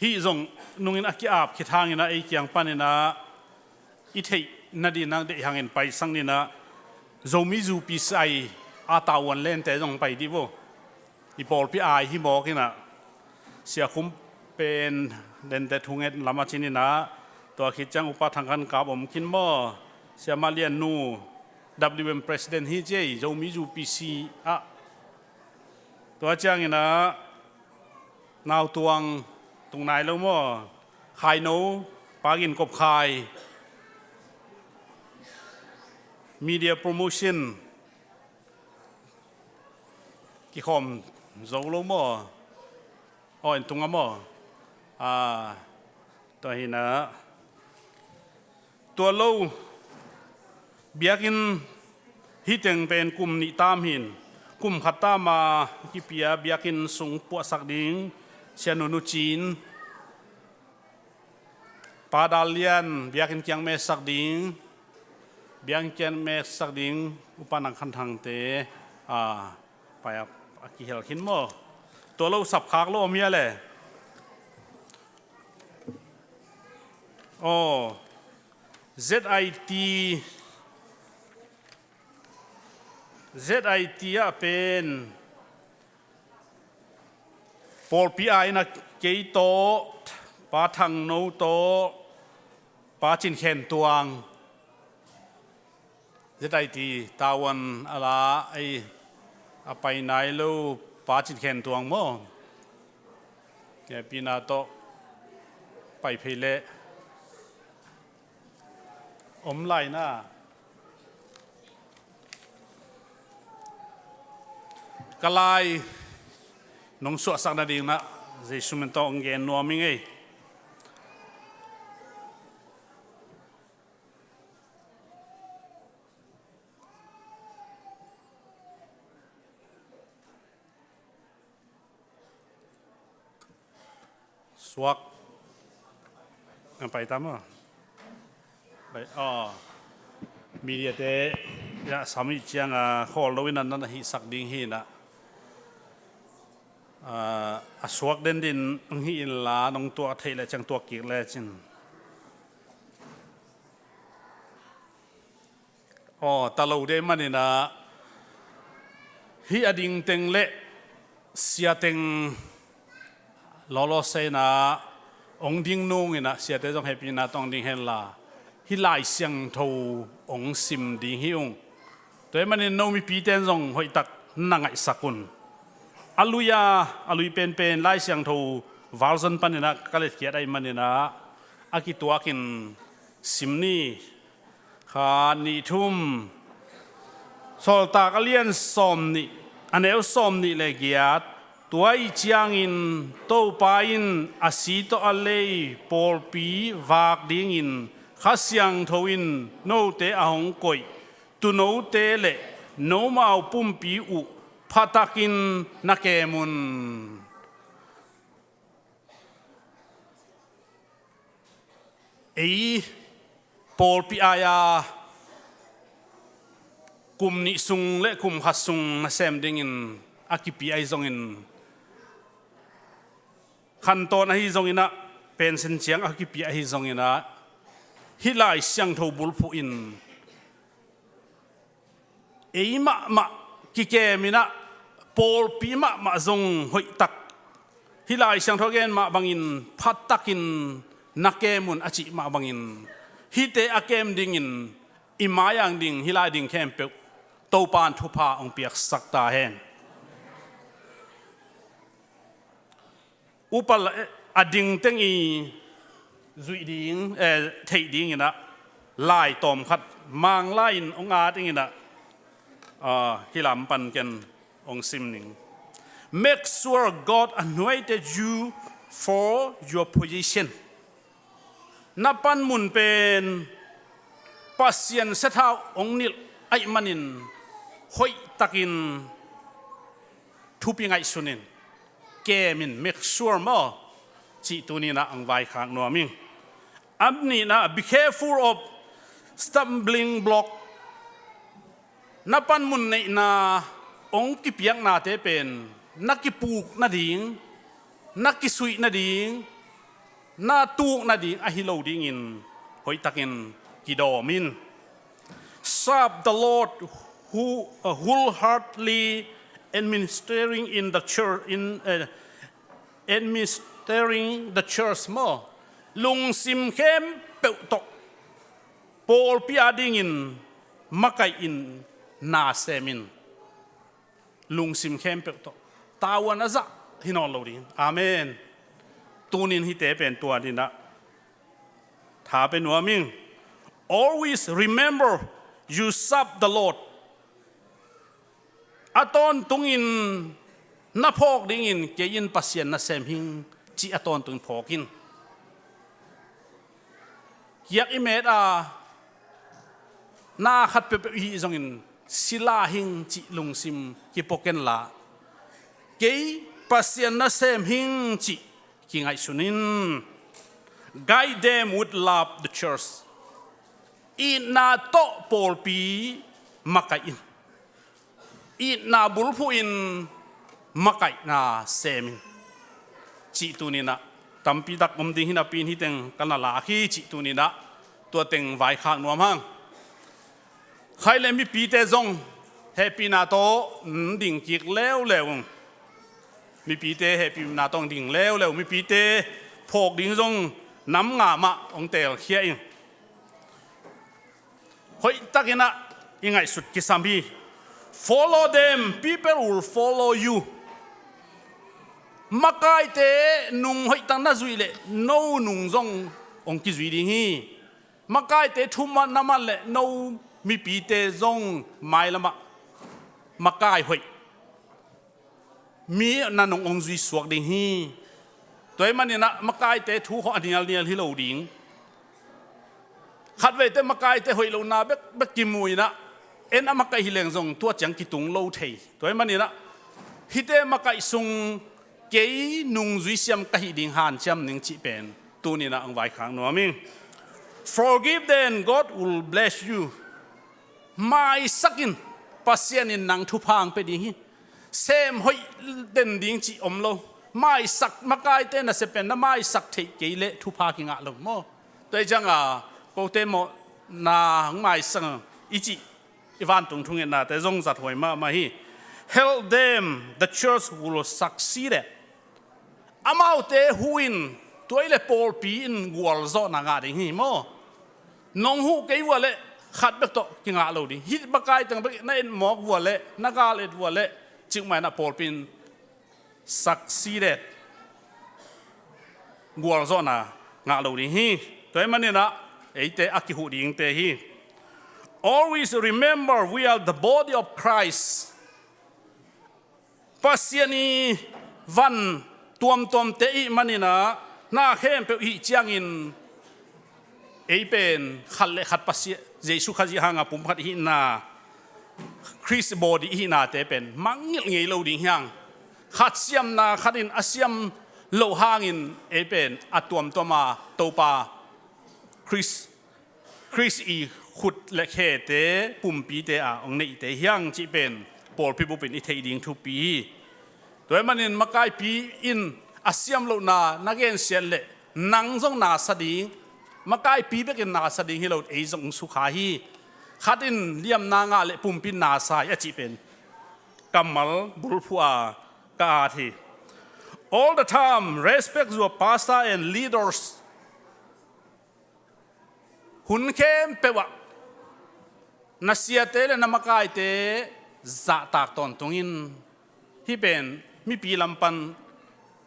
Hih zong nungin a ki-ap khit hangin ah ei kiang panin ah i theih nading nang deih hangin paisak ni in ah, Zomi Zu Pi Sai a tavuan lente zong pai dih vo. I pawlpi ai hi mawk in ah, Sia Khum pen lente thunget lam a cin in ah, tua khit ciang Upa Thang Khan Kap om khin maw, Sia Ma Lian Nu, W M President hi ci ei, Zomi Zu Pi Si ah. Tua ciangin ah, Nau Tuang tung nai lo maw? Khai No, Pa Gin Kop Khai, Media Promotion, kikhawm zo lo maw? Aw, in tung a maw? Ah, tua hi in ah, tua lo, biakinn hih teng pen kum nih tam hi in, kum khat tam a kipia biakinn sung puahsak ding Sia Nu Nu Cin, Pa Dal Lian biakinn kiang mesak ding, biakinn kiang mesak ding Upa Nang Khan Thang te, ah, pai a, a kihel khin maw? Tua lo sap khak lo om hia le? Aw, Z I T, Z I T ah pen pawlpi ai in ah kei tawh, Pa Thang No tawh, Pa Cin Khen Tuang, Z I T tavuan a la ei a pai nai lo Pa Cin Khen Tuang maw? Hehpihna tawh pai phei leh om lai na. Ka lai nong suahsak nading in ah Jesu min tawh hong gen nuam ing ei. Suak. Ang pai tam aw. Pai, aw. Media te, ya, sami ciang a khawl lo in ah nan a hihsak ding hi in ah. Ah, a suak den din ang hi in la, nong tuak theih le ciang tuak kik le cin. Aw, ta lo dei manin ah, hih a ding teng le sia teng lawlaw se in ah, hong ding nung in ah, siate zong hehpihna tawh hong ding hen la, hih Lai Siangtho hong sim ding hi ung. Tua ahih manin no mipite in zong hoihtak na ngaihsak un. A lui a, a lui penpen Lai Siangtho version panin ah ka letkhiat ahih manin ah, a kituakin sim ni. Khat, nih, thum. Sawltak a lian sawm nih, a neu sawm nih le giat. Tua ahih ciangin Topa in a si tawh a lei pawlpi vak dingin Kha Siangtho in note a hong koih. Tuunote le nomau pumpi uh phatakin na kem un. Ei pawlpi ai-a kum nih sung le kum khat sung nasem dingin a kipia ahi zongin, khantawn ahi zongin ah, pension ciang a kipia ahi zongin ah, hih Lai Siangtho bulphuh in ei mahmah kikem in ah, pawlpi mahmah zong hoihtak, hih Lai Siangtho a gen mah bangin phattakin na kem un a cih mah bangin, hihte a kem dingin i mai-ah ding, hih lai ding khempeuh Topa in thupha hong piaksak ta hen. Upa la, eh, a ding teng i zuih ding, eh, theih dingin ah, lai tawmkhat Manglai in hong at dingin ah, ah, hih lam pan ken hong sim ning. Make sure God anointed you for your position. Na panmun pen Pasian siathau hong nilh ahih manin hoihtakin thupi ngaihsun in, kem in, make sure maw, cih tuni-in ah hong vaikhak nuam ing. A nihna, be careful of stumbling block. Na panmun neihna hong kipiaknate pen na kipuk nading, na kisuih nading, na tuk nading ahi lo dingin hoihtakin kidawm in. Serve the Lord who, uh, wholeheartedly administering in the church, in, uh, administering the church maw. Lungsim khempeuh tawh pawlpi a dingin makaih in, na sem in. Lungsim khempeuh tawh. Tavuan a zah hi nawn lo ding. Amen. Tunin hihte pen tua dinah tha pe nuam ing. Always remember you serve the Lord. A tawntungin na phawk dingin kei in Pasian nasem hing cih a tawntungin phawk in. Kiak i met a na khat peuhpeuh i hih zongin sila hing cih lungsim kipua kenla, kei Pasian nasem hing cih kingaihsun in. Guide them with love, the church. Itna tawh pawlpi makaih in. Itna bulphuh in makaihna sem in. Cih tuninah tampitak om ding hinapi in hiteng ka na lak hi cih tuninah tua teng vaikhak nuam hang. Khai le mipite zong hehpihna tawh, mm, ding kik leuleu. Mipite hehpihna tawh ding leuleu. Mipite phawk ding zong nam nga mah hong teelkhia in. Hoihtakinah i ngaihsut kisam hi. Follow them, people will follow you. Makaite nung hoihtak na zuih leh no nung zong hong kizui ding hi. Makaite thu man na man leh no mipite zong mailamah makai hoih mi na nung hong zui suak ding hi. Tua ahih maninah makaite thu hawh a nialnial hi lo ding. Khatveite makaite hoih lohna bekbek kimu inah en a makaih hileng zong tua ciang kitung lo thei. Tua ahih maninah hihte makaih sung kei nungzui siam ka hih ding hanciam ning cih pen tuninah hong vaikhak nuam ing. Forgive them, God will bless you. Maisak in, Pasian in nang thupha hong pia ding hi. Sem hoih den ding cih om lo. Maisak, makaite nasep pen na maisak theih kei leh thupha kingah lo maw? Tua hi cianga kote mawhna hong maisak i cih i vantung thungetnate zong zathuai mahmah hi. Help them, the church will succeed. Amaute huh in, tua hi leh pawlpi in gualzawhna ngah ding hi maw? Nong huh kei vua leh khat bek tawh kingah lo ding. Hih makai teng bek na et mawk vua leh, na gal et vua leh, cikmah inah pawlpi in succeeded, gualzawhna ngah lo ding hi. Tua ahih maninah eite a kihuh dingte hi. Always remember we are the body of Christ. Pasian i van tuamtuamte ihih maninah na khempeuh ihih ciangin ei pen khat le khat Pasian, Jesuh Khazih hanga pumkhat ihihna, Khrist body ihihnate pen mangngilh ngei lo ding hi hang. Khat siamna khat in a siam loh hangin ei pen a tuamtuama Topa Khrist, Khrist i khut le khete, pumpite a hong neihte hi hang cih pen pawlpi bupin i theih ding thupi hi. Tua ahih manin makaipi in a siam lohna na gensiat leh nang zong nasa ding, makaipi bekin nasa ding hi lo, ei zong sukha hi. Khat in liamna ngah leh pumpi in nasa hi a cih pen kammal bulphuh a ka at hi. All the time, respect your pastor and leaders. Hun khempeuh ah na siate le na makaite zahtak tawntung in. Hih pen mipi lam pan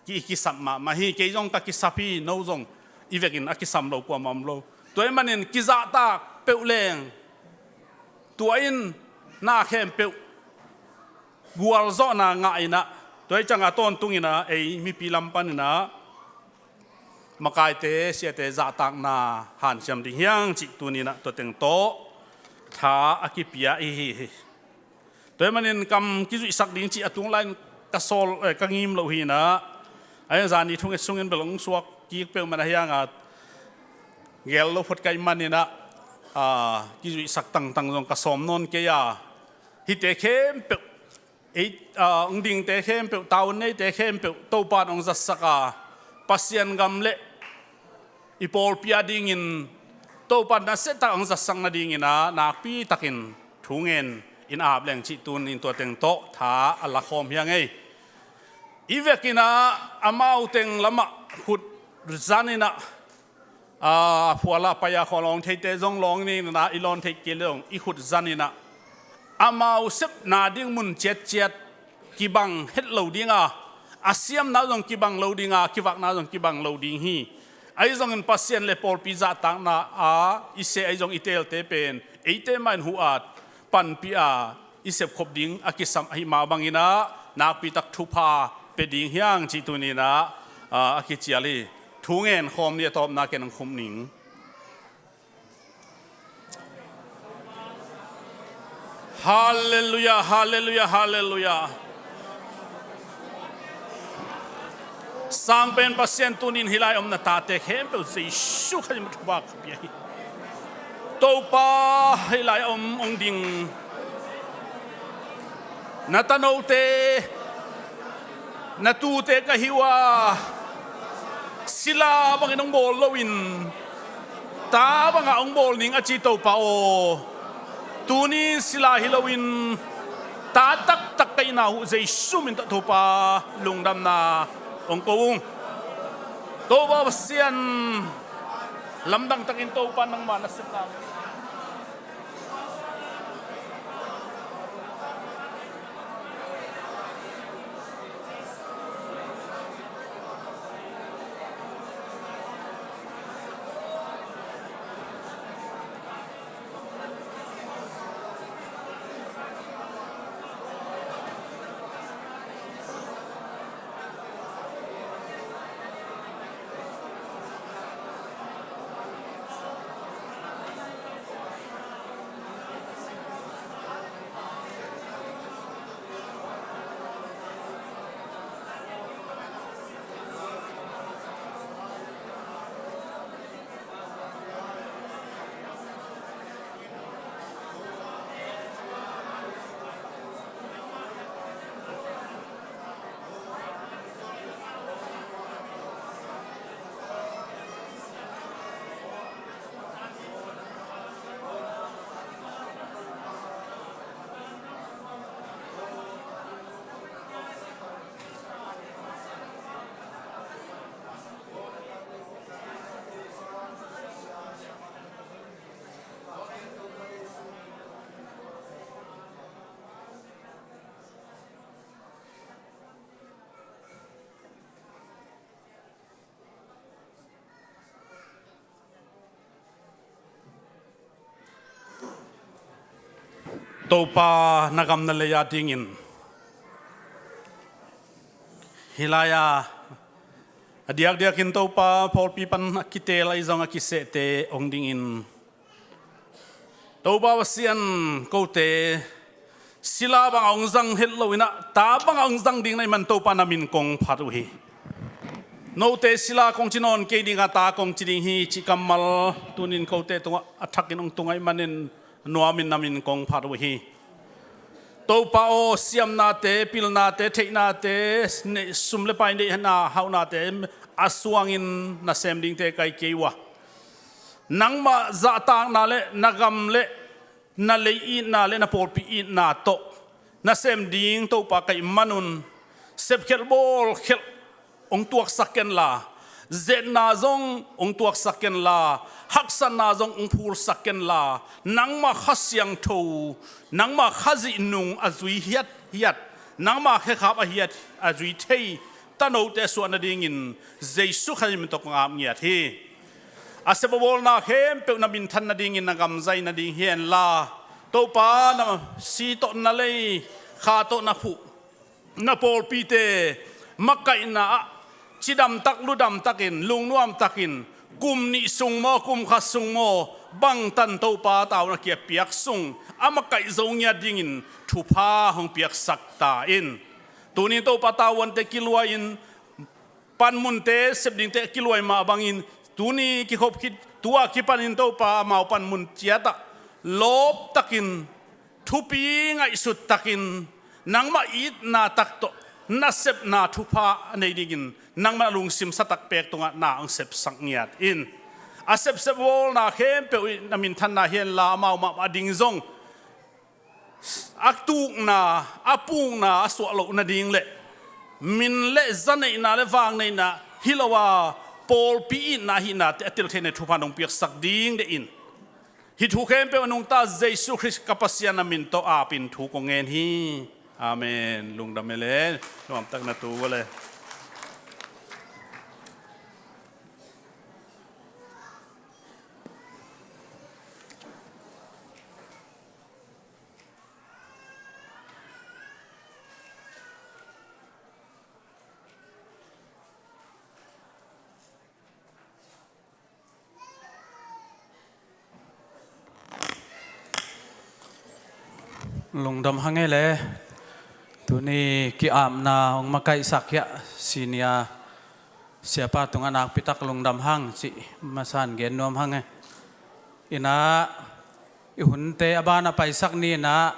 ki, kisap mahmah hi. Kei zong ka kisap hi, no zong i vekin a kisam lo kuamah om lo. Tua ahih manin kizahtak peuh leng tua in na khempeuh gualzawhna ngah inah, tua hi cianga tawntung inah ei mipi lam pan inah makaite siate zahtakna hanciam ding hi hang cih tuninah tua teng tawh tha a kipia i hi hi. Tua ahih manin kam kizuihsak ding cih a tung lai-in ka sawl, eh, ka ngim loh hi inah, a zani thunget sungin bel hong suak kik peuhmah na hi hanga gel lo phot ka hih maninah, ah, kizuihsak tangtang zong ka sawm nawn kei a, hihte khempeuh, ei, ah, hong dingte khempeuh, tavuan neite khempeuh Topa in hong zatsak a, Pasian gam le i pawlpi a dingin Topa nasia tak hong zatsak nadingin ah nakpi takin thu ngen in ap leng cih tuni-in tua teng tawh tha a lakhawm hi ing ei. I vekin ah amau teng lamah khut zanin ah, a, phual ah pai-a khua lawng theite zong lawng ni in ah i lawn theih kei leh zong i khut zanin ah amau sepna ding mun ciatciat kibang het lo ding a, a siamna zong kibang lo ding a, kivakna zong kibang lo ding hi. Ahi zongin Pasian le pawlpi zahtakna a i seh ahi zong i teelte pen eite mah in huh a panpih a i sepkhop ding a kisam ahih mah bangin ah nakpi tak thupha pia ding hi ing cih tuni-in ah, a, a kicial hi. Thu ngen khawm ni, a tawpna ken hong khum ning. Halleluiah, halleluiah, halleluiah. Sangpen Pasian, tuni-in hih lai-ah om na tate khempeuh Jesu Khazih min tawh thupha ka pia hi. Topa, hih lai-ah om hong ding na tanote, na tute ka hi uh a, sila bangin hong bawl loin ta bangah hong bawl ning a ci Topa aw, tuni-in sila hi loin ta taktak ka hihna uh Jesu min tawh Topa lungdamna hong ko ung. Topa Pasian, lamdang takin Topa nangma nasepna Topa na gam na lei a dingin hih lai-ah a diakdiakin Topa pawlpi pan a kiteel ahi zong a kisehte hong dingin Topa Pasian, kote sila bangah hong zang het loin ah ta bangah hong zang ding na hih man Topa na min kong phat uh hi. Note sila kong ci nawn kei ding a, ta kong ci ding hi cih kammal tuni-in kote tungah a thakin hong tung ahih manin nuamin na min kong phat uh hi. Topa aw, siamnate, pilnate, theihnate, ne-, sum le pai neihna hauhnate a suangin na sem dingte ka hi kei uh a, nangmah zahtakna le na gam le na lei itna le na pawlpi itna tawh na sem ding Topa ka hih manun sepkhelh bawlkhelh hong tuaksak kenla, zetna zong hong tuaksak kenla, haksatna zong hong phulsak kenla, nangmah Kha Siangtho, nangmah Khazih nung a zui hiathiat, nangmah khekhap a hiat a zui thei tanote a suah nadingin Jesu Khazih min tawh kong ap ngiat hi. A sep a bawlna khempeuh na minthan nadingin na gam zai nading hi henla, Topa na si tawh na lei, kha tawh na phuh na pawlpite makaihna ah cidamtak ludamtakin, lungnuamtakin, kum nih sung maw, kum khat sung maw, bangtan Topa tavuan a kipiak sung a makaih zo ngiat dingin thupha hong piaksak ta in. Tuni Topa tavuante kiluai-in, panmunte sep dingte kiluai mah bangin tuni kikhop khit tu-a kipanin Topa amau panmun ciatah lawptakin, thupi ngaihsuttakin, nangmah itna tak tawh nasepna thupha a nei dingin nangmah na lungsim satak pek tungah na hong sepsak ngiat in. a sepsep bawlna khempeuh in na minthanna hi henla, amau mahmah ding zong a tukna, a pukna a suah loh nading le min le zaneihna le vangneihna hi lo a, pawlpi itna ahihnate a tel theihna thupha nong piaksak ding deihin, hih thu khempeuh a nungta Jesu Khrist ka Pasian a min tawh apin thu kong ngen hi. Amen. Lungdam e le, nuamtak na tu vua le. Lungdam hang e le. Tuni ki-apna hong makaihsak hiah senior siapa tungah nakpitak lungdam hang cih masan gen nuam hang e. Inah i hunte a banah paisak ni inah,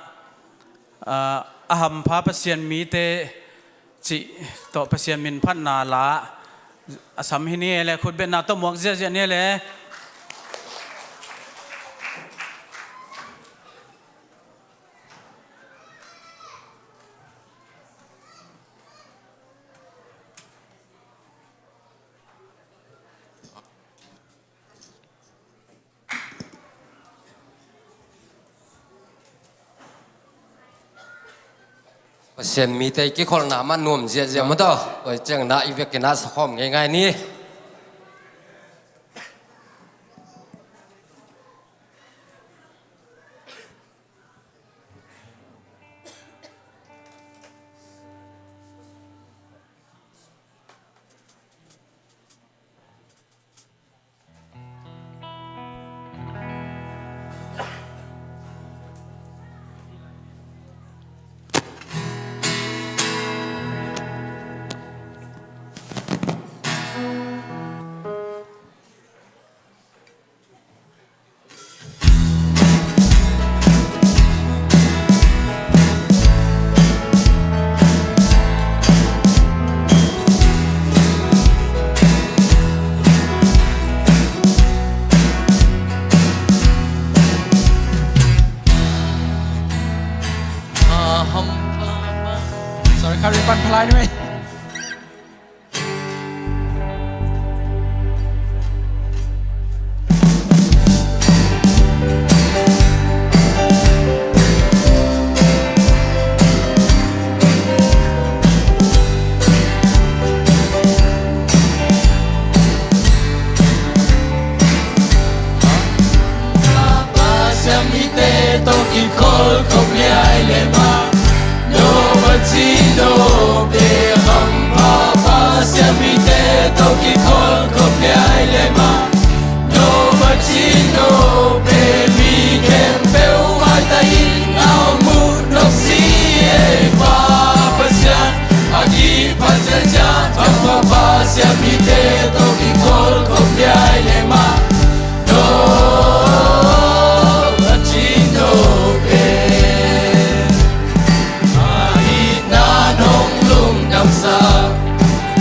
ah, a hampha Pasian mite cih tawh Pasian min phatna la a sam hi ni e le, khutbetna tawh muak ziahziah ni e le. Pasian mite i kikholhna mah nuam ziahziah maw taw. Oi, ciangin ah i vekin ah sakhawm ngeingai ni. Sorry, ka repan phalai ni mei. Pasian mite tawh kikhol khop liai le mah. No va ci no pe ham pa Pasian mite tawh kikhol khop liai le mah. No va ci no pe mi khempeuh maita in a muh nok si e pa Pasian. A kiphat ziahziah ham pa Pasian mite tawh kikhol khop liai le mah. No va ci no pe. A itna nong lungdamsak,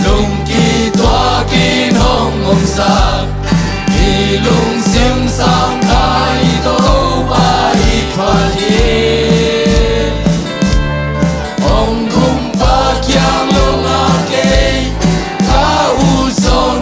lungkituak in hong omsak, i lungsim sang kha i Topa i phat hi. Hong kumpa kiang lo ngah kei, ka u sawm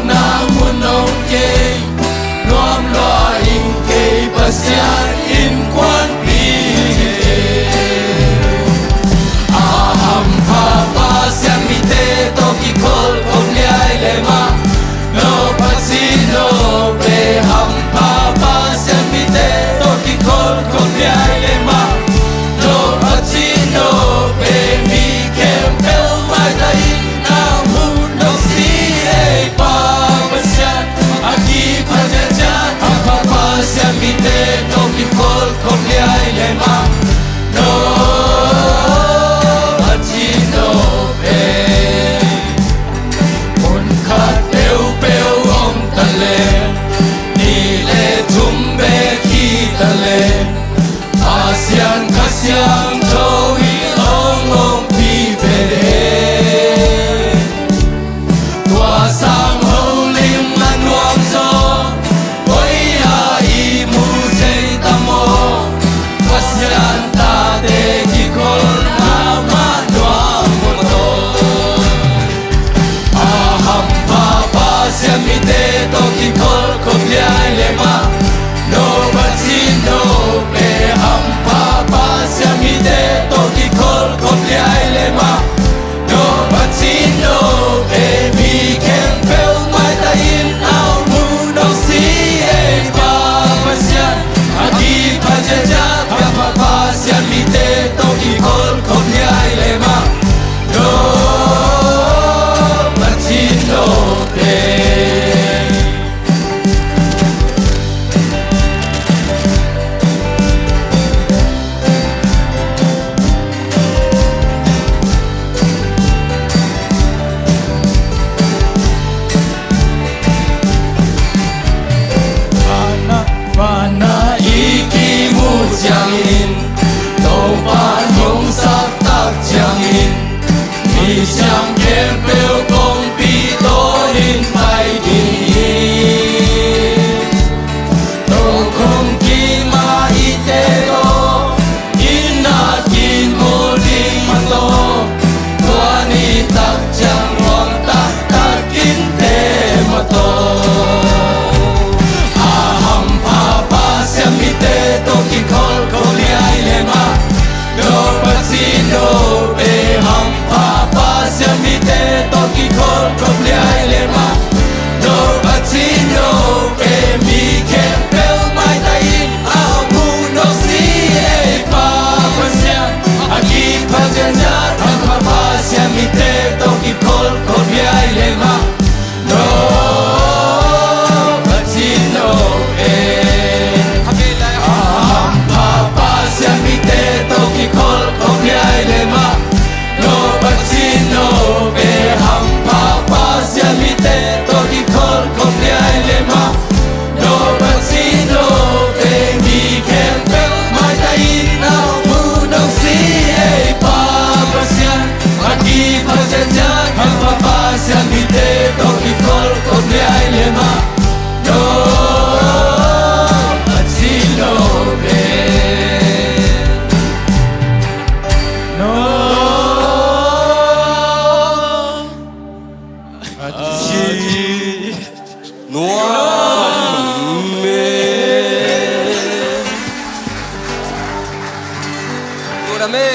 Siang khempeuh kongpi tawnin pai ding hi. Tokhom kima i te tawh, inn ah kinmul ding mah tawh, tua ni tak ciang luang taktak inn te mah tawh, a hampha Pasian mite tawh kikholhkhop liai le mah. No Pasian no pe hampha Pasian mite tawh kikholhkhop liai le mah. No Pasian no pe mi khempeuh maitai in a hong muh nong si ei Pa Pasian. A kipha ziahziah hampha Pasian mite tawh kikholhkhop liai le mah. No Pasian no pe a hampha Pasian mite tawh kikholhkhop liai le mah. No Pasian no pe hampha Pasian mite tawh kikholhkhop liai le mah. No Pasian no pe mi khempeuh maitai in a hong muh nong si ei Pa Pasian. A kipha ziahziah hampha Pasian mite tawh kikholhkhop liai le mah. No Pasian no pe. No Pasian nuam e. Nuam e.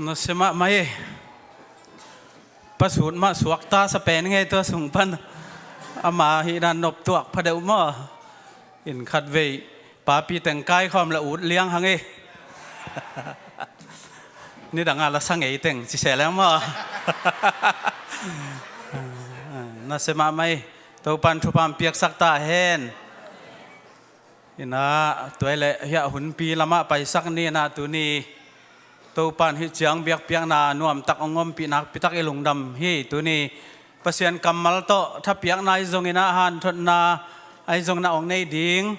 Nusia mahmah e. Pasut mah suakta sa pen ngei tua sung pan. Ama hihna noptuak phadeuh maw. In khatvei papi teng kaikhawm la ut liang hang e. Nidang a la sa ngei teng ci se leng maw. Nusia mahmah e. Topan thupha piaksak ta hen. Inah tuai le hiah hunpi lamah paisak ni inah tuni Topan hih ciang biakpiakna nuamtak hong ompih nakpitak i lungdam hi. Tuni Pasian kammal tawh thapiakna ahi zongin ah hanthotna ahi zongin ah hong nei ding,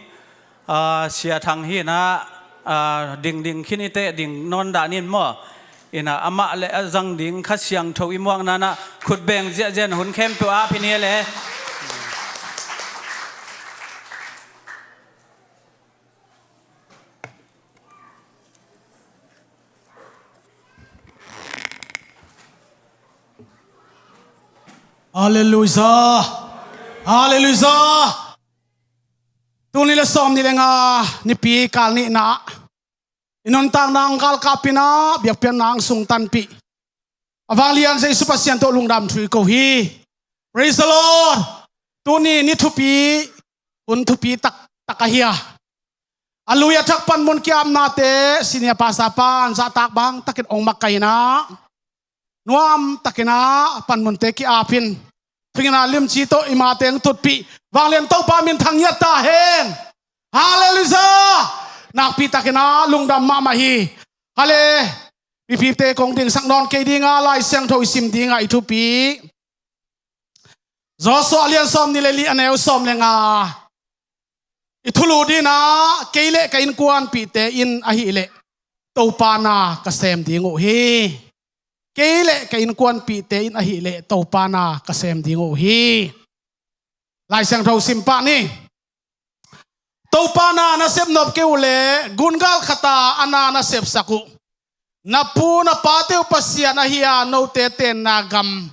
ah, Sia Thang hi inah, ah, dingding khin i teh ding nawn dah nin maw. Inah amah le a zang ding Kha Siangtho i muakna inah khutbeng ziahziah in hun khempeuh ah phin hi le. Halleluiah. Halleluiah. Tul nih le sawm nih le nga Nipi kal nihna i nuntakna hong galkapih inah biakpiakna hong sungtanpih a vanglian Jesu Pasian tawh lungdam thu i ko hi. Praise the Lord. Tuni ni thupi, hun thupi taktak ahi a, a lui a thak panmun ki-apnate senior pastor pan zahtak bang takin hong makaih inah nuamtak inah panmunte ki-ap in, thunginah limci tawh i mate hong tutpih vanglian Topa min thang ngiat ta hen. Halleluiah. Nakpi takin ah lungdam mahmah hi. Hale, mipite kong dingsak nawn kei ding a, Lai Siangtho i sim ding a, i thupi Joshua a lian sawm nih le li, a neu sawm le nga. I thulu ding ah, kei le ka innkuanpihte in ahih leh Topa na ka sem ding uh hi. Kei le ka innkuanpihte in ahih leh Topa na ka sem ding uh hi. Lai Siangtho sim pah ni. Topa na na sepnop kei uh leh gungal khat a a na na sepsak uh, na pu na pate uh Pasian ahi a, note tenna gam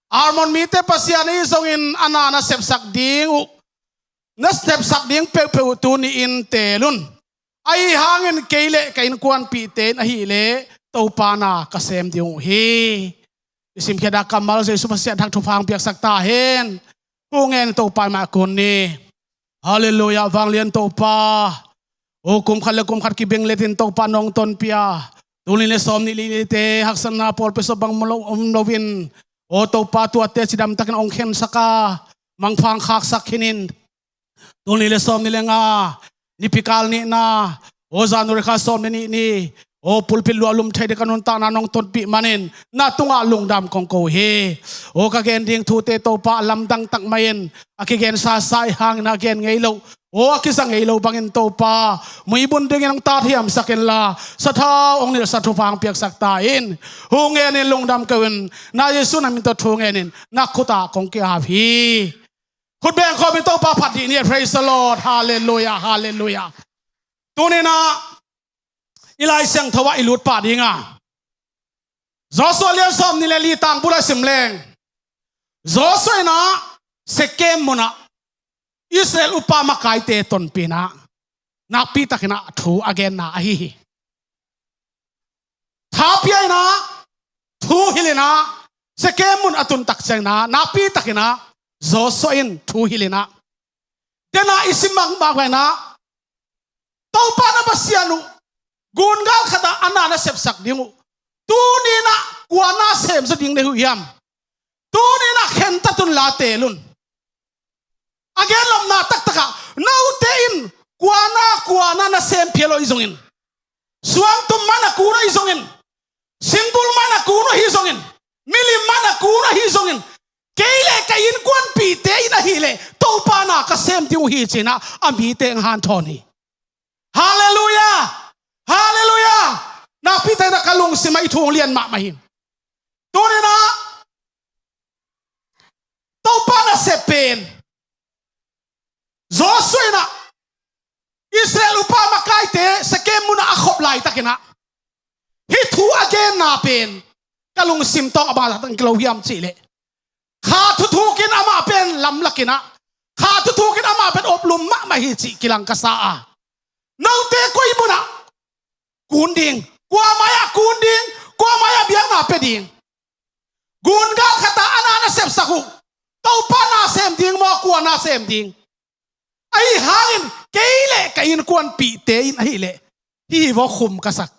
Ammon mite Pasian ahi zongin a na na sepsak ding uh, na sepsak ding peuhpeuh uh tuni-in teel un. Ahi hangin kei le ka innkuanpihte in ahih leh Topa na ka sem ding uh hi. I simkhiat a kammal Jesu Pasian thak thupha hong piaksak ta hen. Kong ngen Topa in mah kun ni. Halleluiah, vanglian Topa. O, kum khat le kum khat kibeng letin Topa nong tonpih a, tul nih le sawm nih le lite haksatna pawl pesa bang om lo, om loin, o Topa, tuate cidamtakin hong khensak a, mangpha hong khaksak khin in. Tul nih le sawm nih le nga, Nipi kal nihna, o January kha sawm le nih ni, O pulpit luahlum thei ding ka nuntakna nong tonpih manin na tungah lungdam kong ko hi. O ka gen ding thute Topa a lamdang tak mah in a kigensa sa i hangin a gen ngei lo, o a kiza ngei lo bangin Topa muibun dingin hong tat hiamsak inla sathau hong nilhsak thupha hong piaksak ta in. Hu ngenin lungdam ko in, na Jesu na min tawh thu ngenin na khutah kong ki-ap hi. Khut beng khawmin Topa phat dih ni. Praise the Lord. Halleluiah, halleluiah. Tuninah i Lai Siangtho ah i lut pah dinga, Joshua lian sawm nih le li tang bula sim leng, Joshua inah Sekem munah Israel upa makaite tonpinah nakpitakinah thu a genna ahi hi. Thapia inah thu hilinah Sekem mun a tuntak cianginah nakpitakinah Joshua in thu hilinah, dena i sim mangmang inah Topa na Pasian uh gungal khatah a na na sepsak ding uh, tuninah kua na sem zaw ding na hi uh hiam? Tuninah khentat un la teel un. A genlopna taktakah note in kua na kua na na sem phial uh ahi zongin, suangtum man a kun uh ahi zongin, singbul man a kun uh ahi zongin, milim man a kun uh ahi zongin, kei le ka innkuanpihte in ahileh Topa na ka sem ding uh hi cinah a mite hong hanthawn hi. Halleluiah! Halleluiah! Nakpitakinah ka lungsimah i thu hong lian mahmah hi. Tuninah Topa nasep pen Joshua inah Israel upa makaite Sekem munah a khop laitakinah hih thu a genna pen ka lungsim tawng a bangzah tang kilo hiam cihleh, kha thuthukin amah pen lamlakinah, kha thuthukin amah pen oplum mahmah hi cih kilang ka sa a, note koi munah kun ding, kua mai-ah kun ding, kua mai-ah biakna pia ding? Gungal khatah a na na sepsak uh Topa na sem ding maw, kua na sem ding? Ahi hangin kei le ka innkuanpihte in ahileh hih hi vaw khum ka sak.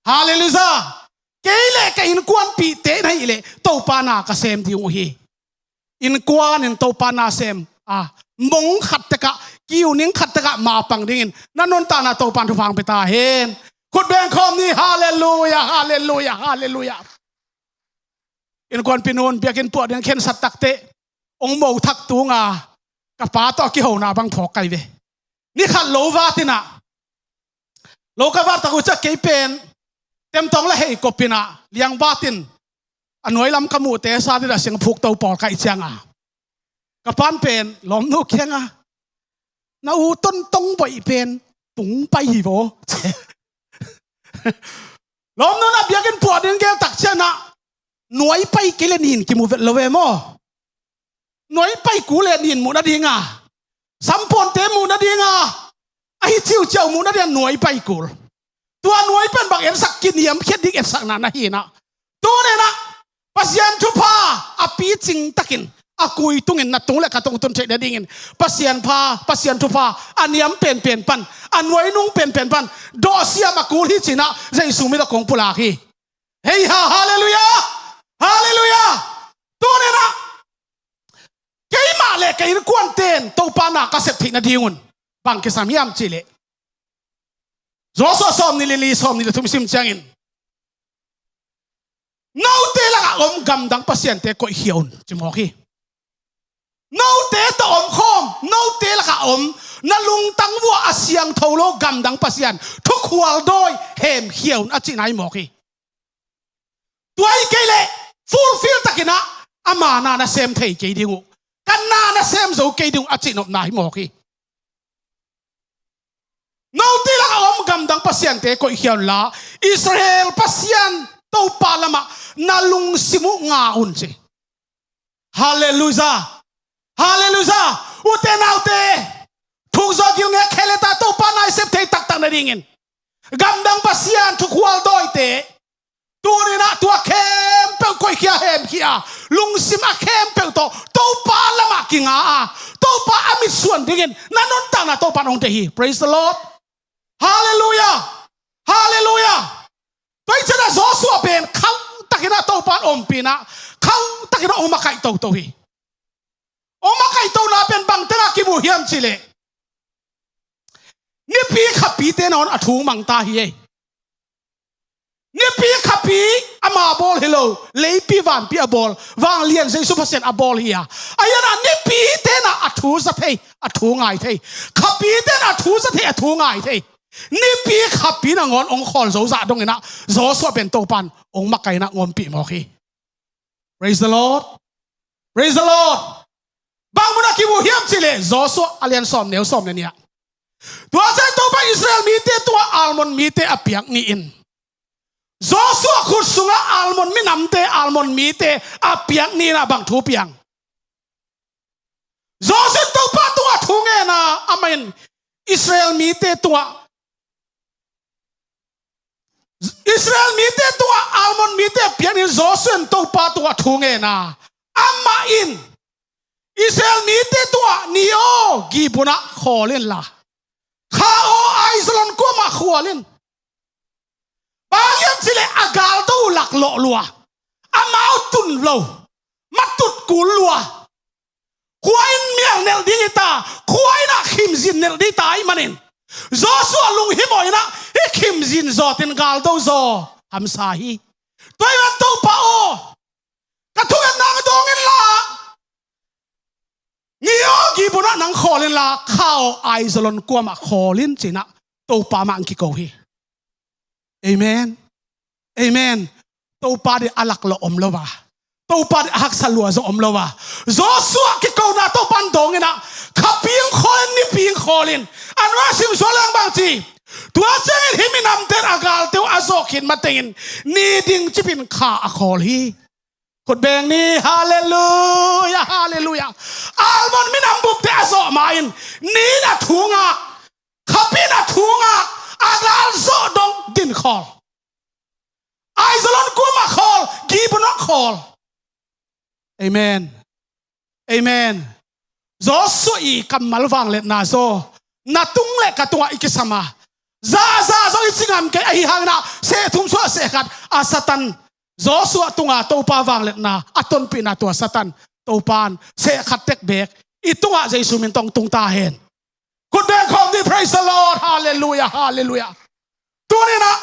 Halleluiah! Kei le ka innkuanpihte in ahileh Topa na ka sem ding uh hi. Innkuan in Topa na sem a, mong khat tekah, kiuning khat tekah mapang dingin na nuntakna Topa in thupha hong pia ta hen. Khut beng khawm ni. Halleluiah, halleluiah, halleluiah. Innkuanpih nu in biakinn puah ding khensat takteh hong mo thak tunga ka pa tawh a kihona bang phawk kai ve. Ni khat lo vatinah, lo ka vat tak uh ciah kei pen temtawng la hei kopinah liang vatin a nuai lam ka muhte sa dinah singphuk to pawl kaih cianga ka pan pen lawmnu kianga, na u tontong boih pen tung pai hi vaw. Lawmnu na biakinn puah ding gel tak cianah nuai pai kei le nin kimu vet lo ve maw? Nuai pai kul le nin muh nadinga, sampuante muh nadinga, ahi ciuciau muh nadinga nuai pai kul. Tua nuai pen bang etsak kiniamkhiat ding etsakna na hinah, tuninah Pasian thupha a picing takin a kui tungin na tung le ka tung tun theih nadingin Pasian pha, Pasian thupha a niam penpen pan, a nuai nung penpen pan dawhsiam a kul hi cinah Jesu min tawh kong pulak hi. Hei ha, halleluiah! Halleluiah! Tuninah keimah le ka innkuanten Topa na ka sep theih nadingun bang kisam hiam cihleh, Joshua sawm nih le li, sawm nih le thum i sim ciangin, note lakah om gamdang pasiante koihkhia un ci mawk hi. Note tawh omkhawm, note lakah om, na lungtang vuah a siangtho lo gamdang pasian thukhual dawi hemkhia un a cihna hi mawk hi. Tua hi kei leh fulfill takinah ama na na sem thei kei ding uh, ka na na sem zo kei ding uh a cihnopna hi mawk hi. Note lakah om gamdang pasiante koihkhia unla, Israel Pasian Topa lamah na lungsim uh nga un ci. Halleluiah! Halleluiah! Ute naute, thukzaw gilngek kheleta Topa na i sep thei taktak nadingin gamdang pasian thukhual dawite tuninah tua khempeuh koihkhia hemkhia, lungsim a khempeuh tawh Topa lamah kinga a, Topa a mitsuan dingin na nuntakna Topa in hong deih hi. Praise the Lord. Halleluiah! Halleluiah! Tua hi cianah Joshua pen khauh takinah Topa in ompinah, khauh takinah hong makaih toto hi. Hong makaih tona pen bangtengah kimu hiam cihleh, nipi khapite nawn a thu hong mangta hi ei. hi lo, leipi vanpi a bawl, vanglian Jesu Pasian a bawl hi a. Ahi zongin ah nipi tenah a thu za thei, a thu ngai thei. Khapi tenah a thu za thei, a thu ngai thei. Nipi khapi nangawn hong khawl zo zah dongin ah Joshua pen Topa'n hong makaih in ah hong ompih mawk hi. Praise the Lord. Praise the Lord. Bang munah kimu hiam cih leh Joshua a lian sawm, neu sawm le nih ah. Tua ciang Topa Israel mite tungah almond mite a piak ni-in, Joshua khut sungah almond minamte, almond mite a piak ni-in ah bang thu piang? Joshua in Topa tungah thu ngen a, amah in Israel mite tungah, Israel mite tungah almond mite a piak ni-in Joshua in Topa tungah thu ngen a, amah in Israel mite tungah, ni aw, Gibeon ah khawl inla, kha aw, Aijalon kuamah khawl in. Bang hang hiam cih leh a galdo laklawh lua, amau tun lo, matut kul lua, khua-in mial nelh ding hi ta, khua-in ah khimzin nelh ding hi ta ahih manin Joshua lunghimawh in ah hih khimzin zawt in galdo zaw hamsa hi. Tua ahih manin Topa aw, ka thungetna hong dawng inla, ni aw, Gibeon ah nang khawl inla, kha aw, Aijalon kuamah khawl in, ci-in ah Topa mah hong kiko hi. Amen. Amen. Topa deih a laklawh om lo a, Topa deih a haksa lua zaw om lo a, Joshua kikona Topa'n dawng in ah, khapi hong khawl in, nipi hong khawl in. A nung ah simsuak leng bang ci? Tua ciangin hih minamte'n a galte uh a zawh khit matengin ni ding cipin kha a khawl hi. Khut beng ni, halleluiah, halleluiah. Almond minam bupte a zawh ma-in ni in a thu ngak, khapi in a thu ngak, a gal zawh dong din khawl. Aijalon kuamah khawl, Gibeon ah khawl. Amen. Amen. Joshua i kammal vangliatna zaw na tung le ka tungah i kisam a, za za zong i ci ngam kei, ahih hangin ah seh thum suah seh khat a Satan, Joshua tunga Topa vangliatna a tonpihna tua Satan, Topa'n seh khat tek beek i tungah Jesu min tawh tung ta hen. Khut beng khawm ni, praise the Lord, halleluiah, halleluiah. Tuni-in ah,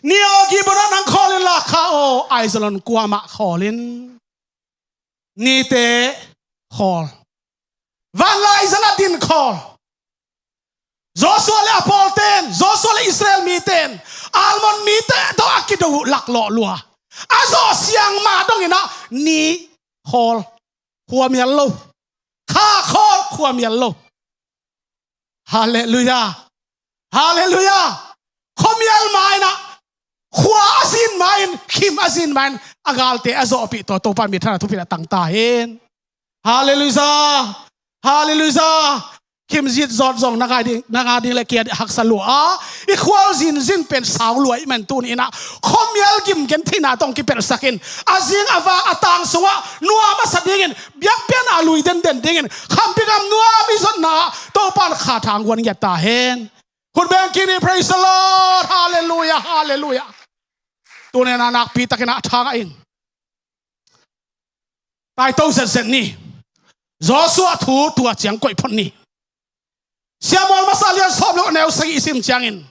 ni aw, Gibeon ah nang khawl inla, kha aw, Aijalon kuamah khawl in. Nite khawl. Vanlai zan ah din khawl. Joshua le a pawlte'n, Joshua le Israel mite'n almond mite tawh a kido uh laklawh lua, a zawh siang ma dongin ah ni khawl, khuamial lo. Kha khawl, khuamial lo. Halleluiah. Halleluiah. Khuamial ma-in ah, khua a zin ma-in, khim a zin ma-in, a galte a zawhpih tawh Topa min thanna thupina tang ta hen. Halleluiah. Halleluiah. Khimzin zawt zong na ngai ding, na ngai ding le kia ding haksa lua a, i khual zinzin pen sau lua ahih man tuni-in ah khuamial gim gentheihna tawh hong kipelhsak in, a zing a vak a tang sungah nuam a sa dingin, biakpiakna a lui denden dingin, khampi gam nuam i zotna ah Topa'n kha thang guan ngiat ta hen. Khut beng kik ni, praise the Lord, halleluiah, halleluiah. Tuni-in ah nakpi takin ah thangah in taito zetzet ni. Joshua thu tua ciang koih phot ni. Samuel masa lian sawm le guk, neu sagih i sim ciangin,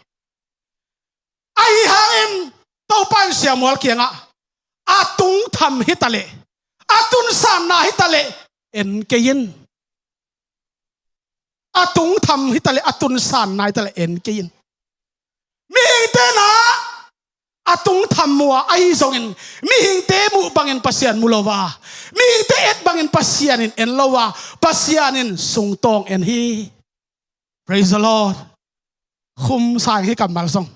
ahih hangin Topa in Samuel kiangah, a tungtham hi taleh, a tunsanna hi taleh en kei in. A tungtham hi taleh, a tunsanna hi taleh en kei in. Mihingte'n ah a tungtham uh a, ahi zongin mihingte muh bangin Pasian mu lo a, mihingte et bangin Pasian in en lo a, Pasian in sungtawng en hi. Praise the Lord. Khum sa ing hih kammal zong.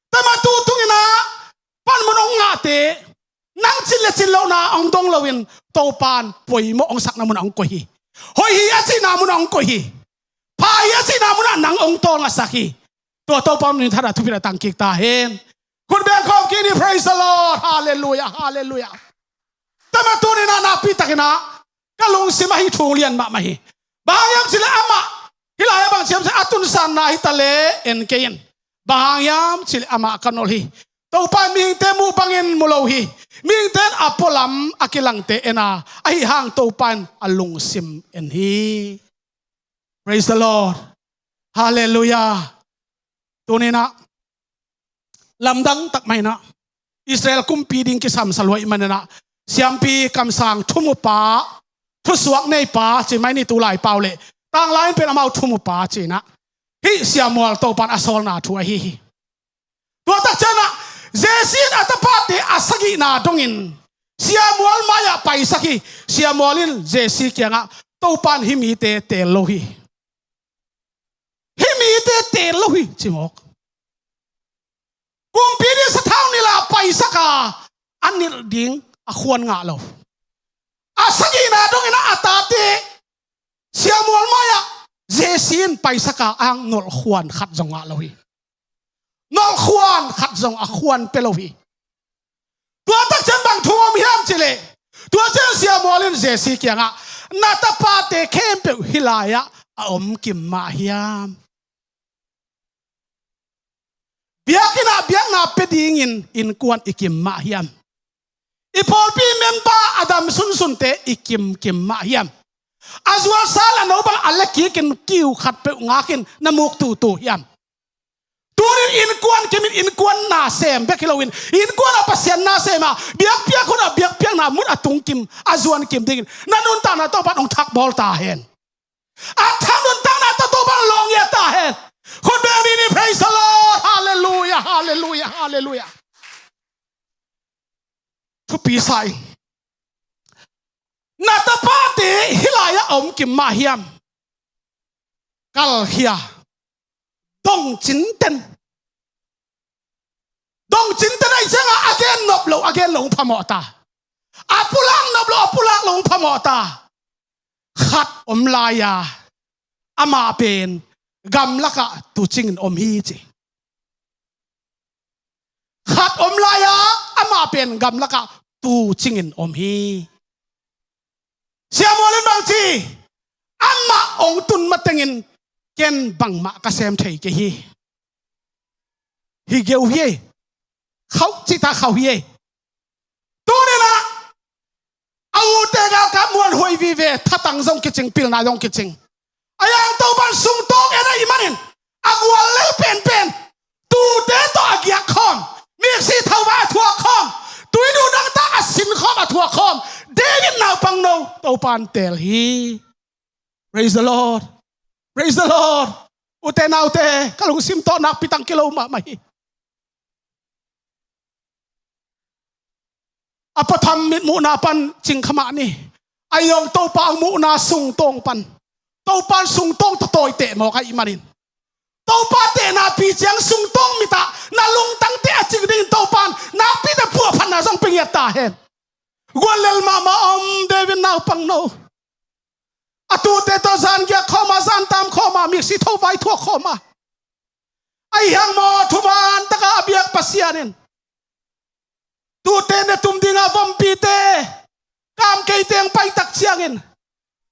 Tama tu tungin ah panmun hong ngahte, nang cin le cin lohna hong dong loin Topa'n poimawh hong sakna munah hong koih hi. Hoih hi a cihna munah hong koih hi. Pha hi a cihna munah nang hong tawlngasak hi. Tua Topa min thanna thupina tang kik ta hen. Khut beng khawm kik ni, praise the Lord, halleluiah, halleluiah. Tama tuni-in ah nakpi takin ah ka lungsim ah hih thu lian mahmah hi. Bang hang hiam cih leh amah, hih lai-ah bang ci hiam cih leh, a tunsanna hi taleh en kei in. Bang hang hiam cih leh amah ka nolh hi. Topa in mihingte muh bangin mu lo hi. Mihingte'n a pualam a kilangte en a, ahih hang Topa in a lungsim en hi. Praise the Lord. Halleluiah. Tuni-in ah lamdang tak mah in ah, Israel kumpi ding kisam sa lua ahih manin ah, siampi kamsang thumupa, thusuak neipa ci mai ni, tulai pau leh tanglai in pen amau thumupa ci-in ah, hih Samuel Topan a sawlna thu ahi hi. Tua tak ciangin ah Jesse in a tapate a sagihna dongin Samuel mai-ah paisak hi. Samuel in Jesse kiangah, Topan hih mite teel lo hi. Hih mite teel lo hi, ci mawk. Kumpi ding sathau nilh ah paisak a, a nilh ding a khuan ngah lo. A sagihna dongin ah a tate Samuel mai-ah Jesse in paisak a, a nolh khuan khat zong ngah lo hi. Nolh khuan khat zong a khuan pia lo hi. Tua tak ciang bang thu om hiam cih leh, tua ciang Samuel in Jesse kiangah, na tapate khempeuh hih lai-ah a om kim mah hiam? Biakinn ah biakna pia dingin innkuan i kim mah hiam? I pawlpi member a dam sunsunte i kimkim mah hiam? A zualsa la no bang a lekikin kiu khatpeuh ngakin na muk tutu hiam? Tunin innkuan kimin innkuan na sem bek hi loin, innkuan ah Pasian na sem a, biakpiak hun ah biakpiakna mun a tungkim, a zuankim dingin na nuntakna Topan hong thakbawl ta hen. A thak nuntakna tawh Topan lawng ia ta hen. Khut beng ni ni, praise the Lord. Hallelujah, hallelujah, hallelujah. Thupi sa ing. Na tapate hih lai-ah a om kim mah hiam? Kalkhia. Dong cinten. Dong cinten ahih ciangah a gen nop lo, a gen lo hong phamawh ta. A pulak nop lo, a pulak lo hong phamawh ta. Khat om lai-a amah pen gamlakah tucingin om hi ci. Khat om lai-a amah pen gamlakah tucingin om hi. Samuel in bang ci, amah hong tun matengin ken bangmah ka sem thei kei hi. Hi geu hi ei. Khauh cihta khauh hi ei. Tuninah a ute galkap muanhuai vive, thatang zong kicing, pilna zong kicing. A yang Topan sungtawng en ahih manin a guallel penpen, tuute tawh a giak khawm, miksi thauvai a thuak khawm, tuidu dangtak a sin khawm, a thuak khawm David naupangno Topan teel hi. Praise the Lord. Praise the Lord. Ute naute, ka lungsim tawh nakpi tang kilo mahmah hi. A patham mitmuhna pan cingkha mah ni. A yong Topa a muhna sungtawng pan, Topan sungtawng tawh tawiteh mawk ahih manin, Topa tehna pi ciang sungtawng mitah na lungtangte a cing dingin Topan nakpite puahphatna zong pia ngiat ta hen. Guallel mahmah om David naupangno. A tuute tawh zan giak khawm a, zan tam khawm a, miksi thauvai thuak khawm a. Ahi hang maw, thuman taka a biak Pasian in tuute ne tum dinga vompite kam kei teng paitak ciangin,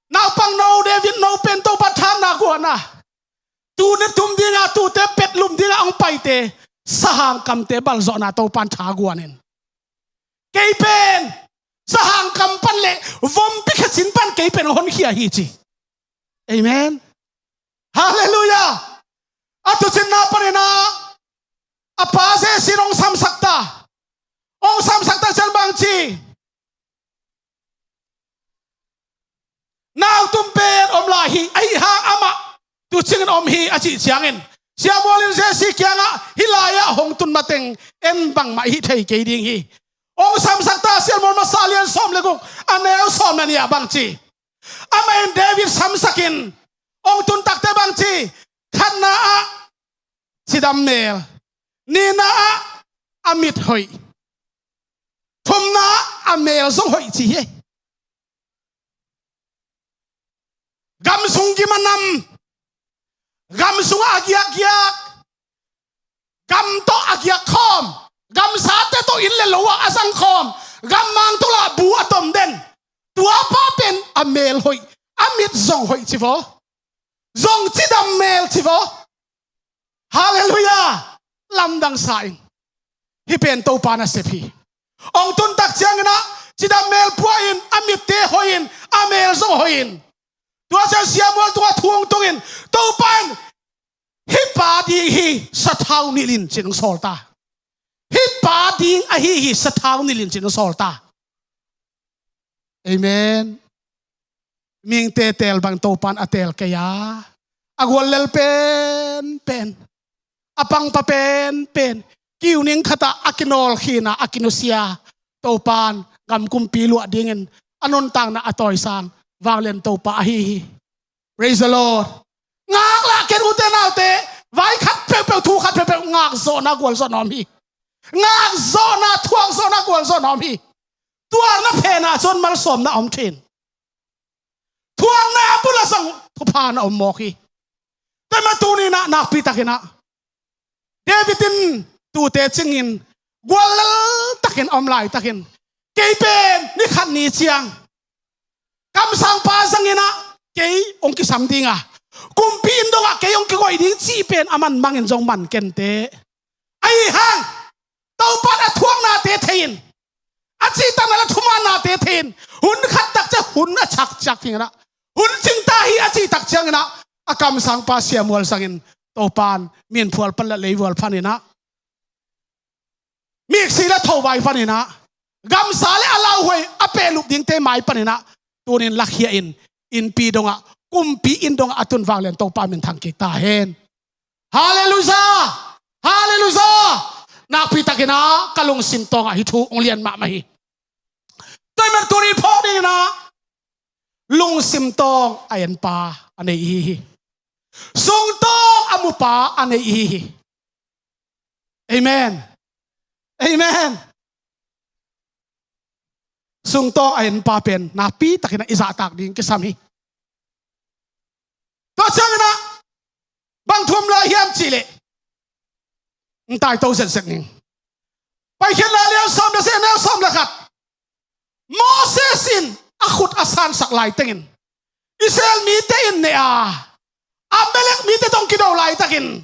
naupangno David no pen Topa thanna guan a, tu ne tum dinga, tuute petlum dinga hong paite sahang kamte balzawhna Topan tha guan in, kei pen sahang kam pan le vompi khacin pan kei pen hong honkhia hi ci. Amen. Halleluiah. A tucinna paninah a pa Jesse in hong samsak ta. Hong samsak ta ciang bang ci, nau tum pen om lai hi, ahi hang amah tucingin om hi a cih ciangin, Samuel in Jesse kiangah, hih lai-ah hong tun mateng en bangmah hih thei kei ding hi. Hong samsak ta, Samuel masa lian sawm le guk, a neu sawm le nih ah bang ci, amah in David samsakin hong tun takte bang ci, khatna ah cidam mel, nihna ah a mit hoih, thumna ah a meel zong hoih ci hi. Gam sung gim a nam, gam sungah a giakgiak, gam tawh a giak khawm, gamsate tawh inn le lo ah a zang khawm, gammang tawh lah bu a tom den, tua pa pen a meel hoih, a mit zong hoih ci vaw, zong cidam meel ci vaw. Halleluiah. Lamdang sa ing. Hih pen Topa nasep hi. Hong tun tak cianginah cidam meel pua in, a mitte hoih in, a meel zong hoih in. Tua ciang Samuel tungah thu hong tungin, Topa in hih pa ding hi sathau nilh in ci-in hong sawl ta. Hih pa ding ahi hi, sathau nilh in ci-in hong sawl ta. Amen. Mihingte teel bang Topan a teel kei a, a guallel penpen, a pangpa penpen, kiu ning khatah a kinawlkhin a, a kinusia, Topan gam kumpi luah dingin a nuntakna a tawisang vanglian Topa ahi hi. Praise the Lord. Ngaklah ken, ute naute, vai khat peuhpeuh, thu khat peuhpeuh, ngakzawhna gualzawhna om hi. Ngakzawhna, thuakzawhna gualzawhna om hi. Thuakna phen ah cun malsawmna om thei in, thuakna bulah zong thupha na om mawk hi. Tua mah tuni-in ah nakpi takin ah David in tute cingin guallel takin a om laitakin, kei pen ni khat ni ciang kamsangpa zangin ah kei hong kisam ding a, kumpi inn dongah kei hong kigoih ding cih pen a manmangin zong man kei inteh. Ahi hang Topan a thuaknate thei in, a cihtakna le thumaannate thei in, hun khat tak ciang hun a cak ciat dingin ah, hun cing ta hi a cih tak ciangin ah, a kamsangpa Samuel sangin Topan min phual pan le lei vual panin ah, miksi le thovai panin ah, gamsa le a lauhuai a pehlup dingte mai panin ah, tuni-in lakhia in, innpi dongah, kumpi inn dongah a tun vanglian Topa min thang kik ta hen. Halleluiah! Halleluiah! Nakpi takin ah ka lungsim tawngah hih thu hong lian mahmah hi. Tua ahih manin tuni phawk dingin ah lungsim tawng a enpa a nei ihi hi. Sungtawng a mupa a nei ihi hi. Amen. Amen. Sungtawng a enpa pen nakpi takin ah i zahtak ding kisam hi. Tua ciangin ah bang thu om lai hiam cih leh, hong taito zetzet ning. Paikhiatna lian sawm le sagih, neu sawm le khat. Moses in a khut a sansak laitengin Israel mite in neh a, Amalek mite tawh hong kido laitakin,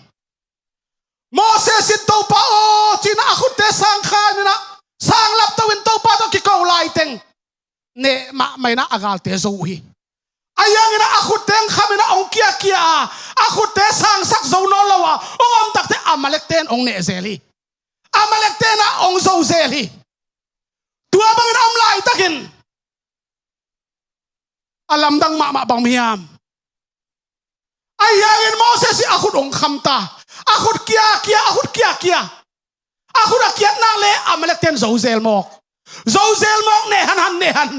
Moses in, "Topa aw," ci-in ah a khutte sang khan in ah, sang lapto in Topa tawh kiko laiteng, neh mahmah in ah a galte zo uh hi. Ahi hangin ah a khutte hong kham in ah hong kiakia a, a khutte sangsak zo nawn lo a hong om takteh Amalekte in hong neh zel hi. Amalekte in ah hong zo zel hi. Tua bangin a om laitakin a lamdang mahmah bang hiam? Ahi hangin Moses in a khut hong kham ta. A khut kiakia, a khut kiakia. A khut a kiat nak leh Amalekte in zo zel mawk. Zo zel mawk, neh hanhan, neh han.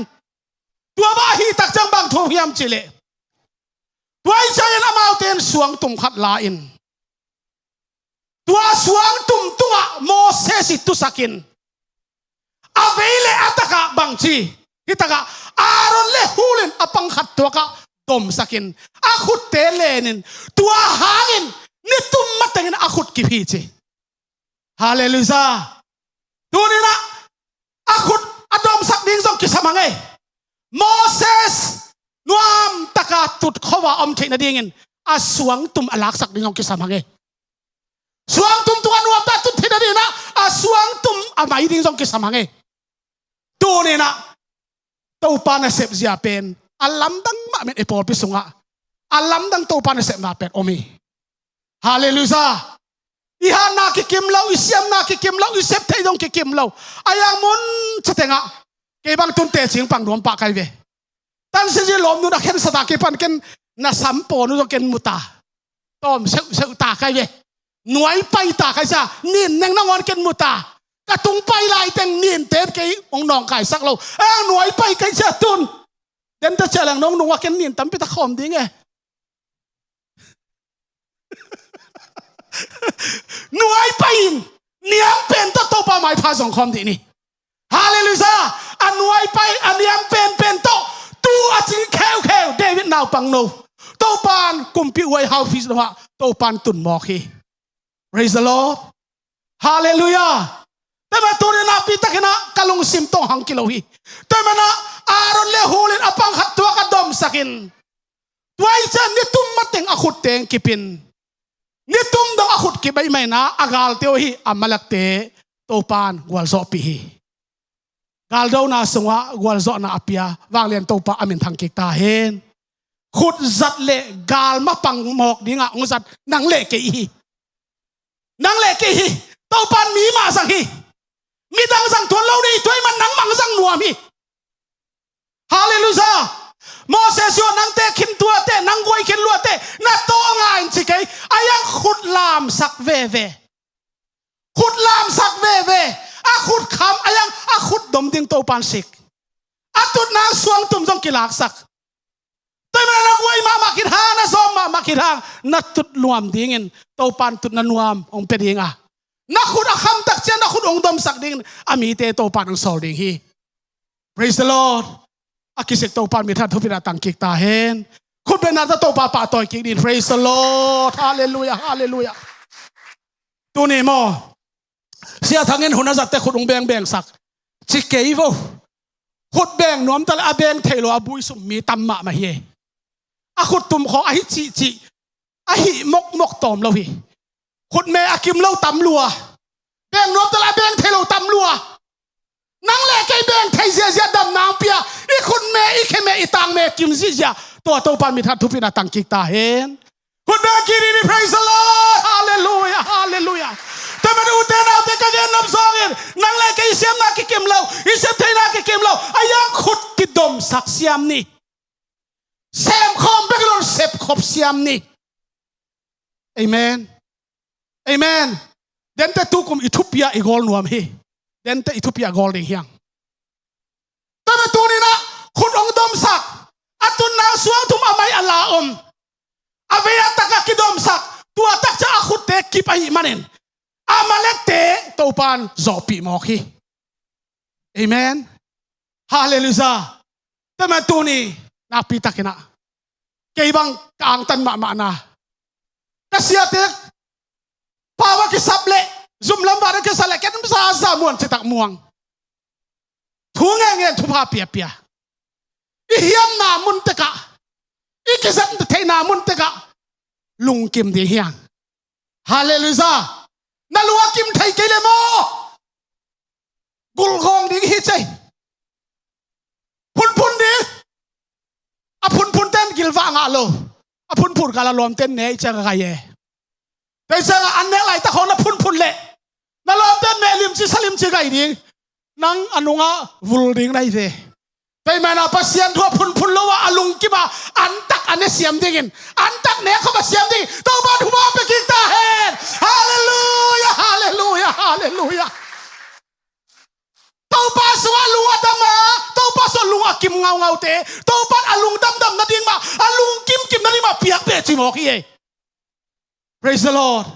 Tua bang ahih tak ciang bang thu hiam cih leh, tua ahih ciangin amaute in suangtum khat la in, tua suangtum tungah Moses i tusak in, a vei le a takah bang ci, hih takah Aaron le Hur in a pang khat tuakah domsak in, a khutte len in, tua hangin ni tum matengin a khut kip hi ci. Halleluiah. Tuni-in ah a khut a domsak ding zong kisam hang ei. Moses nuamtaka tut khuava om theih nadingin a suangtum a laksak ding zong kisam hang ei. Suangtum tungah nuamtaka tut theih nadingin ah a suangtum a mai ding zong kisam hang ei. Tuni-in ah Topa nasep zia pen a lamdang mahmah in, i pawlpi sungah a lamdang Topa nasepna pen om hi. Halleluiah. I hatna kikim lo, i siamna kikim lo, i sep theih zong kikim lo. Ahi hang mun ciat tengah kei bang tun tecing pang nuam pah kai ve. Tan Sing Zin lawmnu in a khensa ta, kei pan ken na sam pawn uh zong ken mu ta. Tawm seuhseuh ta kai ve. Nuai pai ta kai cia, nin neng nangawn ken mu ta. Ka tung pai laiteng ninte in kei hong nawngkaisak lo. Ahi hang nuai pai kai cia tun, den ta cia leng nong nungah ken nin tampi tak khawm ding e. Nuai pai in, niam pen tawh Topa maipha zong khawm dih ni. Halleluiah. A nuai pai, a niam penpen tawh tu a cing kheukheu David naupangno, Topa in kumpi uai hau phis dongah Topa in tun mawk hi. Praise the Lord. Halleluiah. Tua ahih manin tuni nakpi takin ah ka lungsim tawng hang kilo hi. Tua ahih manin ah Aaron le Hur in a pang khat tuak a domsak in, tua ahih ciang ni tum mateng a khutte hong kip in, ni tum dong a khut kip ahih manin ah a galte uh hi, Amalekte Topa in gualzawhpih hi. Galdona sungah gualzawhna a pia vanglian Topa a min thang kik ta hen. Khut zat le gal mapang mawk dingah hong zat nang le kei hi. Nang le kei hi. Topa in mi mah zang hi. Midang zang tuan lo ding hi, tua ahih man nangmah zang nuam hi. Halleluiah. Moses aw, nangte khin tuate, nang guai khin luate, na tawh nga in ci kei. A yang khut lamsak veve. Khut lamsak veve. A khut kham, a yang a khut dom ding Topan sik. A tutna suangtum zong kilaksak. Tua ahih manin na guai mahmah khit hang, na zawm mahmah khit hang, na tut nuam dingin Topan tutna nuam hong pia ding a, na khut a kham tak ciang na khut hong domsak dingin a mite Topan hong sawl ding hi. Praise the Lord. A kisik Topan mithat thupina tang kik ta hen. Khutbetna tawh Topa pahtawi kik dingin. Praise the Lord. Halleluiah, halleluiah. Tuni maw, Sia Thang in hun a zatte khut hong bengbengsak ci kei vo. Khut beng nuam ta leh a beng thei lo a bui sum mi tam mahmah hi. A khut tum khawng a hih cihcih, a hih mokmok tawm lo hi. Khutme a kim lo tam lua. Beng nuam ta leh a beng thei lo tam lua. Nang le kei beng thei ziahziah damna hong pia, i khutme, i kheme, i tangme kim ziahziah. Tua Topan mithat thupina tang kik ta hen. Khutbeng kik ni, praise the Lord. Halleluiah, halleluiah. Tua ahih manin ute naute, ka gen nop zawngin, nang le kei i siamna kikim lo, i sep theihna kikim lo, a yang khut kidomsak siam ni. Sem khawm bek lo in sep khop siam ni. Amen. Amen. Dente tukum i thupi a i gawl nuam hi. Dente i thupi a gawl ding hi hang. Tua ahih manin tuni-in ah khut hong domsak, a tutna suangtum a mai a la om, a vei a tak a kidomsak, tua tak ciang a khutte kip ahih manin Amalekte Topan zawhpih mawk hi. Amen. Halleluiah. Tua ahih manin tuni nakpi takin ah kei bang ka angtan mahmahna, ka siate pau a kisap leh, zum lam van a kisap leh, ken zaza muan citak muang. Thu ngengen thupha piapia. I hiamna mun tekah, i kizat theihna mun tekah lungkim ding hi hang. Halleluiah. Na lung a kim thei kei leh maw, gulgawng ding hi cei. Phunphun ding. A phunphunte'n gilvah ngah lo. A phunphun kal a lawmte'n ne i ciang a gai e. Tua i ciang a an nek laitak khawng na phunphun leh, na lawmte'n meh limci sa limci gai ding. Nang a nungah vul ding na hi ve. Tua ahih manin ah Pasian thu a phunphun lo a, a lungkim a, an tak a ne siam dingin, an tak ne khop a siam dingin Topa thupha pia kik ta hen. Halleluiah, halleluiah, halleluiah. Topa sungah lung a dam a, Topa sungah lung a kim ngaungaute, Topa in a lungdamdam nading mah, a lungkimkim nading mah piak pia ci mawk hi ei. Praise the Lord.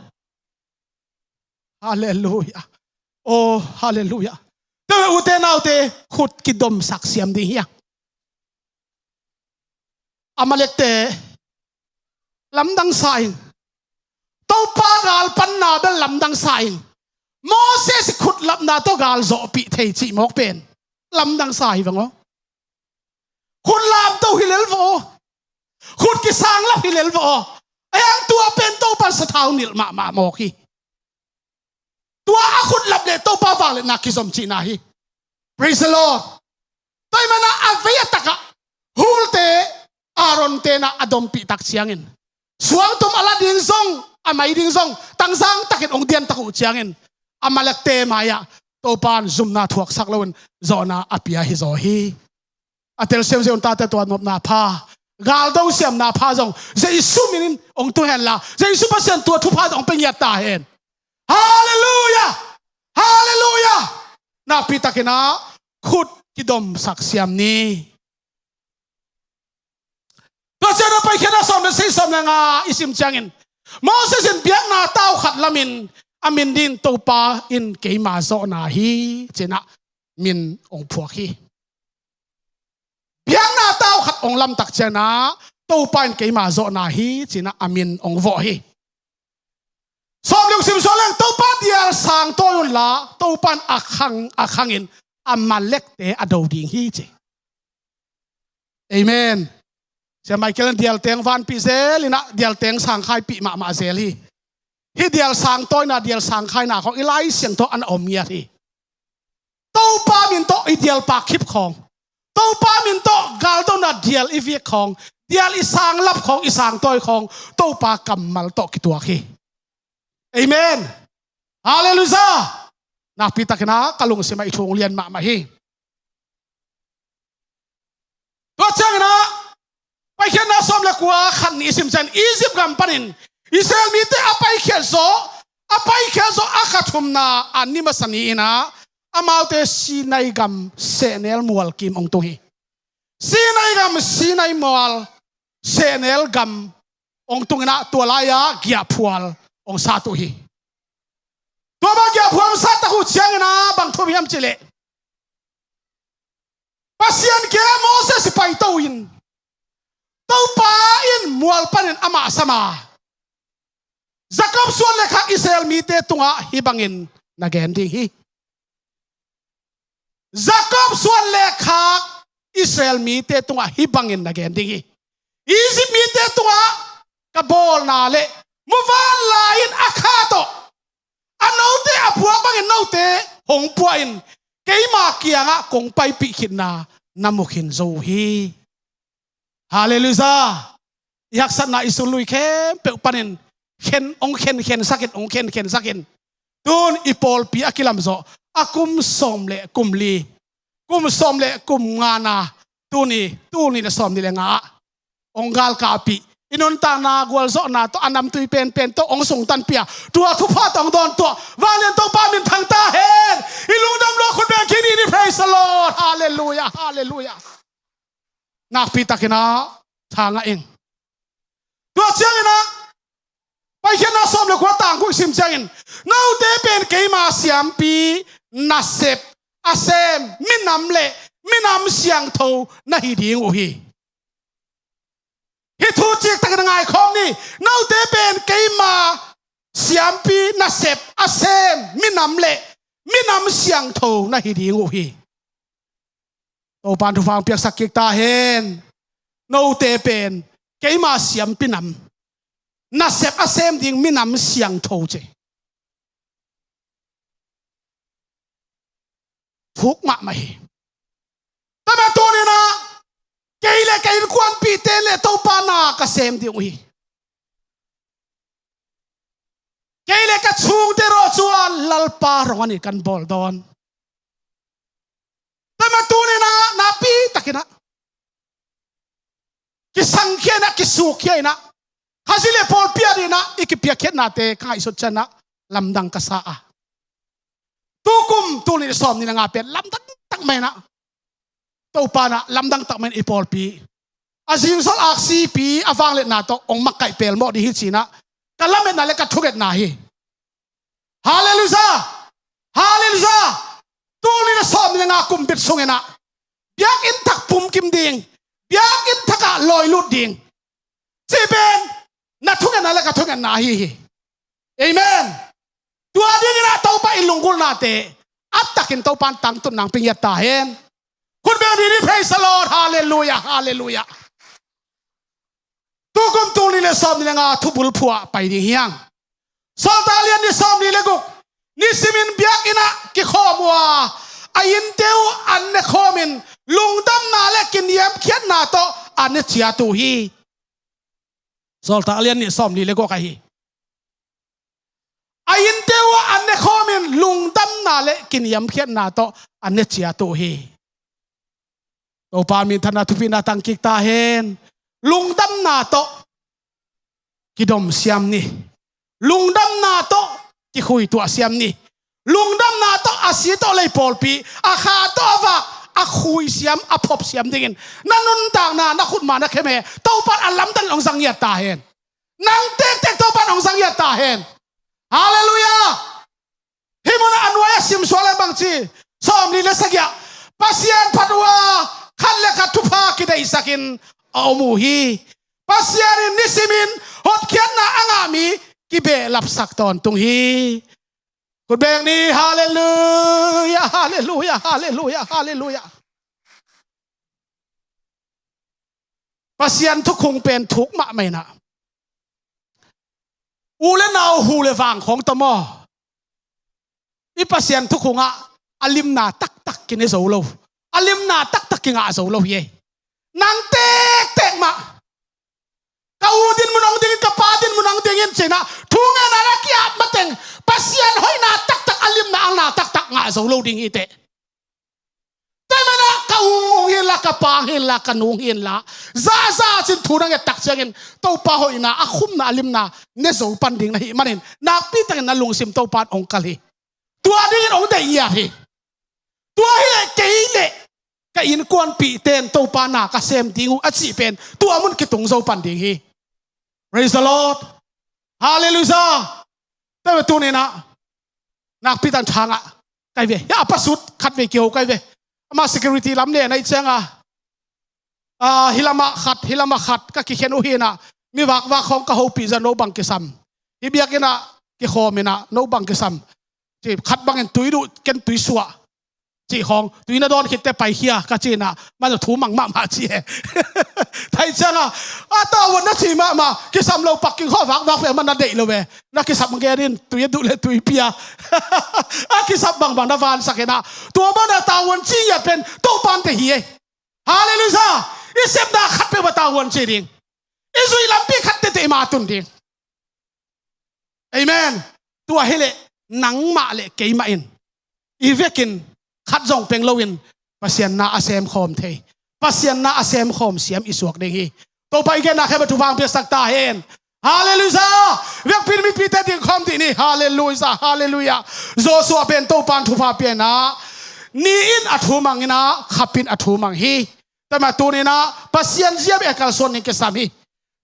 Halleluiah. Oh, halleluiah. Tua ahih manin ute naute, khut kidomsak siam ding hi hang. Amalekte lamdang sa ing. Topa galpanna bel lamdang sa ing. Moses i khut lapna tawh gal zawhpih thei cih mawk pen lamdang sa hi veng aw. Khut lamto hi lel vawh aw. Khut kisanglap hi lel vawh aw. Ahi hang tua pen Topa in sathau nilh mahmah mawk hi. Tua a khut lap leh Topa vangliatna kizom cihna hi. Praise the Lord. Tua ahih manin ah a vei a takah Hulte, Aaronte in ah a dompih tak ciangin, suangtum a la ding zong, a mai ding zong tangzang takin hong diantak uh ciangin, Amalekte mai-ah Topa in zumna thuaksak loin zawhna a pia hi zaw hi. A telsiam zia un tate, tua nopna pha, galdo siamna pha zong Jesu minin hong tu henla, Jesu Pasian tua thupha zong hong pia ngiat ta hen. Halleluiah! Halleluiah! Nakpi takin ah khut kidomsak siam ni. Tua ciang a Paikhiatna sawm le sagih, sawm le nga i sim ciangin, Moses in biakna tau khat lamin a min dingin Topa in keima zawhna hi ci-in ah min hong phuak hi. Biakna tau khat hong lam tak ciangin ah Topa in keima zawhna hi ci-in ah a min hong vawh hi. Sawm le guk sim suak leng, Topa dial sang tawi unla, Topa in a khang, a khangin Amalekte a do ding hi ci. Amen. Sia Michael in dialteng vanpih zel in ah, dialteng sangkhaipih mahmah zel hi. Hih dial sang tawina, dial sangkhaina khawng i Lai Siangtho ah a om ngiat hi. Topa min tawh i dial pakkhip khawng, Topa min tawh galdona dial i vik khawng, dial i sanglap khawng, i sangtawi khawng Topa kammal tawh kituak hi. Amen. Halleluiah. Nakpi takin ah ka lungsim ah i thu hong lian mahmah hi. Tua ciangin ah Paikhiatna sawm le kua khat nih i sim ciangin Egypt gam panin Israel mite a paikhiat zawh, a paikhiat zawh a kha thumna a ni masa ni-in ah amaute Sinai gam sehnel mual kim hong tung hi. Sinai gam, Sinai mual, sehnel gam hong tung in ah tua lai-ah giahphual hong sat uh hi. Tua bang giahphual hong sat tak uh ciangin ah bang thuam hiam cih leh Pasian kiangah Moses i paito in Topa in mual panin amah sam a, Jakob suan le khak Israel mite tungah hih bangin na gen ding hi. Jakob suan le khak Israel mite tungah hih bangin na gen ding hi. Egypt mite tungah ka bawlna le muvanlai-in a kha tawh a note a phuak bangin note hong pua in keima kiangah kong paipih khitna na mu khin zo uh hi. Halleluiah. I haksatna i sului khempeuh panin khen, hong khenkhensak in, hong khenkhensak in. Tun i pawlpi a kilamzawh a kum sawm le kum li, kum sawm le kum ngana, tuni, tuni le sawm ni le nga ah hong galkapih, i nuntakna gualzawhna tawh a namtui penpen tawh hong sungtanpih a, tua thupha tawh hong dawn tuah vanglian Topa minthang ta hen. I lungdam lua khut beng kik ni, ni, praise the Lord. Halleluiah, halleluiah. Nakpi takin ah tha ngah ing. Tua ciangin ah Paikhiatna sawm le kua tang kua i sim ciangin note pen keima siampi nasep a sem minam le minam siangtho na hi ding uh hi. Hih thu ciktakin ngaikhawm ni. Note pen keima siampi nasep a sem minam le minam siangtho na hi ding uh hi. Topan thupha hong piaksak kik ta hen. Note pen keima siampi nam, nasep a sem ding minam siangtho ci. Thuk mahmah hi. Tua mah tuni-in ah kei le ka innkuanpihte le Topa na ka sem ding uh hi. Kei le ka chungte rawh cu Lalpa rongin kan bawl dawn. Tua mah tuni-in ah nakpi takin ah kisangkhia in ah, kisukkhia in ah, Khazih le pawlpi adingin ah i kipiakkhiatnate ka ngaihsut ciangin ah lamdang ka sa a, tukum tul nih sawm nih le nga pen lamdang tak mah in ah, Topa in ah lamdang tak mah in i pawlpi a zingsol aksipi a vangliatna tawh hong makaih pelmawh ding hi ci-in ah ka lametna le ka thungetna hi. Halleluiah! Halleluiah! Tul nih le sawm nih le nga kum bit sungin ah biakinn thak pumkim ding, biakinn thak ah lawilut ding cih pen na thungetna le ka thungetna ahi hi. Amen. Tua dingin ah Topa i lunggulhnate a takin Topa in tangtun nang pia ngiat ta hen. Khut beng dih ni, praise the Lord, halleluiah, halleluah. Tukum tul nih le sawm nih le nga thubul phuah pai ding hi hang. Sawltak lian nih sawm nih le guk. Nisimin biakinn ah kikhawm uh a, a innte uh an ne khawmin lungdamna le kiniamkhiatna tawh an ne ciat uh hi. Sawltak lian nih sawm nih le guk ahi. A innte uh an ne khawmin lungdamna le kiniamkhiatna tawh an ne ciat uh hi. Topa minthanna thupina tang kik ta hen. Lungdamna tawh kidom siam ni. Lungdamna tawh kikhuituah siam ni. Lungdamna tawh a si tawh lei pawlpi, a kha tawh a vak, a khui siam, a phop siam dingin na nuntakna, na khutma, na khem he Topa in a lamdang hong zang ngiat ta hen. Nang tektek Topa in hong zang ngiat ta hen. Halleluiah. Hih munah a nuai a simsuak le bangci, sawm nih le sagih ah Pasian phat uh a khat le khat thupha kideihsakin a om uh hi. Pasian in nisimin hotkhiatna a ngah mi kibehlapsak tawntung hi. Khut beng ni, halleluiah, halleluiah, halleluiah, halleluiah. Pasian thukhun pen thuk mahmah in ah, u le nau, hu le vang khawng tawh maw, i Pasian thukhun ah a limna taktak kine zo lo, a limna taktak kingah zo lo hi. Nang tektek mah ka u din mun hong dingin, ka pa din mun hong dingin ci-in ah thungetna le a ki-ap mateng Pasian hoihna taktak, a limna alna taktak ngah zo lo ding hi teh. Tua manin ah ka u hong hi inla, ka pa hong hi inla, ka nu hong hi inla, zaza cin thu na nget tak ciangin Topa hoihna, a khumna, a limna ne zo pan ding na hih manin nakpi takin na lungsim Topa in hong kal hi. Tua dingin hong deih ngiat hi. Tua hi leh kei leh ka innkuanpihte in Topa na ka sem ding uh a cih pen tua mun kitung zo pan ding hi. Praise the Lord. Hallelujah. Tua tuni-in ah nakpi takin tha ngah ka hi ve. Hia, a pasut khat vei kiho ka hi ve. Amah security lam ne na hih ciangin ah, hih lamah khat, hih lamah khat ka kikhen uh hi-in ah, mi vakvak khawng ka hopih zah, no bang kisam? Hih biakinn ah kikhawm in ah, no bang kisam? Ci, khat bangin tui duh, ken tui suah, cih khawng, tui na dawn khit teh paikhia ka ci-in ah, amah zong thu mang mahmah ci e. Tua ciangin ah, a tavuan na ci mahmah, kisam lo, parking khawng vakvak ve, amah na deih lo ve. Na kisap ngen in, tui a duh leh tui pia. A kisap bangbang na vansak in ah, tua bang na tavuan ci ngiat pen Topa in deih hi e. Hallelujah. I sepna khat peuh a tavuan ci ding, i zuih lampi khat teh i mah tun ding. Amen. Tua hi leh nangmah leh keimah in i vekin khat zong peng loin Pasian na a semkhawm thei, Pasian na a semkhawm siam i suak ding hi. Topa in i genna khempeuh thupha hong piaksak ta hen. Hallelujah. Vekpi-in mipite dingkhawm dih ni. Hallelujah, hallelujah. Joshua pen Topa in thupha pia-in ah, ni-in a thu mang in ah, khap-in a thu mang hi. Tua manin tuni-in ah Pasian zia bek a kalsuan ding kisam hi.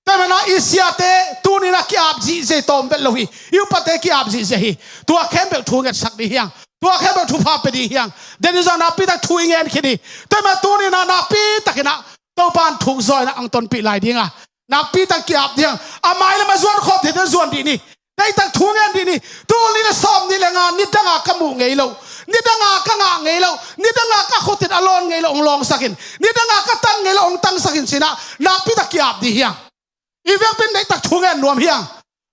Tua manin ah i siate tuni-in ah ki-ap zihziah hi, tawm bel lo hi. I upate ki-ap zihziah hi. Tua khempeuh thu ngetsak ding hi hang. Tua khempeuh thupha pia ding hi hang. Tua ni zong nakpi tak thu i ngen khin hi. Tua manin tuni-in ah nakpi takin ah Topa in thuk zaw in ah hong tonpih lai ding a, nakpi tak ki-ap ding hang. A mailam a zuan khawm theite in zuan dih ni. Deihtak thu ngen dih ni. Tul nih leh sawmnih leh nga, nidang a ka muh ngei loh, nidang a ka ngah ngei loh, nidang a ka khut in a lawn ngei loh hong lawngsak in, nidang a ka tan ngei loh hong tangsak in ci-in ah nakpi tak ki-ap dih hi hang. I vekpi-in deihtak thu ngen nuam hi hang.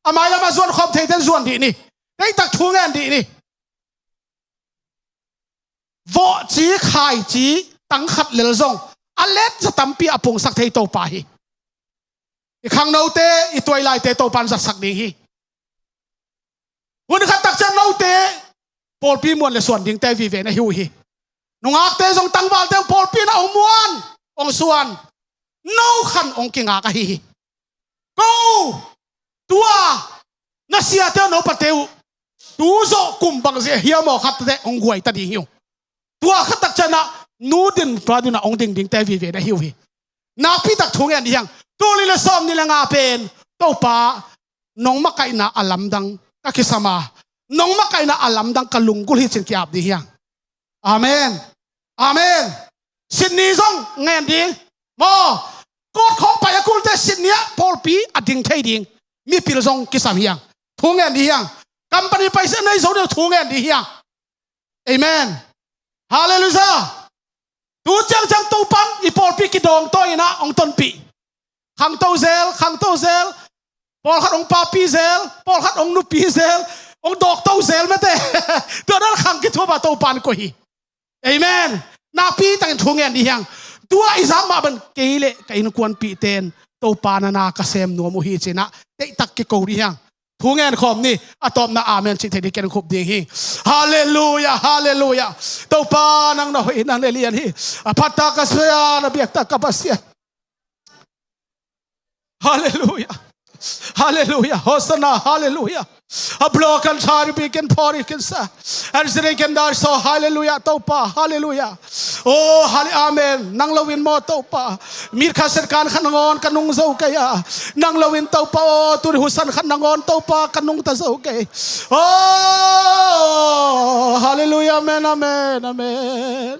A mailam a zuan khawm theite in zuan dih ni. Deihtak thu ngen dih ni. Vawhci, khaici, tang khat lel zong a let za tampi a pungsak thei Topa hi. I khangnote, i tuailaite Topa in zatsak ding hi. Hun khat tak ciang note pawlpi muan leh suan dingte vive na hi uh hi. Nungakte zong, tangvalte zong pawlpi in ah hong muan, hong suan, no khan hong kingak ahi hi. Ko, tua na siate uh, na upate uh, tu zawh kum bangzah hiam aw, khat teh hong guai ta ding hi uh. Tua khat tak ciang ah nu din pa din ah hong ding dingte vive na hi uh hi. Nakpi tak thu ngen dih hi hang. Tul nih leh sawmnih leh nga pen Topa, nong makaihna a lamdang ka kisam a, nong makaihna a lamdang ka lunggulh hi ci-in ki-ap dih hi hang. Amen. Amen. Sydney zong ngen ding maw. Court khawng pai a kul teh Sydney ah pawlpi a ding thei ding mipil zong kisam hi hang. Thu ngen dih hi hang. Company paisa nei zo ding thu ngen dih hi hang. Amen. Hallelujah. Tu ciangciang Topa in i pawlpi kidawngtawi in ah hong tonpih. Khangto zel, khangto zel. Pawlkhat hong papi zel, pawlkhat hong nupi zel, hong dawkto zel mate. Tua dan khang kithuap a Topa in koih hi. Amen. Nakpi takin thu ngen dih hi hang. Tua i zak mah bangin kei leh ka innkuanpihte in Topa na na ka sem nuam uh hi ci-in ah deihtak kiko dih hi hang. Thu ngen khawm ni. A tawpna amen cih theih ding ken khup ding hi. Hallelujah, hallelujah. Topa nang na hoih, nang na lian hi. A phat tak ka Pasian, a biak tak ka Pasian. Hallelujah. Hallelujah. Hosanna. Hallelujah. A blow kan thari bi ken phori ken sa. An zire ken dar so. Hallelujah. Topa. Hallelujah. Oh, hallelujah. Amen. Nang loin maw Topa. Mit khat set kan khat nangawn ka nung zo kei a. Nang loin Topa aw, tuni husan khat nangawn Topa ka nungta zo kei. Oh, hallelujah. Amen, amen, amen.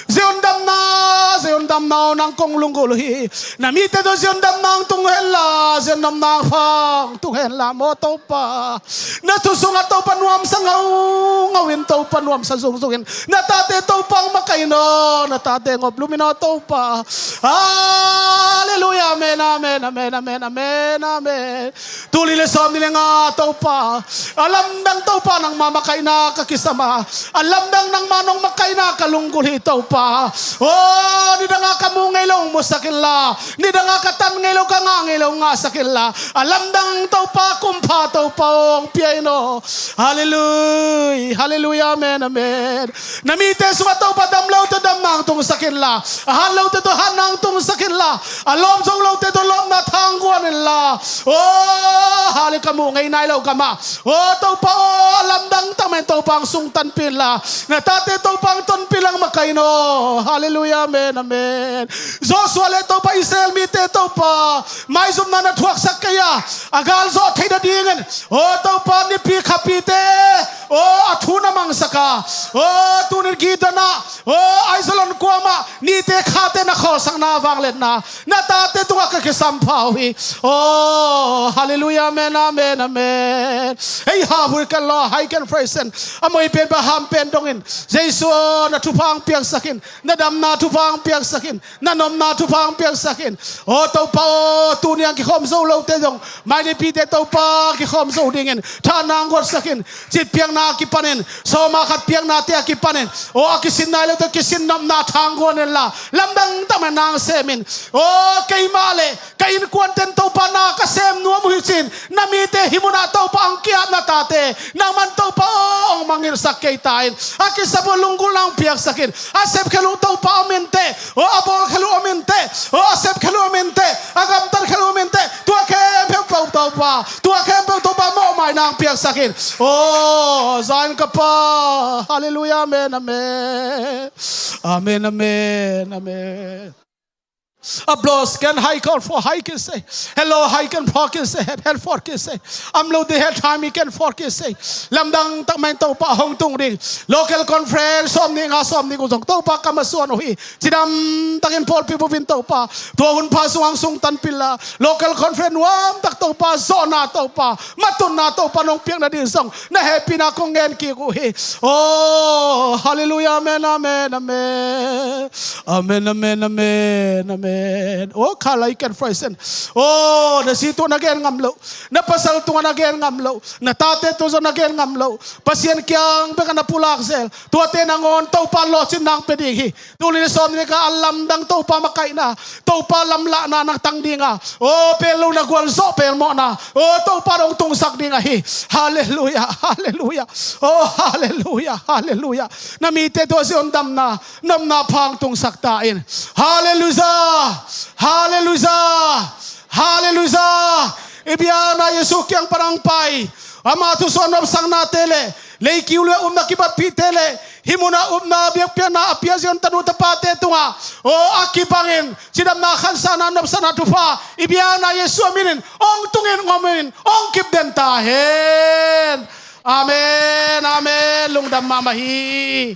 Zion damna, Zion damna aw, nang kong lunggulh uh hi. Na mite tungah Zion damna hong tung hen la, Zion damna hong tung hen la maw Topa. Na thu sungah Topa nuamsa ngaungau in, Topa nuamsa zungzung in. Na tate Topa hong makaih in aw, na tate hong oplum in aw Topa. Hallelujah. Halleluiah, amen, amen, amen. Tuni le sawm ni le nga Topa, a lamdang Topa nangma makaihna ka kisam a, a lamdang nangma nong makaihna ka lunggulh hi Topa. O, nidanga ka mu ngei lo musak inla, nidanga ka tan ngei lo ka ngah ngei lo ngahsak inla, a lamdang Topa, kumpha Topa ong pia in aw. Halleluiah, halleluiah, amen, amen. Na mite sungah Topa dam lote damna ong tungsak inla, a hat lote tawh hatna ong tungsak inla, a lawp zo lote tawh lawpna tha ong guan inla. O, halleluiah, ka mu ngei nai lo ka mah. O Topa, o, a lamdang tak mai Topa ong sungtanpih inla, na tate Topa ong tonpih inla makaih in aw. Halleluiah, amen, amen. Joshua le Topa Israel mite Topa maizumna na thuaksak kei a, a gal zawh theih nadingin, o Topa, nipi khapite, o, a thu na mangsak a, o, tunin Gideon ah, o, Aijalon kuamah nite khate na khawlsakna vangliatna na tate tungah ka kisam pha uh hi. O, halleluiah, amen, amen, amen. Hei, ha, hui kan lo, hai kan praise in, a moi pen bang ham pen dongin, Jesu aw, na thupha ong piaksak in, na damna thupha ong piaksak in, na nopna thupha ong piaksak in. O Topa, o, tuni a kikhawm zo lote zong mai nipite Topa kikhawm zo dingin tha nang guatsak in. Cit piakna a kipanin, sawma khat piaknate a kipanin, o, a kisin nai lote kisin nopna tha ong guan inla, lamdang tak mai nang sem in. O, keimah le ka innkuanten Topa na ka sem nuam uh hi ci-in na mite hih munah Topa ong ki-ap na tate nangman Topa aw ong mangngilhsak kei ta in. A kisap uh lunggulhna ong piaksak in. A sep khel uh Topa om inteh, o, a bawl khel uh om inteh, o, a sep khel uh om inteh, a gamtat khel uh om inteh. Tua khempeuh Topa, tua khempeuh Topa mawhmaina ong piaksak in. O, Zion ka Pa, halleluiah, amen, amen. Amen, amen, amen. Applause, can high call for high can say. Hello, high can for can say. Head, head for can say. Am lo de head time can for can say. Lamdang tak mai Topa hong tung ding. Local conference sawm ni nga sawm ni guk zong Topa ka masuan uh hi. Cidam takin pawlpi bupin Topa tua hun pha sung ong sungtanpih inla, local conference nuam tak Topa, zawhna Topa, matutna Topa nong piak nading zong na hehpihna kong ngen kik uh hi. O, halleluiah, amen, amen, amen. Amen, amen, amen, amen. O, khalai kan praise in. O, na zi tungah na gen ngam lo, na pasal tungah na gen ngam lo, na tate tungah zong na gen ngam lo, Pasian kiang bek a na pulak zel tuate nangawn Topa lawhcinna ong pia ding hi. Tuni le sawm ni le nga a lamdang Topa makaihna, Topa lamlahna na tang ding a, o, pel lo na gualzawh pelmawhna, o, Topa ong tungsak ding ahi. Halleluiah, halleluiah. O, halleluiah, halleluiah. Na mite tawh Zion damna, nopna pha ong tungsak ta in. Halleluiah, halleluiah, halleluiah. I biakna Jesu kiang pan ong pai, ama thusuah nopsaknate le leikiu le upna kibatpihte le hih munah upna biakpiakna a pia Zion tanu tapate tungah, o, a kibangin cidamna, khansana, nopsakna thupha i biakna Jesu a minin ong tungin, ong omin, ong kipden ta hen. Amen, amen. Lungdam mahmah hi.